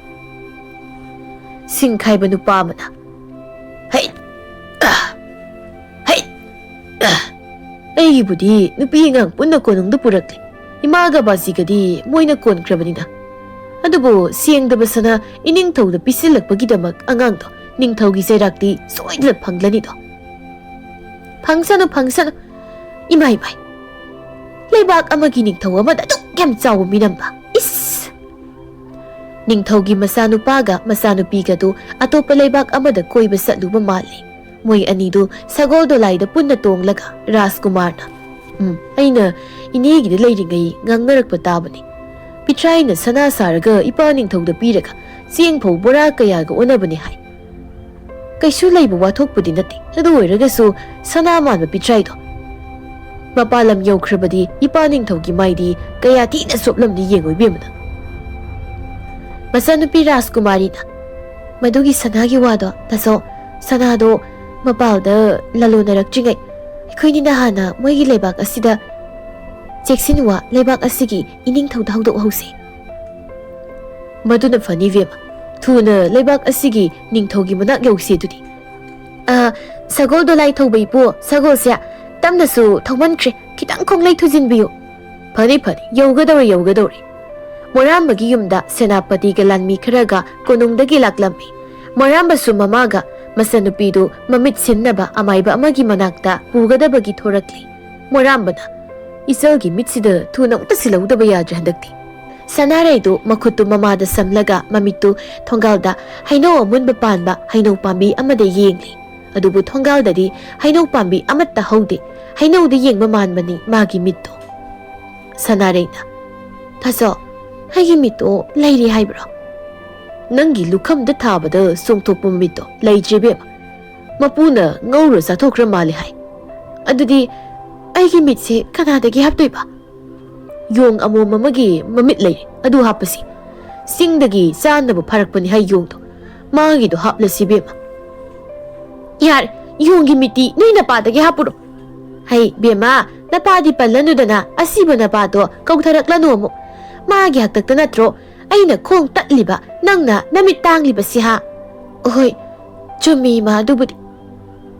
ꯁꯤꯡꯈꯥꯏꯕ ꯅꯨꯄꯥ ꯑꯃꯅ, "ꯍꯩꯠ! ꯑ! ꯍꯩꯠ! ꯑ! ꯑꯩꯒꯤꯕꯨꯗꯤ ꯅꯨꯄꯤ ꯑꯉꯥꯡ ꯄꯨꯟꯅ ꯀꯣꯅꯨꯡꯗ ꯄꯨꯔꯛꯂꯦ꯫ ꯏꯃꯥꯒ ꯕꯥꯖꯤꯒꯗꯤ ꯃꯣꯏꯅ ꯀꯣꯟꯈ꯭ꯔꯕꯅꯤꯅ꯫ ꯑꯗꯨꯕꯨ ꯁꯦꯡꯗꯕ ꯁꯅꯥ ꯏꯅꯤꯡꯊꯧꯗ ꯄꯤꯁꯤꯜꯂꯛꯄꯒꯤꯗꯃꯛ ꯑꯉꯥꯡꯗꯣ ꯅꯤꯡꯊꯧꯒꯤ ꯆꯩꯔꯥꯛꯇꯤ ꯁꯣꯏꯗꯅ ꯐꯪꯂꯅꯤꯗꯣ"꯫ "ꯐꯪꯁꯅꯨ, ꯐꯪꯁꯅꯨ꯫ ꯏꯃꯥꯏ, ꯏꯃꯥꯏ꯫ ꯂꯩꯕꯥꯛ ꯑꯃꯒꯤ ꯅꯤꯡꯊꯧ ꯑꯃꯗ ꯑꯗꯨꯛ ꯌꯥꯝ ꯆꯥꯎꯕ ꯃꯤꯅꯝꯕ꯫ ꯏꯁ!" ꯅꯤꯡꯊꯧꯒꯤ ꯃꯆꯥꯅꯨꯄꯥꯒ ꯃꯆꯥꯅꯨꯄꯤꯒꯗꯨ ꯑꯇꯣꯞꯄ ꯂꯩꯕꯥꯛ ꯑꯃꯗ ꯀꯣꯏꯕ ꯆꯠꯂꯨꯕ ꯃꯥꯜꯂꯤ꯫ ꯃꯣꯏ ꯑꯅꯤꯗꯨ ꯁꯒꯣꯜ ꯗꯣꯂꯥꯏꯗ ꯄꯨꯟꯅ ꯇꯣꯡꯂꯒ ꯔꯥꯖꯀꯨꯃꯥꯔꯅ, "ꯎꯝ, ꯑꯩꯅ ꯏꯅꯦꯒꯤꯗ ꯂꯩꯔꯤꯉꯩ ꯉꯥꯡꯅꯔꯛꯄ ꯇꯥꯕꯅꯤ꯫ ꯄꯤꯊ꯭ꯔꯥꯏꯅ ꯁꯅꯥ ꯁꯥꯔꯒ ꯏꯄꯥ ꯅꯤꯡꯊꯧꯗ ꯄꯤꯔꯒ ꯆꯦꯡ ꯐꯧ ꯕꯣꯔꯥ ꯀꯌꯥꯒ ꯑꯣꯟꯅꯕꯅꯤ ꯍꯥꯏ꯫ ꯀꯩꯁꯨ ꯂꯩꯕ ꯋꯥꯊꯣꯛꯄꯨꯗꯤ ꯅꯠꯇꯦ꯫ ꯑꯗꯨ ꯑꯣꯏꯔꯒꯁꯨ ꯁꯅꯥ ꯃꯥꯟꯕ ꯄꯤꯊ꯭ꯔꯥꯏꯗꯣ ꯃꯄꯥꯟ ꯂꯝ ꯌꯧꯈ꯭ꯔꯕꯗꯤ ꯏꯄꯥ ꯅꯤꯡꯊꯧꯒꯤ ꯃꯥꯏꯗꯤ ꯀꯌꯥ ꯊꯤꯅ ꯆꯣꯞꯂꯝꯅꯤ ꯌꯦꯡꯉꯨ ꯏꯕꯦꯝꯃꯅ"꯫ ꯃꯆꯥꯅꯨꯄꯤ ꯔꯥꯖꯀꯨꯃꯥꯔꯤꯅ, "ꯃꯗꯨꯒꯤ ꯁꯅꯥꯒꯤ ꯋꯥꯗꯣ, ꯇꯥꯆꯧ, ꯁꯅꯥꯗꯣ ꯃꯄꯥꯜꯗ ꯂꯂꯣꯟꯅꯔꯛꯇ꯭ꯔꯤꯉꯩ ꯑꯩꯈꯣꯏꯅꯤꯅ ꯍꯥꯟꯅ ꯃꯣꯏꯒꯤ ꯂꯩꯕꯥꯛ ꯑꯁꯤꯗ ꯆꯦꯛꯁꯤꯟꯋꯥ ꯂꯩꯕꯥꯛ ꯑꯁꯤꯒꯤ ꯏꯅꯤꯡꯊꯧꯗ ꯍꯧꯗꯣꯛꯍꯧꯁꯦ"꯫ "ꯃꯗꯨꯅ ꯐꯅꯤ ꯏꯕꯦꯝꯃ꯫ ꯊꯨꯅ ꯂꯩꯕꯥꯛ ꯑꯁꯤꯒꯤ ꯅꯤꯡꯊꯧꯒꯤ ꯃꯅꯥꯛ ꯌꯧꯁꯦ ꯑꯗꯨꯗꯤ"꯫ "ꯑ, ꯁꯒꯣꯜ ꯗꯣꯂꯥꯏ ꯊꯧꯕ ꯏꯄꯨ, ꯁꯒꯣꯜꯁꯦ ꯇꯞꯅꯁꯨ ꯊꯧꯃꯟꯈ꯭ꯔꯦ, ꯈꯤꯇꯪ ꯈꯣꯡꯂꯩ ꯊꯨꯖꯤꯟꯕꯤꯌꯨ"꯫ "ꯐꯅꯤ, ꯐꯅꯤ, ꯌꯧꯒꯗꯧꯔꯦ, ꯌꯧꯒꯗꯧꯔꯦ"꯫ ꯃꯣꯔꯥꯝꯕꯒꯤ ꯌꯨꯝꯗ ꯁꯦꯅꯥꯄꯇꯤꯒ ꯂꯥꯟꯃꯤ ꯈꯔꯒ ꯀꯣꯅꯨꯡꯗꯒꯤ ꯂꯥꯛꯂꯝꯃꯤ꯫ ꯃꯣꯔꯥꯝꯕꯁꯨ ꯃꯃꯥꯒ ꯃꯆꯟꯅꯨꯄꯤꯗꯨ ꯃꯃꯤꯠ ꯁꯤꯟꯅꯕ ꯑꯃꯥꯏꯕ ꯑꯃꯒꯤ ꯃꯅꯥꯛꯇ ꯄꯨꯒꯗꯕꯒꯤ ꯊꯣꯔꯛꯂꯤ꯫ ꯃꯣꯔꯥꯝꯕꯅ, ꯏꯆꯜꯒꯤ ꯃꯤꯠꯁꯤꯗ ꯊꯨꯅ ꯑꯃꯨꯛꯇ ꯁꯤꯜꯍꯧꯗꯕ ꯌꯥꯗ꯭ꯔꯦ ꯍꯟꯗꯛꯇꯤ꯫ ꯁꯅꯥꯔꯩꯗꯨ ꯃꯈꯨꯠꯇꯨ ꯃꯃꯥꯗ ꯁꯝꯂꯒ ꯃꯃꯤꯠꯇꯨ ꯊꯣꯡꯒꯥꯜꯗ ꯍꯩꯅꯧ ꯑꯃꯨꯟꯕ ꯄꯥꯟꯕ ꯍꯩꯅꯧ ꯄꯥꯝꯕꯤ ꯑꯃꯗ ꯌꯦꯡꯂꯤ꯫ ꯑꯗꯨꯕꯨ ꯊꯣꯡꯒꯥꯜꯗꯗꯤ ꯍꯩꯅꯧ ꯄꯥꯝꯕꯤ ꯑꯃꯠꯇ ꯍꯧꯗꯦ꯫ ꯍꯩꯅꯧꯗ ꯌꯦꯡꯕ ꯃꯥꯟꯕꯅꯤ ꯃꯥꯒꯤ ꯃꯤꯠꯇꯣ꯫ ꯁꯅꯥꯔꯩꯅ, "ꯇꯥꯆꯧ, ꯑꯩꯒꯤ ꯃꯤꯠꯇꯣ ꯂꯩꯔꯤ ꯍꯥꯏꯕ꯭ꯔꯣ?" "ꯅꯪꯒꯤ ꯂꯨꯈꯝꯗ ꯊꯥꯕꯗ ꯆꯣꯡꯊꯣꯛꯄ ꯃꯤꯠꯇꯣ ꯂꯩꯇ꯭ꯔꯦ ꯏꯕꯦꯝꯃ꯫ ꯃꯄꯨꯅ ꯉꯧꯔ ꯆꯥꯊꯣꯛꯈ꯭ꯔ ꯃꯥꯜꯂꯦ ꯍꯥꯏ꯫ ꯑꯗꯨꯗꯤ ꯑꯩꯒꯤ ꯃꯤꯠꯁꯦ ꯀꯅꯥꯗꯒꯤ ꯍꯥꯞꯇꯣꯏꯕ?" "ꯌꯣꯡ ꯑꯃꯣꯝ ꯑꯃꯒꯤ ꯃꯃꯤꯠ ꯂꯩ, ꯑꯗꯨ ꯍꯥꯞꯄꯁꯤ꯫ ꯆꯤꯡꯗꯒꯤ ꯆꯥꯅꯕ ꯐꯥꯔꯛꯄꯅꯤ ꯍꯥꯏ ꯌꯣꯡꯗꯣ꯫ ꯃꯥꯒꯤꯗꯣ ꯍꯥꯞꯂꯁꯤ ꯏꯕꯦꯝꯃ꯫" "ꯌꯥꯔꯦ, ꯌꯣꯡꯒꯤ ꯃꯤꯠꯇꯤ ꯅꯣꯏ ꯅꯄꯥꯗꯒꯤ ꯍꯥꯞꯄꯨꯔꯣ꯫" "ꯍꯩ ꯕꯦꯝꯃ, ꯅꯄꯥꯗꯤ ꯄꯜꯂꯅꯨꯗꯅ, ꯑꯁꯤꯕ ꯅꯄꯥꯗꯣ ꯀꯧꯊꯔꯛꯂꯅꯨ ꯑꯃꯨꯛ꯫ ꯃꯥꯒꯤ ꯍꯥꯛꯇꯛꯇ ꯅꯠꯇ꯭ꯔꯣ ꯑꯩꯅ ꯈꯣꯡ ꯇꯠꯂꯤꯕ, ꯅꯪꯅ ꯅꯃꯤꯠ ꯇꯥꯡꯂꯤꯕꯁꯤ ꯍꯥ?" "ꯑꯍꯣꯏ, ꯆꯨꯝꯃꯤ ꯏꯃꯥ, ꯑꯗꯨꯕꯨꯗꯤ꯫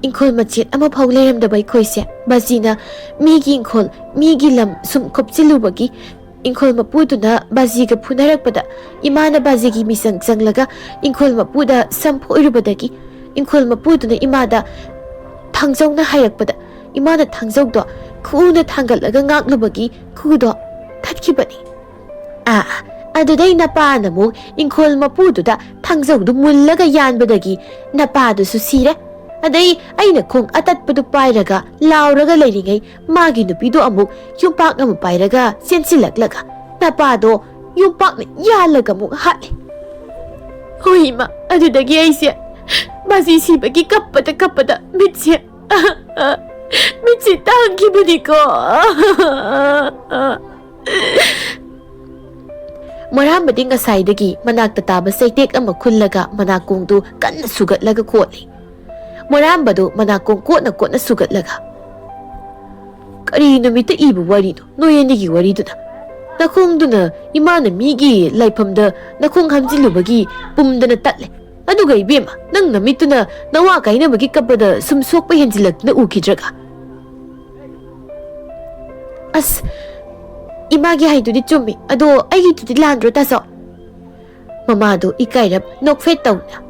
ꯏꯪꯈꯣꯜ ꯃꯆꯦꯠ ꯑꯃꯐꯥꯎ ꯂꯩꯔꯝꯗꯕ ꯑꯩꯈꯣꯏꯁꯦ ꯕꯥꯖꯤꯅ ꯃꯤꯒꯤ ꯏꯪꯈꯣꯜ, ꯃꯤꯒꯤ ꯂꯝ ꯁꯨꯝ ꯈꯣꯞꯆꯤꯜꯂꯨꯕꯒꯤ ꯏꯪꯈꯣꯜ ꯃꯄꯨꯗꯨꯅ ꯕꯥꯖꯤꯒ ꯐꯨꯅꯔꯛꯄꯗ ꯏꯃꯥꯅ ꯕꯥꯖꯤꯒꯤ ꯃꯤꯆꯪ ꯆꯪꯂꯒ ꯏꯪꯈꯣꯜ ꯃꯄꯨꯗ ꯁꯝ ꯐꯣꯏꯔꯨꯕꯗꯒꯤ ꯏꯪꯈꯣꯜ ꯃꯄꯨꯗꯨꯅ ꯏꯃꯥꯗ ꯊꯥꯡꯖꯧꯅ ꯍꯥꯏꯔꯛꯄꯗ ꯏꯃꯥꯅ ꯊꯥꯡꯖꯧꯗꯣ ꯈꯨꯅ ꯊꯥꯡꯒꯠꯂꯒ ꯉꯥꯛꯂꯨꯕꯒꯤ ꯈꯨꯗꯣ ꯊꯠꯈꯤꯕꯅꯤ꯫ ꯑꯥ, ꯑꯗꯨꯗꯩ ꯅꯄꯥꯅ ꯑꯃꯨꯛ ꯏꯪꯈꯣꯜ ꯃꯄꯨꯗꯨꯗ ꯊꯥꯡꯖꯧꯗꯨ ꯃꯨꯜꯂꯒ ꯌꯥꯟꯕꯗꯒꯤ ꯅꯄꯥꯗꯨꯁꯨ ꯁꯤꯔꯦ꯫ ꯑꯗꯩ ꯑꯩꯅ ꯈꯣꯡ ꯑꯇꯠꯄꯗꯨ ꯄꯥꯏꯔꯒ ꯂꯥꯎꯔꯒ ꯂꯩꯔꯤꯉꯩ ꯃꯥꯒꯤ ꯅꯨꯄꯤꯗꯣ ꯑꯃꯨꯛ ꯌꯨꯝꯄꯥꯛ ꯑꯃ ꯄꯥꯏꯔꯒ ꯆꯦꯟꯁꯤꯜꯂꯛꯂꯒ ꯅꯄꯥꯗꯣ ꯌꯨꯝꯄꯥꯛꯅ ꯌꯥꯜꯂꯒ ꯑꯃꯨꯛ ꯍꯥꯠꯂꯦ꯫ ꯍꯣꯏ ꯏꯃꯥ, ꯑꯗꯨꯗꯒꯤ ꯑꯩꯁꯦ ꯕꯥꯖꯤ ꯁꯤꯕꯒꯤ ꯀꯞꯄꯗ ꯀꯞꯄꯗ ꯃꯤꯠꯁꯦ, ꯃꯤꯠꯁꯦ ꯇꯥꯡꯈꯤꯕꯅꯤꯀꯣ꯫" ꯃꯣꯔꯥꯝꯕꯗꯤ ꯉꯁꯥꯏꯗꯒꯤ ꯃꯅꯥꯛꯇ ꯇꯥꯕ ꯆꯩꯇꯦꯛ ꯑꯃ ꯈꯨꯜꯂꯒ ꯃꯅꯥꯀꯣꯡꯗꯨ ꯀꯟꯅ ꯁꯨꯒꯠꯂꯒ ꯀꯣꯠꯂꯤ꯫ ꯃꯣꯔꯥꯝꯕꯗꯨ ꯃꯅꯥꯀꯣꯡ ꯀꯣꯠꯅ ꯀꯣꯠꯅ ꯁꯨꯒꯠꯂꯒ, "ꯀꯔꯤ ꯅꯨꯃꯤꯠꯇ ꯏꯕ ꯋꯥꯔꯤꯅꯣ ꯅꯣꯏ ꯑꯅꯤꯒꯤ ꯋꯥꯔꯤꯗꯨꯅ? ꯅꯈꯣꯡꯗꯨꯅ ꯏꯃꯥꯅ ꯃꯤꯒꯤ ꯂꯥꯏꯐꯝꯗ ꯅꯈꯣꯡ ꯍꯥꯝꯖꯤꯜꯂꯨꯕꯒꯤ ꯄꯨꯝꯗꯅ ꯇꯠꯂꯦ꯫ ꯑꯗꯨꯒ ꯏꯕꯦꯝꯃ, ꯅꯪ ꯅꯃꯤꯠꯇꯨꯅ ꯅꯋꯥ ꯀꯥꯏꯅꯕꯒꯤ ꯀꯞꯄꯗ ꯁꯨꯝ ꯁꯣꯛꯄ ꯍꯦꯟꯖꯤꯜꯂꯛꯇꯨꯅ ꯎꯈꯤꯗ꯭ꯔꯒ?" "ꯑꯁ, ꯏꯃꯥꯒꯤ ꯍꯥꯏꯗꯨꯗꯤ ꯆꯨꯝꯃꯤ, ꯑꯗꯣ ꯑꯩꯒꯤꯗꯨꯗꯤ ꯂꯥꯟꯗ꯭ꯔꯣ, ꯇꯥꯆꯧ?" ꯃꯃꯥꯗꯨ ꯏꯀꯥꯏꯔꯞ ꯅꯣꯛꯐꯦꯠ ꯇꯧꯅ,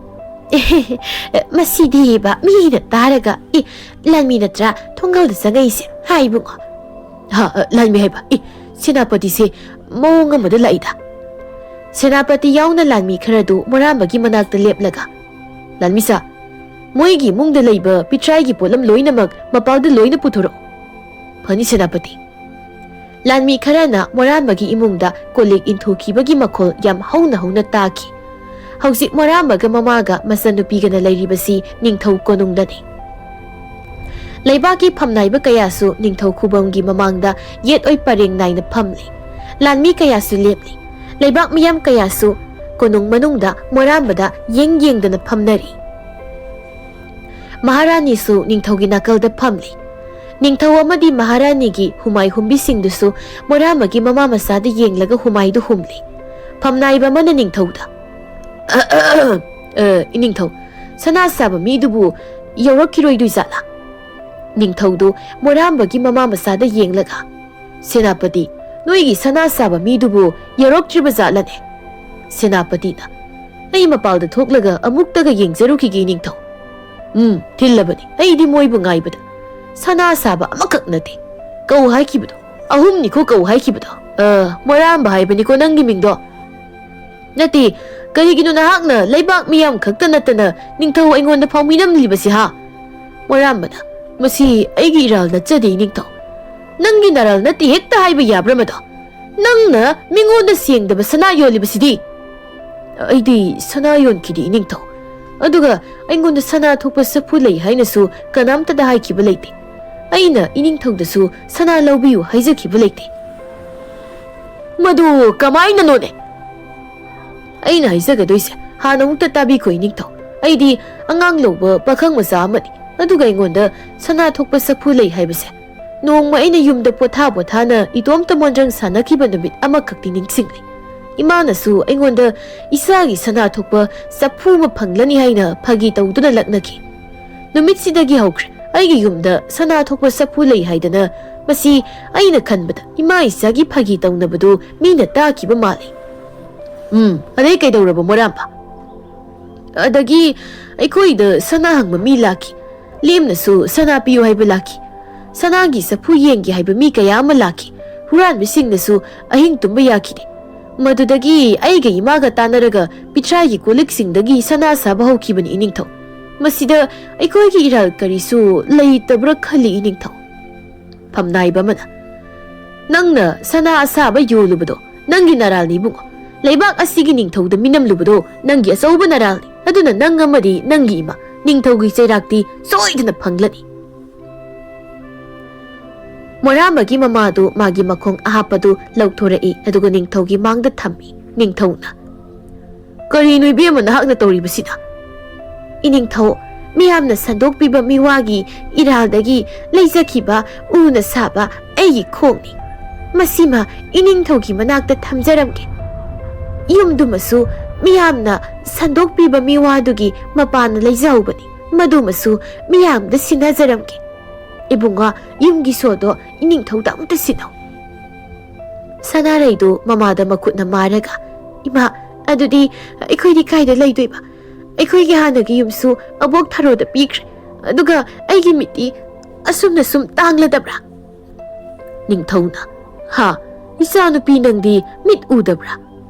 "ꯃꯁꯤꯗꯤꯕ ꯃꯤꯅ ꯇꯥꯔꯒ, ꯑꯦ, ꯂꯥꯟꯃꯤ ꯅꯠꯇ꯭ꯔꯥ ꯊꯣꯡꯒꯜꯗ ꯆꯪꯉꯛꯏꯁꯦ? ꯍꯥꯏ ꯏꯕꯨꯡꯉꯣ꯫" ꯍꯥ, ꯑ, ꯂꯥꯟꯃꯤ ꯍꯥꯏꯕ? ꯏ, ꯁꯦꯅꯥꯄꯇꯤꯁꯦ ꯃꯑꯣꯡ ꯑꯃꯗ ꯂꯥꯛꯏꯗ꯫ ꯁꯦꯅꯥꯄꯇꯤ ꯌꯥꯎꯅ ꯂꯥꯟꯃꯤ ꯈꯔꯗꯨ ꯃꯣꯔꯥꯝꯕꯒꯤ ꯃꯅꯥꯛꯇ ꯂꯦꯞꯂꯒ, "ꯂꯥꯟꯃꯤꯁꯥ, ꯃꯣꯏꯒꯤ ꯏꯃꯨꯡꯗ ꯂꯩꯕ ꯄꯤꯊ꯭ꯔꯥꯏꯒꯤ ꯄꯣꯠꯂꯝ ꯂꯣꯏꯅꯃꯛ ꯃꯄꯥꯜꯗ ꯂꯣꯏꯅ ꯄꯨꯊꯣꯔꯛꯎ꯫" "ꯐꯅꯤ ꯁꯦꯅꯥꯄꯇꯤ꯫" ꯂꯥꯟꯃꯤ ꯈꯔꯅ ꯃꯣꯔꯥꯝꯕꯒꯤ ꯏꯃꯨꯡꯗ ꯀꯣꯜꯂꯤꯛ ꯏꯟꯊꯣꯛꯈꯤꯕꯒꯤ ꯃꯈꯣꯜ ꯌꯥꯝ ꯍꯧꯅ ꯍꯧꯅ ꯇꯥꯈꯤ꯫ ꯍꯧꯖꯤꯛ ꯃꯣꯔꯥꯝꯕꯒ ꯃꯃꯥꯒ ꯃꯆꯟꯅꯨꯄꯤꯒꯅ ꯂꯩꯔꯤꯕꯁꯤ ꯅꯤꯡꯊꯧ ꯀꯣꯅꯨꯡꯗꯅꯤ꯫ ꯂꯩꯕꯥꯛꯀꯤ ꯐꯝꯅꯥꯏꯕ ꯀꯌꯥꯁꯨ ꯅꯤꯡꯊꯧ ꯈꯨꯕꯝꯒꯤ ꯃꯃꯥꯡꯗ ꯌꯦꯠ ꯑꯣꯏ ꯄꯔꯦꯡ ꯅꯥꯏꯅ ꯐꯝꯂꯤ꯫ ꯂꯥꯟꯃꯤ ꯀꯌꯥꯁꯨ ꯂꯦꯞꯂꯤ꯫ ꯂꯩꯕꯥꯛ ꯃꯤꯌꯥꯝ ꯀꯌꯥꯁꯨ ꯀꯣꯅꯨꯡ ꯃꯅꯨꯡꯗ ꯃꯣꯔꯥꯝꯕꯗ ꯌꯦꯡ ꯌꯦꯡꯗꯅ ꯐꯝꯅꯔꯤ꯫ ꯃꯍꯥꯔꯥꯅꯤꯁꯨ ꯅꯤꯡꯊꯧꯒꯤ ꯅꯥꯀꯜꯗ ꯐꯝꯂꯤ꯫ ꯅꯤꯡꯊꯧ ꯑꯃꯗꯤ ꯃꯍꯥꯔꯥꯅꯤꯒꯤ ꯍꯨꯃꯥꯏ ꯍꯨꯝꯕꯤꯁꯤꯡꯗꯨꯁꯨ ꯃꯣꯔꯥꯝꯕꯒꯤ ꯃꯃꯥ ꯃꯆꯥꯗ ꯌꯦꯡꯂꯒ ꯍꯨꯃꯥꯏꯗꯨ ꯍꯨꯝꯂꯤ꯫ ꯐꯝꯅꯥꯏꯕ ꯑꯃꯅ ꯅꯤꯡꯊꯧꯗ, "ꯑ, ꯏꯅꯤꯡꯊꯧ, ꯁꯅꯥ ꯁꯥꯕ ꯃꯤꯗꯨꯕꯨ ꯌꯧꯔꯛꯈꯤꯔꯣꯏꯗꯣꯏꯖꯥꯠꯂꯥ?" ꯅꯤꯡꯊꯧꯗꯨ ꯃꯣꯔꯥꯝꯕꯒꯤ ꯃꯃꯥ ꯃꯆꯥꯗ ꯌꯦꯡꯂꯒ, "ꯁꯦꯅꯥꯄꯇꯤ, ꯅꯣꯏꯒꯤ ꯁꯅꯥ ꯁꯥꯕ ꯃꯤꯗꯨꯕꯨ ꯌꯧꯔꯛꯇ꯭ꯔꯤꯕ ꯖꯥꯠꯂꯅꯦ?" ꯁꯦꯅꯥꯄꯇꯤꯅ, "ꯑꯩ ꯃꯄꯥꯜꯗ ꯊꯣꯛꯂꯒ ꯑꯃꯨꯛꯇꯒ ꯌꯦꯡꯖꯔꯨꯈꯤꯒꯦ, ꯏꯅꯤꯡꯊꯧ꯫" "ꯎꯝ, ꯊꯤꯜꯂꯕꯅꯤ꯫ ꯑꯩꯗꯤ ꯃꯣꯏꯕꯨ ꯉꯥꯏꯕꯗ ꯁꯅꯥ ꯁꯥꯕ ꯑꯃꯈꯛ ꯅꯠꯇꯦ꯫ ꯀꯧ ꯍꯥꯏꯈꯤꯕꯗꯣ, ꯑꯍꯨꯝꯅꯤꯀꯣ ꯀꯧ ꯍꯥꯏꯈꯤꯕꯗꯣ꯫ ꯑ, ꯃꯣꯔꯥꯝꯕ ꯍꯥꯏꯕꯅꯤꯀꯣ ꯅꯪꯒꯤ ꯃꯤꯡꯗꯣ?" "ꯅꯠꯇꯦ, ꯀꯔꯤꯒꯤꯅꯣ ꯅꯍꯥꯛꯅ ꯂꯩꯕꯥꯛ ꯃꯤꯌꯥꯝ ꯈꯛꯇ ꯅꯠꯇꯅ ꯅꯤꯡꯊꯧ ꯑꯩꯉꯣꯟꯗ ꯐꯥꯎ ꯃꯤꯅꯝꯂꯤꯕꯁꯤ, ꯍꯥ?" ꯃꯣꯔꯥꯝꯕꯅ, "ꯃꯁꯤ ꯑꯩꯒꯤ ꯏꯔꯥꯜ ꯅꯠꯆꯗꯦ, ꯏꯅꯤꯡꯊꯧ꯫ ꯅꯪꯒꯤ ꯅꯔꯥꯜ ꯅꯠꯇꯦ ꯍꯦꯛꯇ ꯍꯥꯏꯕ ꯌꯥꯕ꯭ꯔꯥ ꯃꯗꯣ? ꯅꯪꯅ ꯃꯤꯉꯣꯟꯗ ꯁꯦꯡꯗꯕ ꯁꯅꯥ ꯌꯣꯜꯂꯤꯕꯁꯤꯗꯤ?" "ꯑꯩꯗꯤ ꯁꯅꯥ ꯌꯣꯟꯈꯤꯗꯦ, ꯏꯅꯤꯡꯊꯧ꯫ ꯑꯗꯨꯒ ꯑꯩꯉꯣꯟꯗ ꯁꯅꯥ ꯊꯣꯛꯄ ꯆꯐꯨ ꯂꯩ ꯍꯥꯏꯅꯁꯨ ꯀꯅꯥꯝꯇꯗ ꯍꯥꯏꯈꯤꯕ ꯂꯩꯇꯦ꯫ ꯑꯩꯅ ꯏꯅꯤꯡꯊꯧꯗꯁꯨ ꯁꯅꯥ ꯂꯧꯕꯤꯌꯨ ꯍꯥꯏꯖꯈꯤꯕ ꯂꯩꯇꯦ꯫" "ꯃꯗꯨ ꯀꯃꯥꯏꯅꯅꯣꯅꯦ?" "ꯑꯩꯅ ꯍꯥꯏꯖꯒꯗꯣꯏꯁꯦ ꯍꯥꯟꯅ ꯑꯃꯨꯛꯇ ꯇꯥꯕꯤꯈꯣ, ꯏꯅꯤꯡꯊꯧ꯫ ꯑꯩꯗꯤ ꯑꯉꯥꯡ ꯂꯧꯕ ꯄꯥꯈꯪ ꯃꯆꯥ ꯑꯃꯅꯤ꯫ ꯑꯗꯨꯒ ꯑꯩꯉꯣꯟꯗ ꯁꯅꯥ ꯊꯣꯛꯄ ꯆꯐꯨ ꯂꯩ ꯍꯥꯏꯕꯁꯦ, ꯅꯣꯡꯃ ꯑꯩꯅ ꯌꯨꯝꯗ ꯄꯣꯊꯥ ꯄꯣꯊꯥꯅ ꯏꯇꯣꯝꯇ ꯃꯣꯟꯗ꯭ꯔꯪ ꯁꯥꯟꯅꯈꯤꯕ ꯅꯨꯃꯤꯠ ꯑꯃꯈꯛꯇꯤ ꯅꯤꯡꯁꯤꯡꯂꯤ꯫ ꯏꯃꯥꯅꯁꯨ ꯑꯩꯉꯣꯟꯗ ꯏꯆꯥꯒꯤ ꯁꯅꯥ ꯊꯣꯛꯄ ꯆꯐꯨ ꯑꯃ ꯐꯪꯂꯅꯤ ꯍꯥꯏꯅ ꯐꯥꯒꯤ ꯇꯧꯗꯨꯅ ꯂꯛꯅꯈꯤ꯫ ꯅꯨꯃꯤꯠꯁꯤꯗꯒꯤ ꯍꯧꯈ꯭ꯔꯦ ꯑꯩꯒꯤ ꯌꯨꯝꯗ ꯁꯅꯥ ꯊꯣꯛꯄ ꯆꯐꯨ ꯂꯩ ꯍꯥꯏꯗꯅ꯫ ꯃꯁꯤ ꯑꯩꯅ ꯈꯟꯕꯗ ꯏꯃꯥ ꯏꯆꯥꯒꯤ ꯐꯥꯒꯤ ꯇꯧꯅꯕꯗꯨ ꯃꯤꯅ ꯇꯥꯈꯤꯕ ꯃꯥꯜꯂꯤ꯫ ꯎꯝ, ꯑꯗꯩ ꯀꯩꯗꯧꯔꯕ, ꯃꯣꯔꯥꯝꯕ?" "ꯑꯗꯒꯤ ꯑꯩꯈꯣꯏꯗ ꯁꯅꯥ ꯍꯪꯕ ꯃꯤ ꯂꯥꯛꯈꯤ꯫ ꯂꯦꯝꯅꯁꯨ ꯁꯅꯥ ꯄꯤꯌꯨ ꯍꯥꯏꯕ ꯂꯥꯛꯈꯤ꯫ ꯁꯅꯥꯒꯤ ꯆꯐꯨ ꯌꯦꯡꯒꯦ ꯍꯥꯏꯕ ꯃꯤ ꯀꯌꯥ ꯑꯃ ꯂꯥꯛꯈꯤ꯫ ꯍꯨꯔꯥꯟꯕꯁꯤꯡꯅꯁꯨ ꯑꯍꯤꯡ ꯇꯨꯝꯕ ꯌꯥꯈꯤꯗꯦ꯫ ꯃꯗꯨꯗꯒꯤ ꯑꯩꯒ ꯏꯃꯥꯒ ꯇꯥꯟꯅꯔꯒ ꯄꯤꯊ꯭ꯔꯥꯏꯒꯤ ꯀꯣꯜꯂꯤꯛꯁꯤꯡꯗꯒꯤ ꯁꯅꯥ ꯁꯥꯕ ꯍꯧꯈꯤꯕꯅꯤ, ꯏꯅꯤꯡꯊꯧ꯫ ꯃꯁꯤꯗ ꯑꯩꯈꯣꯏꯒꯤ ꯏꯔꯥꯜ ꯀꯔꯤꯁꯨ ꯂꯩꯇꯕ꯭ꯔꯥ ꯈꯜꯂꯤ, ꯏꯅꯤꯡꯊꯧ꯫ ꯐꯝꯅꯥꯏꯕ ꯑꯃꯅ, "ꯅꯪꯅ ꯁꯅꯥ ꯑꯁꯥꯕ ꯌꯣꯜꯂꯨꯕꯗꯣ ꯅꯪꯒꯤ ꯅꯔꯥꯜꯅꯤ, ꯏꯕꯨꯡꯉꯣ꯫ ꯂꯩꯕꯥꯛ ꯑꯁꯤꯒꯤ ꯅꯤꯡꯊꯧꯗ ꯃꯤꯅꯝꯂꯨꯕꯗꯣ ꯅꯪꯒꯤ ꯑꯆꯧꯕ ꯅꯔꯥꯜꯅꯤ꯫ ꯑꯗꯨꯅ ꯅꯪ ꯑꯃꯗꯤ ꯅꯪꯒꯤ ꯏꯃꯥ ꯅꯤꯡꯊꯧꯒꯤ ꯆꯩꯔꯥꯛꯇꯤ ꯁꯣꯏꯗꯅ ꯐꯪꯂꯅꯤ꯫" ꯃꯣꯔꯥꯝꯕꯒꯤ ꯃꯃꯥꯗꯨ ꯃꯥꯒꯤ ꯃꯈꯣꯡ ꯑꯍꯥꯞꯄꯗꯨ ꯂꯧꯊꯣꯔꯛꯏ, ꯑꯗꯨꯒ ꯅꯤꯡꯊꯧꯒꯤ ꯃꯥꯡꯗ ꯊꯝꯃꯤ꯫ ꯅꯤꯡꯊꯧꯅ, "ꯀꯔꯤꯅꯣ, ꯏꯕꯦꯝꯃ, ꯅꯍꯥꯛꯅ ꯇꯧꯔꯤꯕꯁꯤꯅ?" "ꯏꯅꯤꯡꯊꯧ, ꯃꯤꯌꯥꯝꯅ ꯁꯟꯗꯣꯛꯄꯤꯕ ꯃꯤꯋꯥꯒꯤ ꯏꯔꯥꯜꯗꯒꯤ ꯂꯩꯖꯈꯤꯕ ꯎꯅ ꯁꯥꯕ ꯑꯩꯒꯤ ꯈꯣꯡꯅꯤ꯫ ꯃꯁꯤꯃ ꯏꯅꯤꯡꯊꯧꯒꯤ ꯃꯅꯥꯛꯇ ꯊꯝꯖꯔꯝꯒꯦ꯫ ꯌꯨꯝꯗꯨꯃꯁꯨ ꯃꯤꯌꯥꯝꯅ ꯁꯟꯗꯣꯛꯄꯤꯕ ꯃꯤꯋꯥꯗꯨꯒꯤ ꯃꯄꯥꯅ ꯂꯩꯖꯍꯧꯕꯅꯤ꯫ ꯃꯗꯨꯃꯁꯨ ꯃꯤꯌꯥꯝꯗ ꯁꯤꯟꯅꯖꯔꯝꯒꯦ꯫ ꯏꯕꯨꯡꯉꯣ, ꯌꯨꯝꯒꯤ ꯁꯣꯗꯣ ꯏꯅꯤꯡꯊꯧꯗ ꯑꯃꯨꯛꯇ ꯁꯤꯟꯅꯧ꯫" ꯁꯅꯥꯔꯩꯗꯨ ꯃꯃꯥꯗ ꯃꯈꯨꯠꯅ ꯃꯥꯔꯒ, "ꯏꯃꯥ, ꯑꯗꯨꯗꯤ ꯑꯩꯈꯣꯏꯗꯤ ꯀꯥꯏꯗ ꯂꯩꯗꯣꯏꯕ? ꯑꯩꯈꯣꯏꯒꯤ ꯍꯥꯟꯅꯒꯤ ꯌꯨꯝꯁꯨ ꯑꯕꯣꯛ ꯊꯔꯣꯗ ꯄꯤꯈ꯭ꯔꯦ꯫ ꯑꯗꯨꯒ ꯑꯩꯒꯤ ꯃꯤꯠꯇꯤ ꯑꯁꯨꯝꯅ ꯁꯨꯝ ꯇꯥꯡꯂꯗꯕ꯭ꯔꯥ?" ꯅꯤꯡꯊꯧꯅ, "ꯍꯥ? ꯏꯆꯥꯅꯨꯄꯤ, ꯅꯪꯗꯤ ꯃꯤꯠ ꯎꯗꯕ꯭ꯔꯥ?"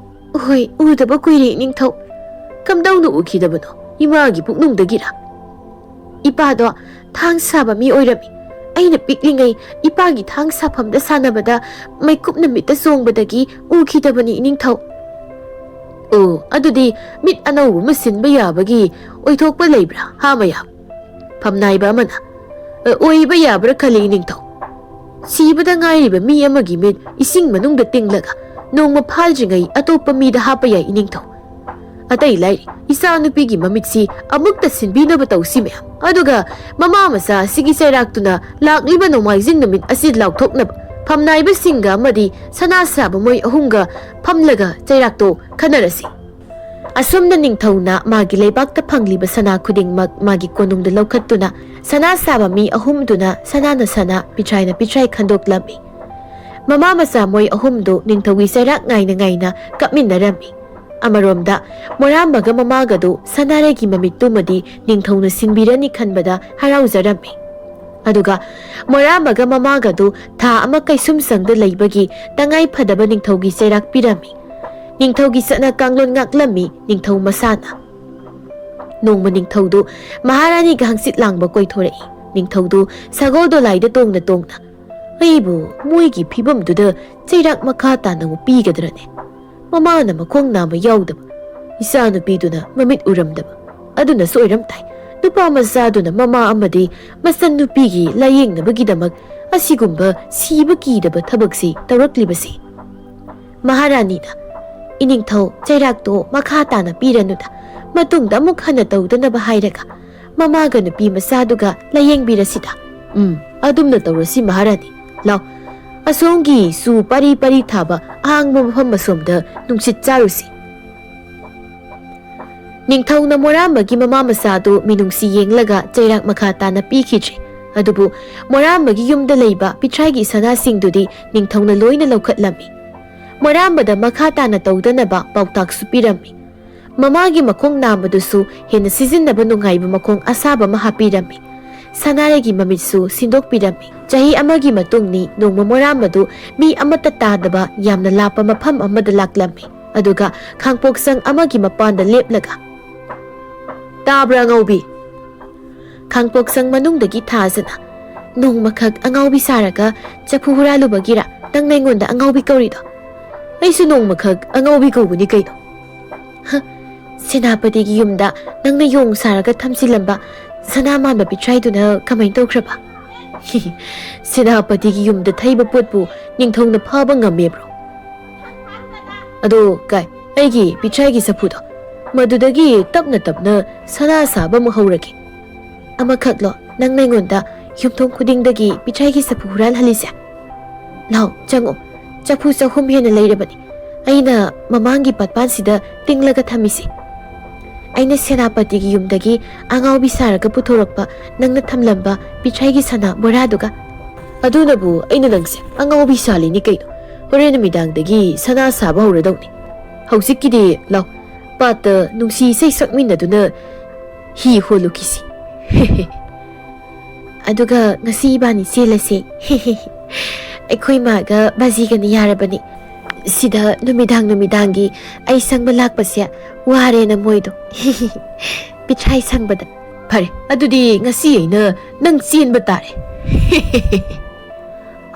"ꯍꯣꯏ, ꯎꯗꯕ ꯀꯨꯏꯔꯦ, ꯏꯅꯤꯡꯊꯧ꯫" "ꯀꯝꯗꯧꯅ ꯎꯈꯤꯗꯕꯅꯣ? ꯏꯃꯥꯒꯤ ꯄꯨꯛꯅꯨꯡꯗꯒꯤꯔꯥ?" "ꯏꯄꯥꯗꯣ ꯊꯥꯡ ꯁꯥꯕ ꯃꯤ ꯑꯣꯏꯔꯝꯃꯤ꯫ ꯑꯩꯅ ꯄꯤꯛꯂꯤꯉꯩ ꯏꯄꯥꯒꯤ ꯊꯥꯡ ꯁꯥꯐꯝꯗ ꯁꯥꯟꯅꯕꯗ ꯃꯩꯀꯨꯞꯅ ꯃꯤꯠꯇ ꯆꯣꯡꯕꯗꯒꯤ ꯎꯈꯤꯗꯕꯅꯤ, ꯏꯅꯤꯡꯊꯧ꯫" "ꯑꯣ, ꯑꯗꯨꯗꯤ ꯃꯤꯠ ꯑꯅꯧꯕ ꯑꯃ ꯁꯤꯟꯕ ꯌꯥꯕꯒꯤ ꯑꯣꯏꯊꯣꯛꯄ ꯂꯩꯕ꯭ꯔꯥ, ꯍꯥ ꯃꯌꯥꯝ?" ꯐꯝꯅꯥꯏꯕ ꯑꯃꯅ, "ꯑ, ꯑꯣꯏꯕ ꯌꯥꯕ꯭ꯔꯥ ꯈꯜꯂꯤ, ꯏꯅꯤꯡꯊꯧ꯫ ꯁꯤꯕꯗ ꯉꯥꯏꯔꯤꯕ ꯃꯤ ꯑꯃꯒꯤ ꯃꯤꯠ ꯏꯁꯤꯡ ꯃꯅꯨꯡꯗ ꯇꯤꯡꯂꯒ ꯅꯣꯡꯃ ꯐꯥꯗ꯭ꯔꯤꯉꯩ ꯑꯇꯣꯞꯄ ꯃꯤꯗ ꯍꯥꯞꯄ ꯌꯥꯏ, ꯏꯅꯤꯡꯊꯧ꯫ ꯑꯇꯩ ꯂꯥꯏꯔꯤ, ꯏꯆꯥꯅꯨꯄꯤꯒꯤ ꯃꯃꯤꯠꯁꯤ ꯑꯃꯨꯛꯇ ꯁꯤꯟꯕꯤꯅꯕ ꯇꯧꯁꯤ ꯃꯌꯥꯝ꯫ ꯑꯗꯨꯒ ꯃꯃꯥ ꯃꯆꯥ ꯑꯁꯤꯒꯤ ꯆꯩꯔꯥꯛꯇꯨꯅ ꯂꯥꯛꯂꯤꯕ ꯅꯣꯡꯃꯥꯏꯖꯤꯡ ꯅꯨꯃꯤꯠ ꯑꯁꯤ ꯂꯥꯎꯊꯣꯛꯅꯕ ꯐꯝꯅꯥꯏꯕꯁꯤꯡꯒ ꯑꯃꯗꯤ ꯁꯅꯥ ꯁꯥꯕ ꯃꯣꯏ ꯑꯍꯨꯝꯒ ꯐꯝꯂꯒ ꯆꯩꯔꯥꯛꯇꯣ ꯈꯟꯅꯔꯁꯤ꯫" ꯑꯁꯨꯝꯅ ꯅꯤꯡꯊꯧꯅ ꯃꯥꯒꯤ ꯂꯩꯕꯥꯛꯇ ꯐꯪꯂꯤꯕ ꯁꯅꯥ ꯈꯨꯗꯤꯡꯃꯛ ꯃꯥꯒꯤ ꯀꯣꯅꯨꯡꯗ ꯂꯧꯈꯠꯇꯨꯅ ꯁꯅꯥ ꯁꯥꯕ ꯃꯤ ꯑꯍꯨꯝꯗꯨꯅ ꯁꯅꯥꯅ ꯁꯅꯥ, ꯄꯤꯊ꯭ꯔꯥꯏꯅ ꯄꯤꯊ꯭ꯔꯥꯏ ꯈꯟꯗꯣꯛꯂꯝꯃꯤ꯫ ꯃꯃꯥ ꯃꯆꯥ ꯃꯣꯏ ꯑꯍꯨꯝꯗꯨ ꯅꯤꯡꯊꯧꯒꯤ ꯆꯩꯔꯥꯛ ꯉꯥꯏꯅ ꯉꯥꯏꯅ ꯀꯞꯃꯤꯟꯅꯔꯝꯃꯤ꯫ ꯑꯃꯔꯣꯝꯗ ꯃꯣꯔꯥꯝꯕꯒ ꯃꯃꯥꯒꯗꯨ ꯁꯅꯥꯔꯩꯒꯤ ꯃꯃꯤꯠꯇꯨꯃꯗꯤ ꯅꯤꯡꯊꯧꯅ ꯁꯤꯟꯕꯤꯔꯅꯤ ꯈꯟꯕꯗ ꯍꯔꯥꯎꯖꯔꯝꯃꯤ꯫ ꯑꯗꯨꯒ ꯃꯣꯔꯥꯝꯕꯒ ꯃꯃꯥꯒꯗꯨ ꯊꯥ ꯑꯃ ꯀꯩꯁꯨꯝꯁꯪꯗ ꯂꯩꯕꯒꯤ ꯇꯉꯥꯏ ꯐꯗꯕ ꯅꯤꯡꯊꯧꯒꯤ ꯆꯩꯔꯥꯛ ꯄꯤꯔꯝꯃꯤ꯫ ꯅꯤꯡꯊꯧꯒꯤ ꯆꯠꯅ ꯀꯥꯡꯂꯣꯟ ꯉꯥꯛꯂꯝꯃꯤ ꯅꯤꯡꯊꯧ ꯃꯁꯥꯅ꯫ ꯅꯣꯡꯃ ꯅꯤꯡꯊꯧꯗꯨ ꯃꯍꯥꯔꯥꯅꯤꯒ ꯍꯪꯆꯤꯠ ꯂꯥꯡꯕ ꯀꯣꯏꯊꯣꯔꯛꯏ꯫ ꯅꯤꯡꯊꯧꯗꯨ ꯁꯒꯣꯜ ꯗꯣꯂꯥꯏꯗ ꯇꯣꯡꯅ ꯇꯣꯡꯅ, "ꯑꯩꯕꯨ ꯃꯣꯏꯒꯤ ꯐꯤꯕꯝꯗꯨꯗ ꯆꯩꯔꯥꯛ ꯃꯈꯥ ꯇꯥꯅ ꯑꯃꯨꯛ ꯄꯤꯒꯗ꯭ꯔꯅꯦ? ꯃꯃꯥꯅ ꯃꯈꯣꯡ ꯅꯥꯝꯃ ꯌꯥꯎꯗꯕ, ꯏꯆꯥꯅꯨꯄꯤꯗꯨꯅ ꯃꯃꯤꯠ ꯎꯔꯝꯗꯕ, ꯑꯗꯨꯅꯁꯨ ꯑꯣꯏꯔꯝ ꯇꯥꯏ꯫ ꯅꯨꯄꯥ ꯃꯆꯥꯗꯨꯅ ꯃꯃꯥ ꯑꯃꯗꯤ ꯃꯆꯟꯅꯨꯄꯤꯒꯤ ꯂꯥꯌꯦꯡꯅꯕꯒꯤꯗꯃꯛ ꯑꯁꯤꯒꯨꯝꯕ ꯁꯤꯕ ꯀꯤꯗꯕ ꯊꯕꯛꯁꯤ ꯇꯧꯔꯛꯂꯤꯕꯁꯤ?" ꯃꯍꯥꯔꯥꯅꯤꯅ, "ꯏꯅꯤꯡꯊꯧ, ꯆꯩꯔꯥꯛꯇꯣ ꯃꯈꯥ ꯇꯥꯅ ꯄꯤꯔꯅꯨꯗ, ꯃꯇꯨꯡꯗ ꯑꯃꯨꯛ ꯍꯟꯅ ꯇꯧꯗꯅꯕ ꯍꯥꯏꯔꯒ ꯃꯃꯥꯒ ꯅꯨꯄꯤ ꯃꯆꯥꯗꯨꯒ ꯂꯥꯌꯦꯡꯕꯤꯔꯁꯤꯗ꯫" "ꯎꯝ, ꯑꯗꯨꯝꯅ ꯇꯧꯔꯁꯤ ꯃꯍꯥꯔꯥꯅꯤ꯫ ꯂꯥꯎ, ꯑꯁꯣꯝꯒꯤ ꯆꯨ ꯄꯔꯤ ꯄꯔꯤ ꯊꯥꯕ ꯑꯍꯥꯡꯕ ꯃꯐꯝ ꯑꯁꯣꯝꯗ ꯅꯨꯡꯁꯤꯠ ꯆꯥꯔꯨꯁꯤ꯫" ꯅꯤꯡꯊꯧꯅ ꯃꯣꯔꯥꯝꯕꯒꯤ ꯃꯃꯥ ꯃꯆꯥꯗꯨ ꯃꯤꯅꯨꯡꯁꯤ ꯌꯦꯡꯂꯒ ꯆꯩꯔꯥꯛ ꯃꯈꯥ ꯇꯥꯅ ꯄꯤꯈꯤꯗ꯭ꯔꯦ꯫ ꯑꯗꯨꯕꯨ ꯃꯣꯔꯥꯝꯕꯒꯤ ꯌꯨꯝꯗ ꯂꯩꯕ ꯄꯤꯊ꯭ꯔꯥꯏꯒꯤ ꯁꯅꯥꯁꯤꯡꯗꯨꯗꯤ ꯅꯤꯡꯊꯧꯅ ꯂꯣꯏꯅ ꯂꯧꯈꯠꯂꯝꯃꯤ꯫ ꯃꯣꯔꯥꯝꯕꯗ ꯃꯈꯥ ꯇꯥꯅ ꯇꯧꯗꯅꯕ ꯄꯥꯎꯇꯥꯛꯁꯨ ꯄꯤꯔꯝꯃꯤ꯫ ꯃꯃꯥꯒꯤ ꯃꯈꯣꯡ ꯅꯥꯝꯃꯗꯨꯁꯨ ꯍꯦꯟꯅ ꯁꯤꯖꯤꯟꯅꯕ ꯅꯨꯡꯉꯥꯏꯕ ꯃꯈꯣꯡ ꯑꯁꯥꯕ ꯑꯃ ꯍꯥꯞꯄꯤꯔꯝꯃꯤ꯫ ꯁꯅꯥꯔꯩꯒꯤ ꯃꯃꯤꯠꯁꯨ ꯁꯤꯟꯗꯣꯛꯄꯤꯔꯝꯃꯤ꯫ ꯆꯍꯤ ꯑꯃꯒꯤ ꯃꯇꯨꯡꯅꯤ ꯅꯣꯡꯃ ꯃꯣꯔꯥꯝꯕꯗꯨ ꯃꯤ ꯑꯃꯠꯇ ꯇꯥꯗꯕ ꯌꯥꯝꯅ ꯂꯥꯞꯄ ꯃꯐꯝ ꯑꯃꯗ ꯂꯥꯛꯂꯝꯃꯤ꯫ ꯑꯗꯨꯒ ꯈꯥꯡꯄꯣꯛꯁꯪ ꯑꯃꯒꯤ ꯃꯄꯥꯟꯗ ꯂꯦꯞꯂꯒ, "ꯇꯥꯕ꯭ꯔꯥ ꯑꯉꯧꯕꯤ?" ꯈꯥꯡꯄꯣꯛꯁꯪ ꯃꯅꯨꯡꯗꯒꯤ ꯊꯥꯖꯅ, "ꯅꯣꯡꯃꯈꯛ ꯑꯉꯥꯎꯕꯤ ꯁꯥꯔꯒ ꯆꯐꯨ ꯍꯨꯔꯥꯜꯂꯨꯕꯒꯤꯔ ꯅꯪꯅ ꯑꯩꯉꯣꯟꯗ ꯑꯉꯥꯎꯕꯤ ꯀꯧꯔꯤꯗꯣ? ꯑꯩꯁꯨ ꯅꯣꯡꯃꯈꯛ ꯑꯉꯥꯎꯕꯤ ꯀꯧꯕꯅꯤ ꯀꯩꯅꯣ꯫ ꯍ, ꯁꯦꯅꯥꯄꯇꯤꯒꯤ ꯌꯨꯝꯗ ꯅꯪꯅ ꯌꯣꯡ ꯁꯥꯔꯒ ꯊꯝꯖꯤꯜꯂꯝꯕ ꯁꯅꯥ ꯃꯥꯟꯕ ꯄꯤꯊ꯭ꯔꯥꯏꯗꯨꯅ ꯀꯃꯥꯏ ꯇꯧꯈ꯭ꯔꯕ?" "ꯁꯦꯅꯥꯄꯇꯤꯒꯤ ꯌꯨꯝꯗ ꯊꯩꯕ ꯄꯣꯠꯄꯨ ꯅꯤꯡꯊꯧꯅ ꯐꯥꯕ ꯉꯝꯃꯦꯕ꯭ꯔꯣ? ꯑꯗꯣ ꯀꯥꯏ, ꯑꯩꯒꯤ ꯄꯤꯊ꯭ꯔꯥꯏꯒꯤ ꯆꯐꯨꯗꯣ? ꯃꯗꯨꯗꯒꯤ ꯇꯞꯅ ꯇꯞꯅ ꯁꯅꯥ ꯁꯥꯕ ꯑꯃꯨꯛ ꯍꯧꯔꯒꯦ꯫" "ꯑꯃꯈꯛꯂꯣ ꯅꯪꯅ ꯑꯩꯉꯣꯟꯗ ꯌꯨꯝꯊꯣꯡ ꯈꯨꯗꯤꯡꯗꯒꯤ ꯄꯤꯊ꯭ꯔꯥꯏꯒꯤ ꯆꯐꯨ ꯍꯨꯔꯥꯜꯍꯜꯂꯤꯁꯦ? ꯂꯥꯎ, ꯆꯪꯉꯣ, ꯆꯐꯨ ꯆꯍꯨꯝ ꯍꯦꯟꯅ ꯂꯩꯔꯕꯅꯤ ꯑꯩꯅ ꯃꯃꯥꯡꯒꯤ ꯄꯥꯠꯄꯥꯟꯁꯤꯗ ꯇꯤꯡꯂꯒ ꯊꯝꯃꯤꯁꯦ꯫ ꯑꯩꯅ ꯁꯦꯅꯥꯄꯇꯤꯒꯤ ꯌꯨꯝꯗꯒꯤ ꯑꯉꯥꯎꯕꯤ ꯁꯥꯔꯒ ꯄꯨꯊꯣꯔꯛꯄ ꯅꯪꯅ ꯊꯝꯂꯝꯕ ꯄꯤꯊ꯭ꯔꯥꯏꯒꯤ ꯁꯅꯥ ꯕꯣꯔꯥꯗꯨꯒ꯫" "ꯑꯗꯨꯅꯕꯨ ꯑꯩꯅ ꯅꯪꯁꯦ ꯑꯉꯥꯎꯕꯤ ꯁꯥꯜꯂꯤꯅꯤ ꯀꯩꯅꯣ꯫ ꯍꯣꯔꯦꯟ ꯅꯨꯃꯤꯗꯥꯡꯗꯒꯤ ꯁꯅꯥ ꯁꯥꯕ ꯍꯧꯔꯗꯧꯅꯤ꯫ ꯍꯧꯖꯤꯛꯀꯤꯗꯤ ꯂꯥꯎ, ꯄꯥꯠꯇ ꯅꯨꯡꯁꯤ ꯏꯁꯩ ꯁꯛꯃꯤꯟꯅꯗꯨꯅ ꯍꯤ ꯍꯣꯜꯂꯨꯈꯤꯁꯤ꯫" ꯑꯗꯨꯒ ꯉꯁꯤ ꯏꯕꯥꯅꯤ ꯆꯦꯜꯂꯁꯦ꯫ ꯑꯩꯈꯣꯏ ꯃꯥꯒ ꯕꯥꯖꯤꯒꯅ ꯌꯥꯔꯕꯅꯤ꯫ ꯁꯤꯗ ꯅꯨꯃꯤꯗꯥꯡ ꯅꯨꯃꯤꯗꯥꯡꯒꯤ ꯑꯩ ꯁꯪꯕ ꯂꯥꯛꯄꯁꯦ ꯋꯥꯔꯦꯅ ꯃꯣꯏꯗꯣ꯫ ꯄꯤꯊ꯭ꯔꯥꯏ ꯁꯪꯕꯗ꯫ ꯐꯔꯦ, ꯑꯗꯨꯗꯤ ꯉꯁꯤ ꯑꯩꯅ ꯅꯪ ꯆꯦꯟꯕ ꯇꯥꯔꯦ꯫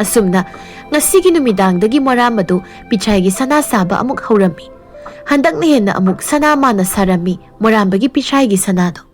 ꯑꯁꯨꯝꯅ ꯉꯁꯤꯒꯤ ꯅꯨꯃꯤꯗꯥꯡꯗꯒꯤ ꯃꯣꯔꯥꯝ ꯑꯗꯨ ꯄꯤꯊ꯭ꯔꯥꯏꯒꯤ ꯁꯅꯥ ꯁꯥꯕ ꯑꯃꯨꯛ ꯍꯧꯔꯝꯃꯤ꯫ ꯍꯟꯗꯛꯅ ꯍꯦꯟꯅ ꯑꯃꯨꯛ ꯁꯅꯥ ꯃꯥꯅ ꯁꯥꯔꯝꯃꯤ ꯃꯣꯔꯥꯝꯕꯒꯤ ꯄꯤꯊ꯭ꯔꯥꯏꯒꯤ ꯁꯅꯥꯗꯣ꯫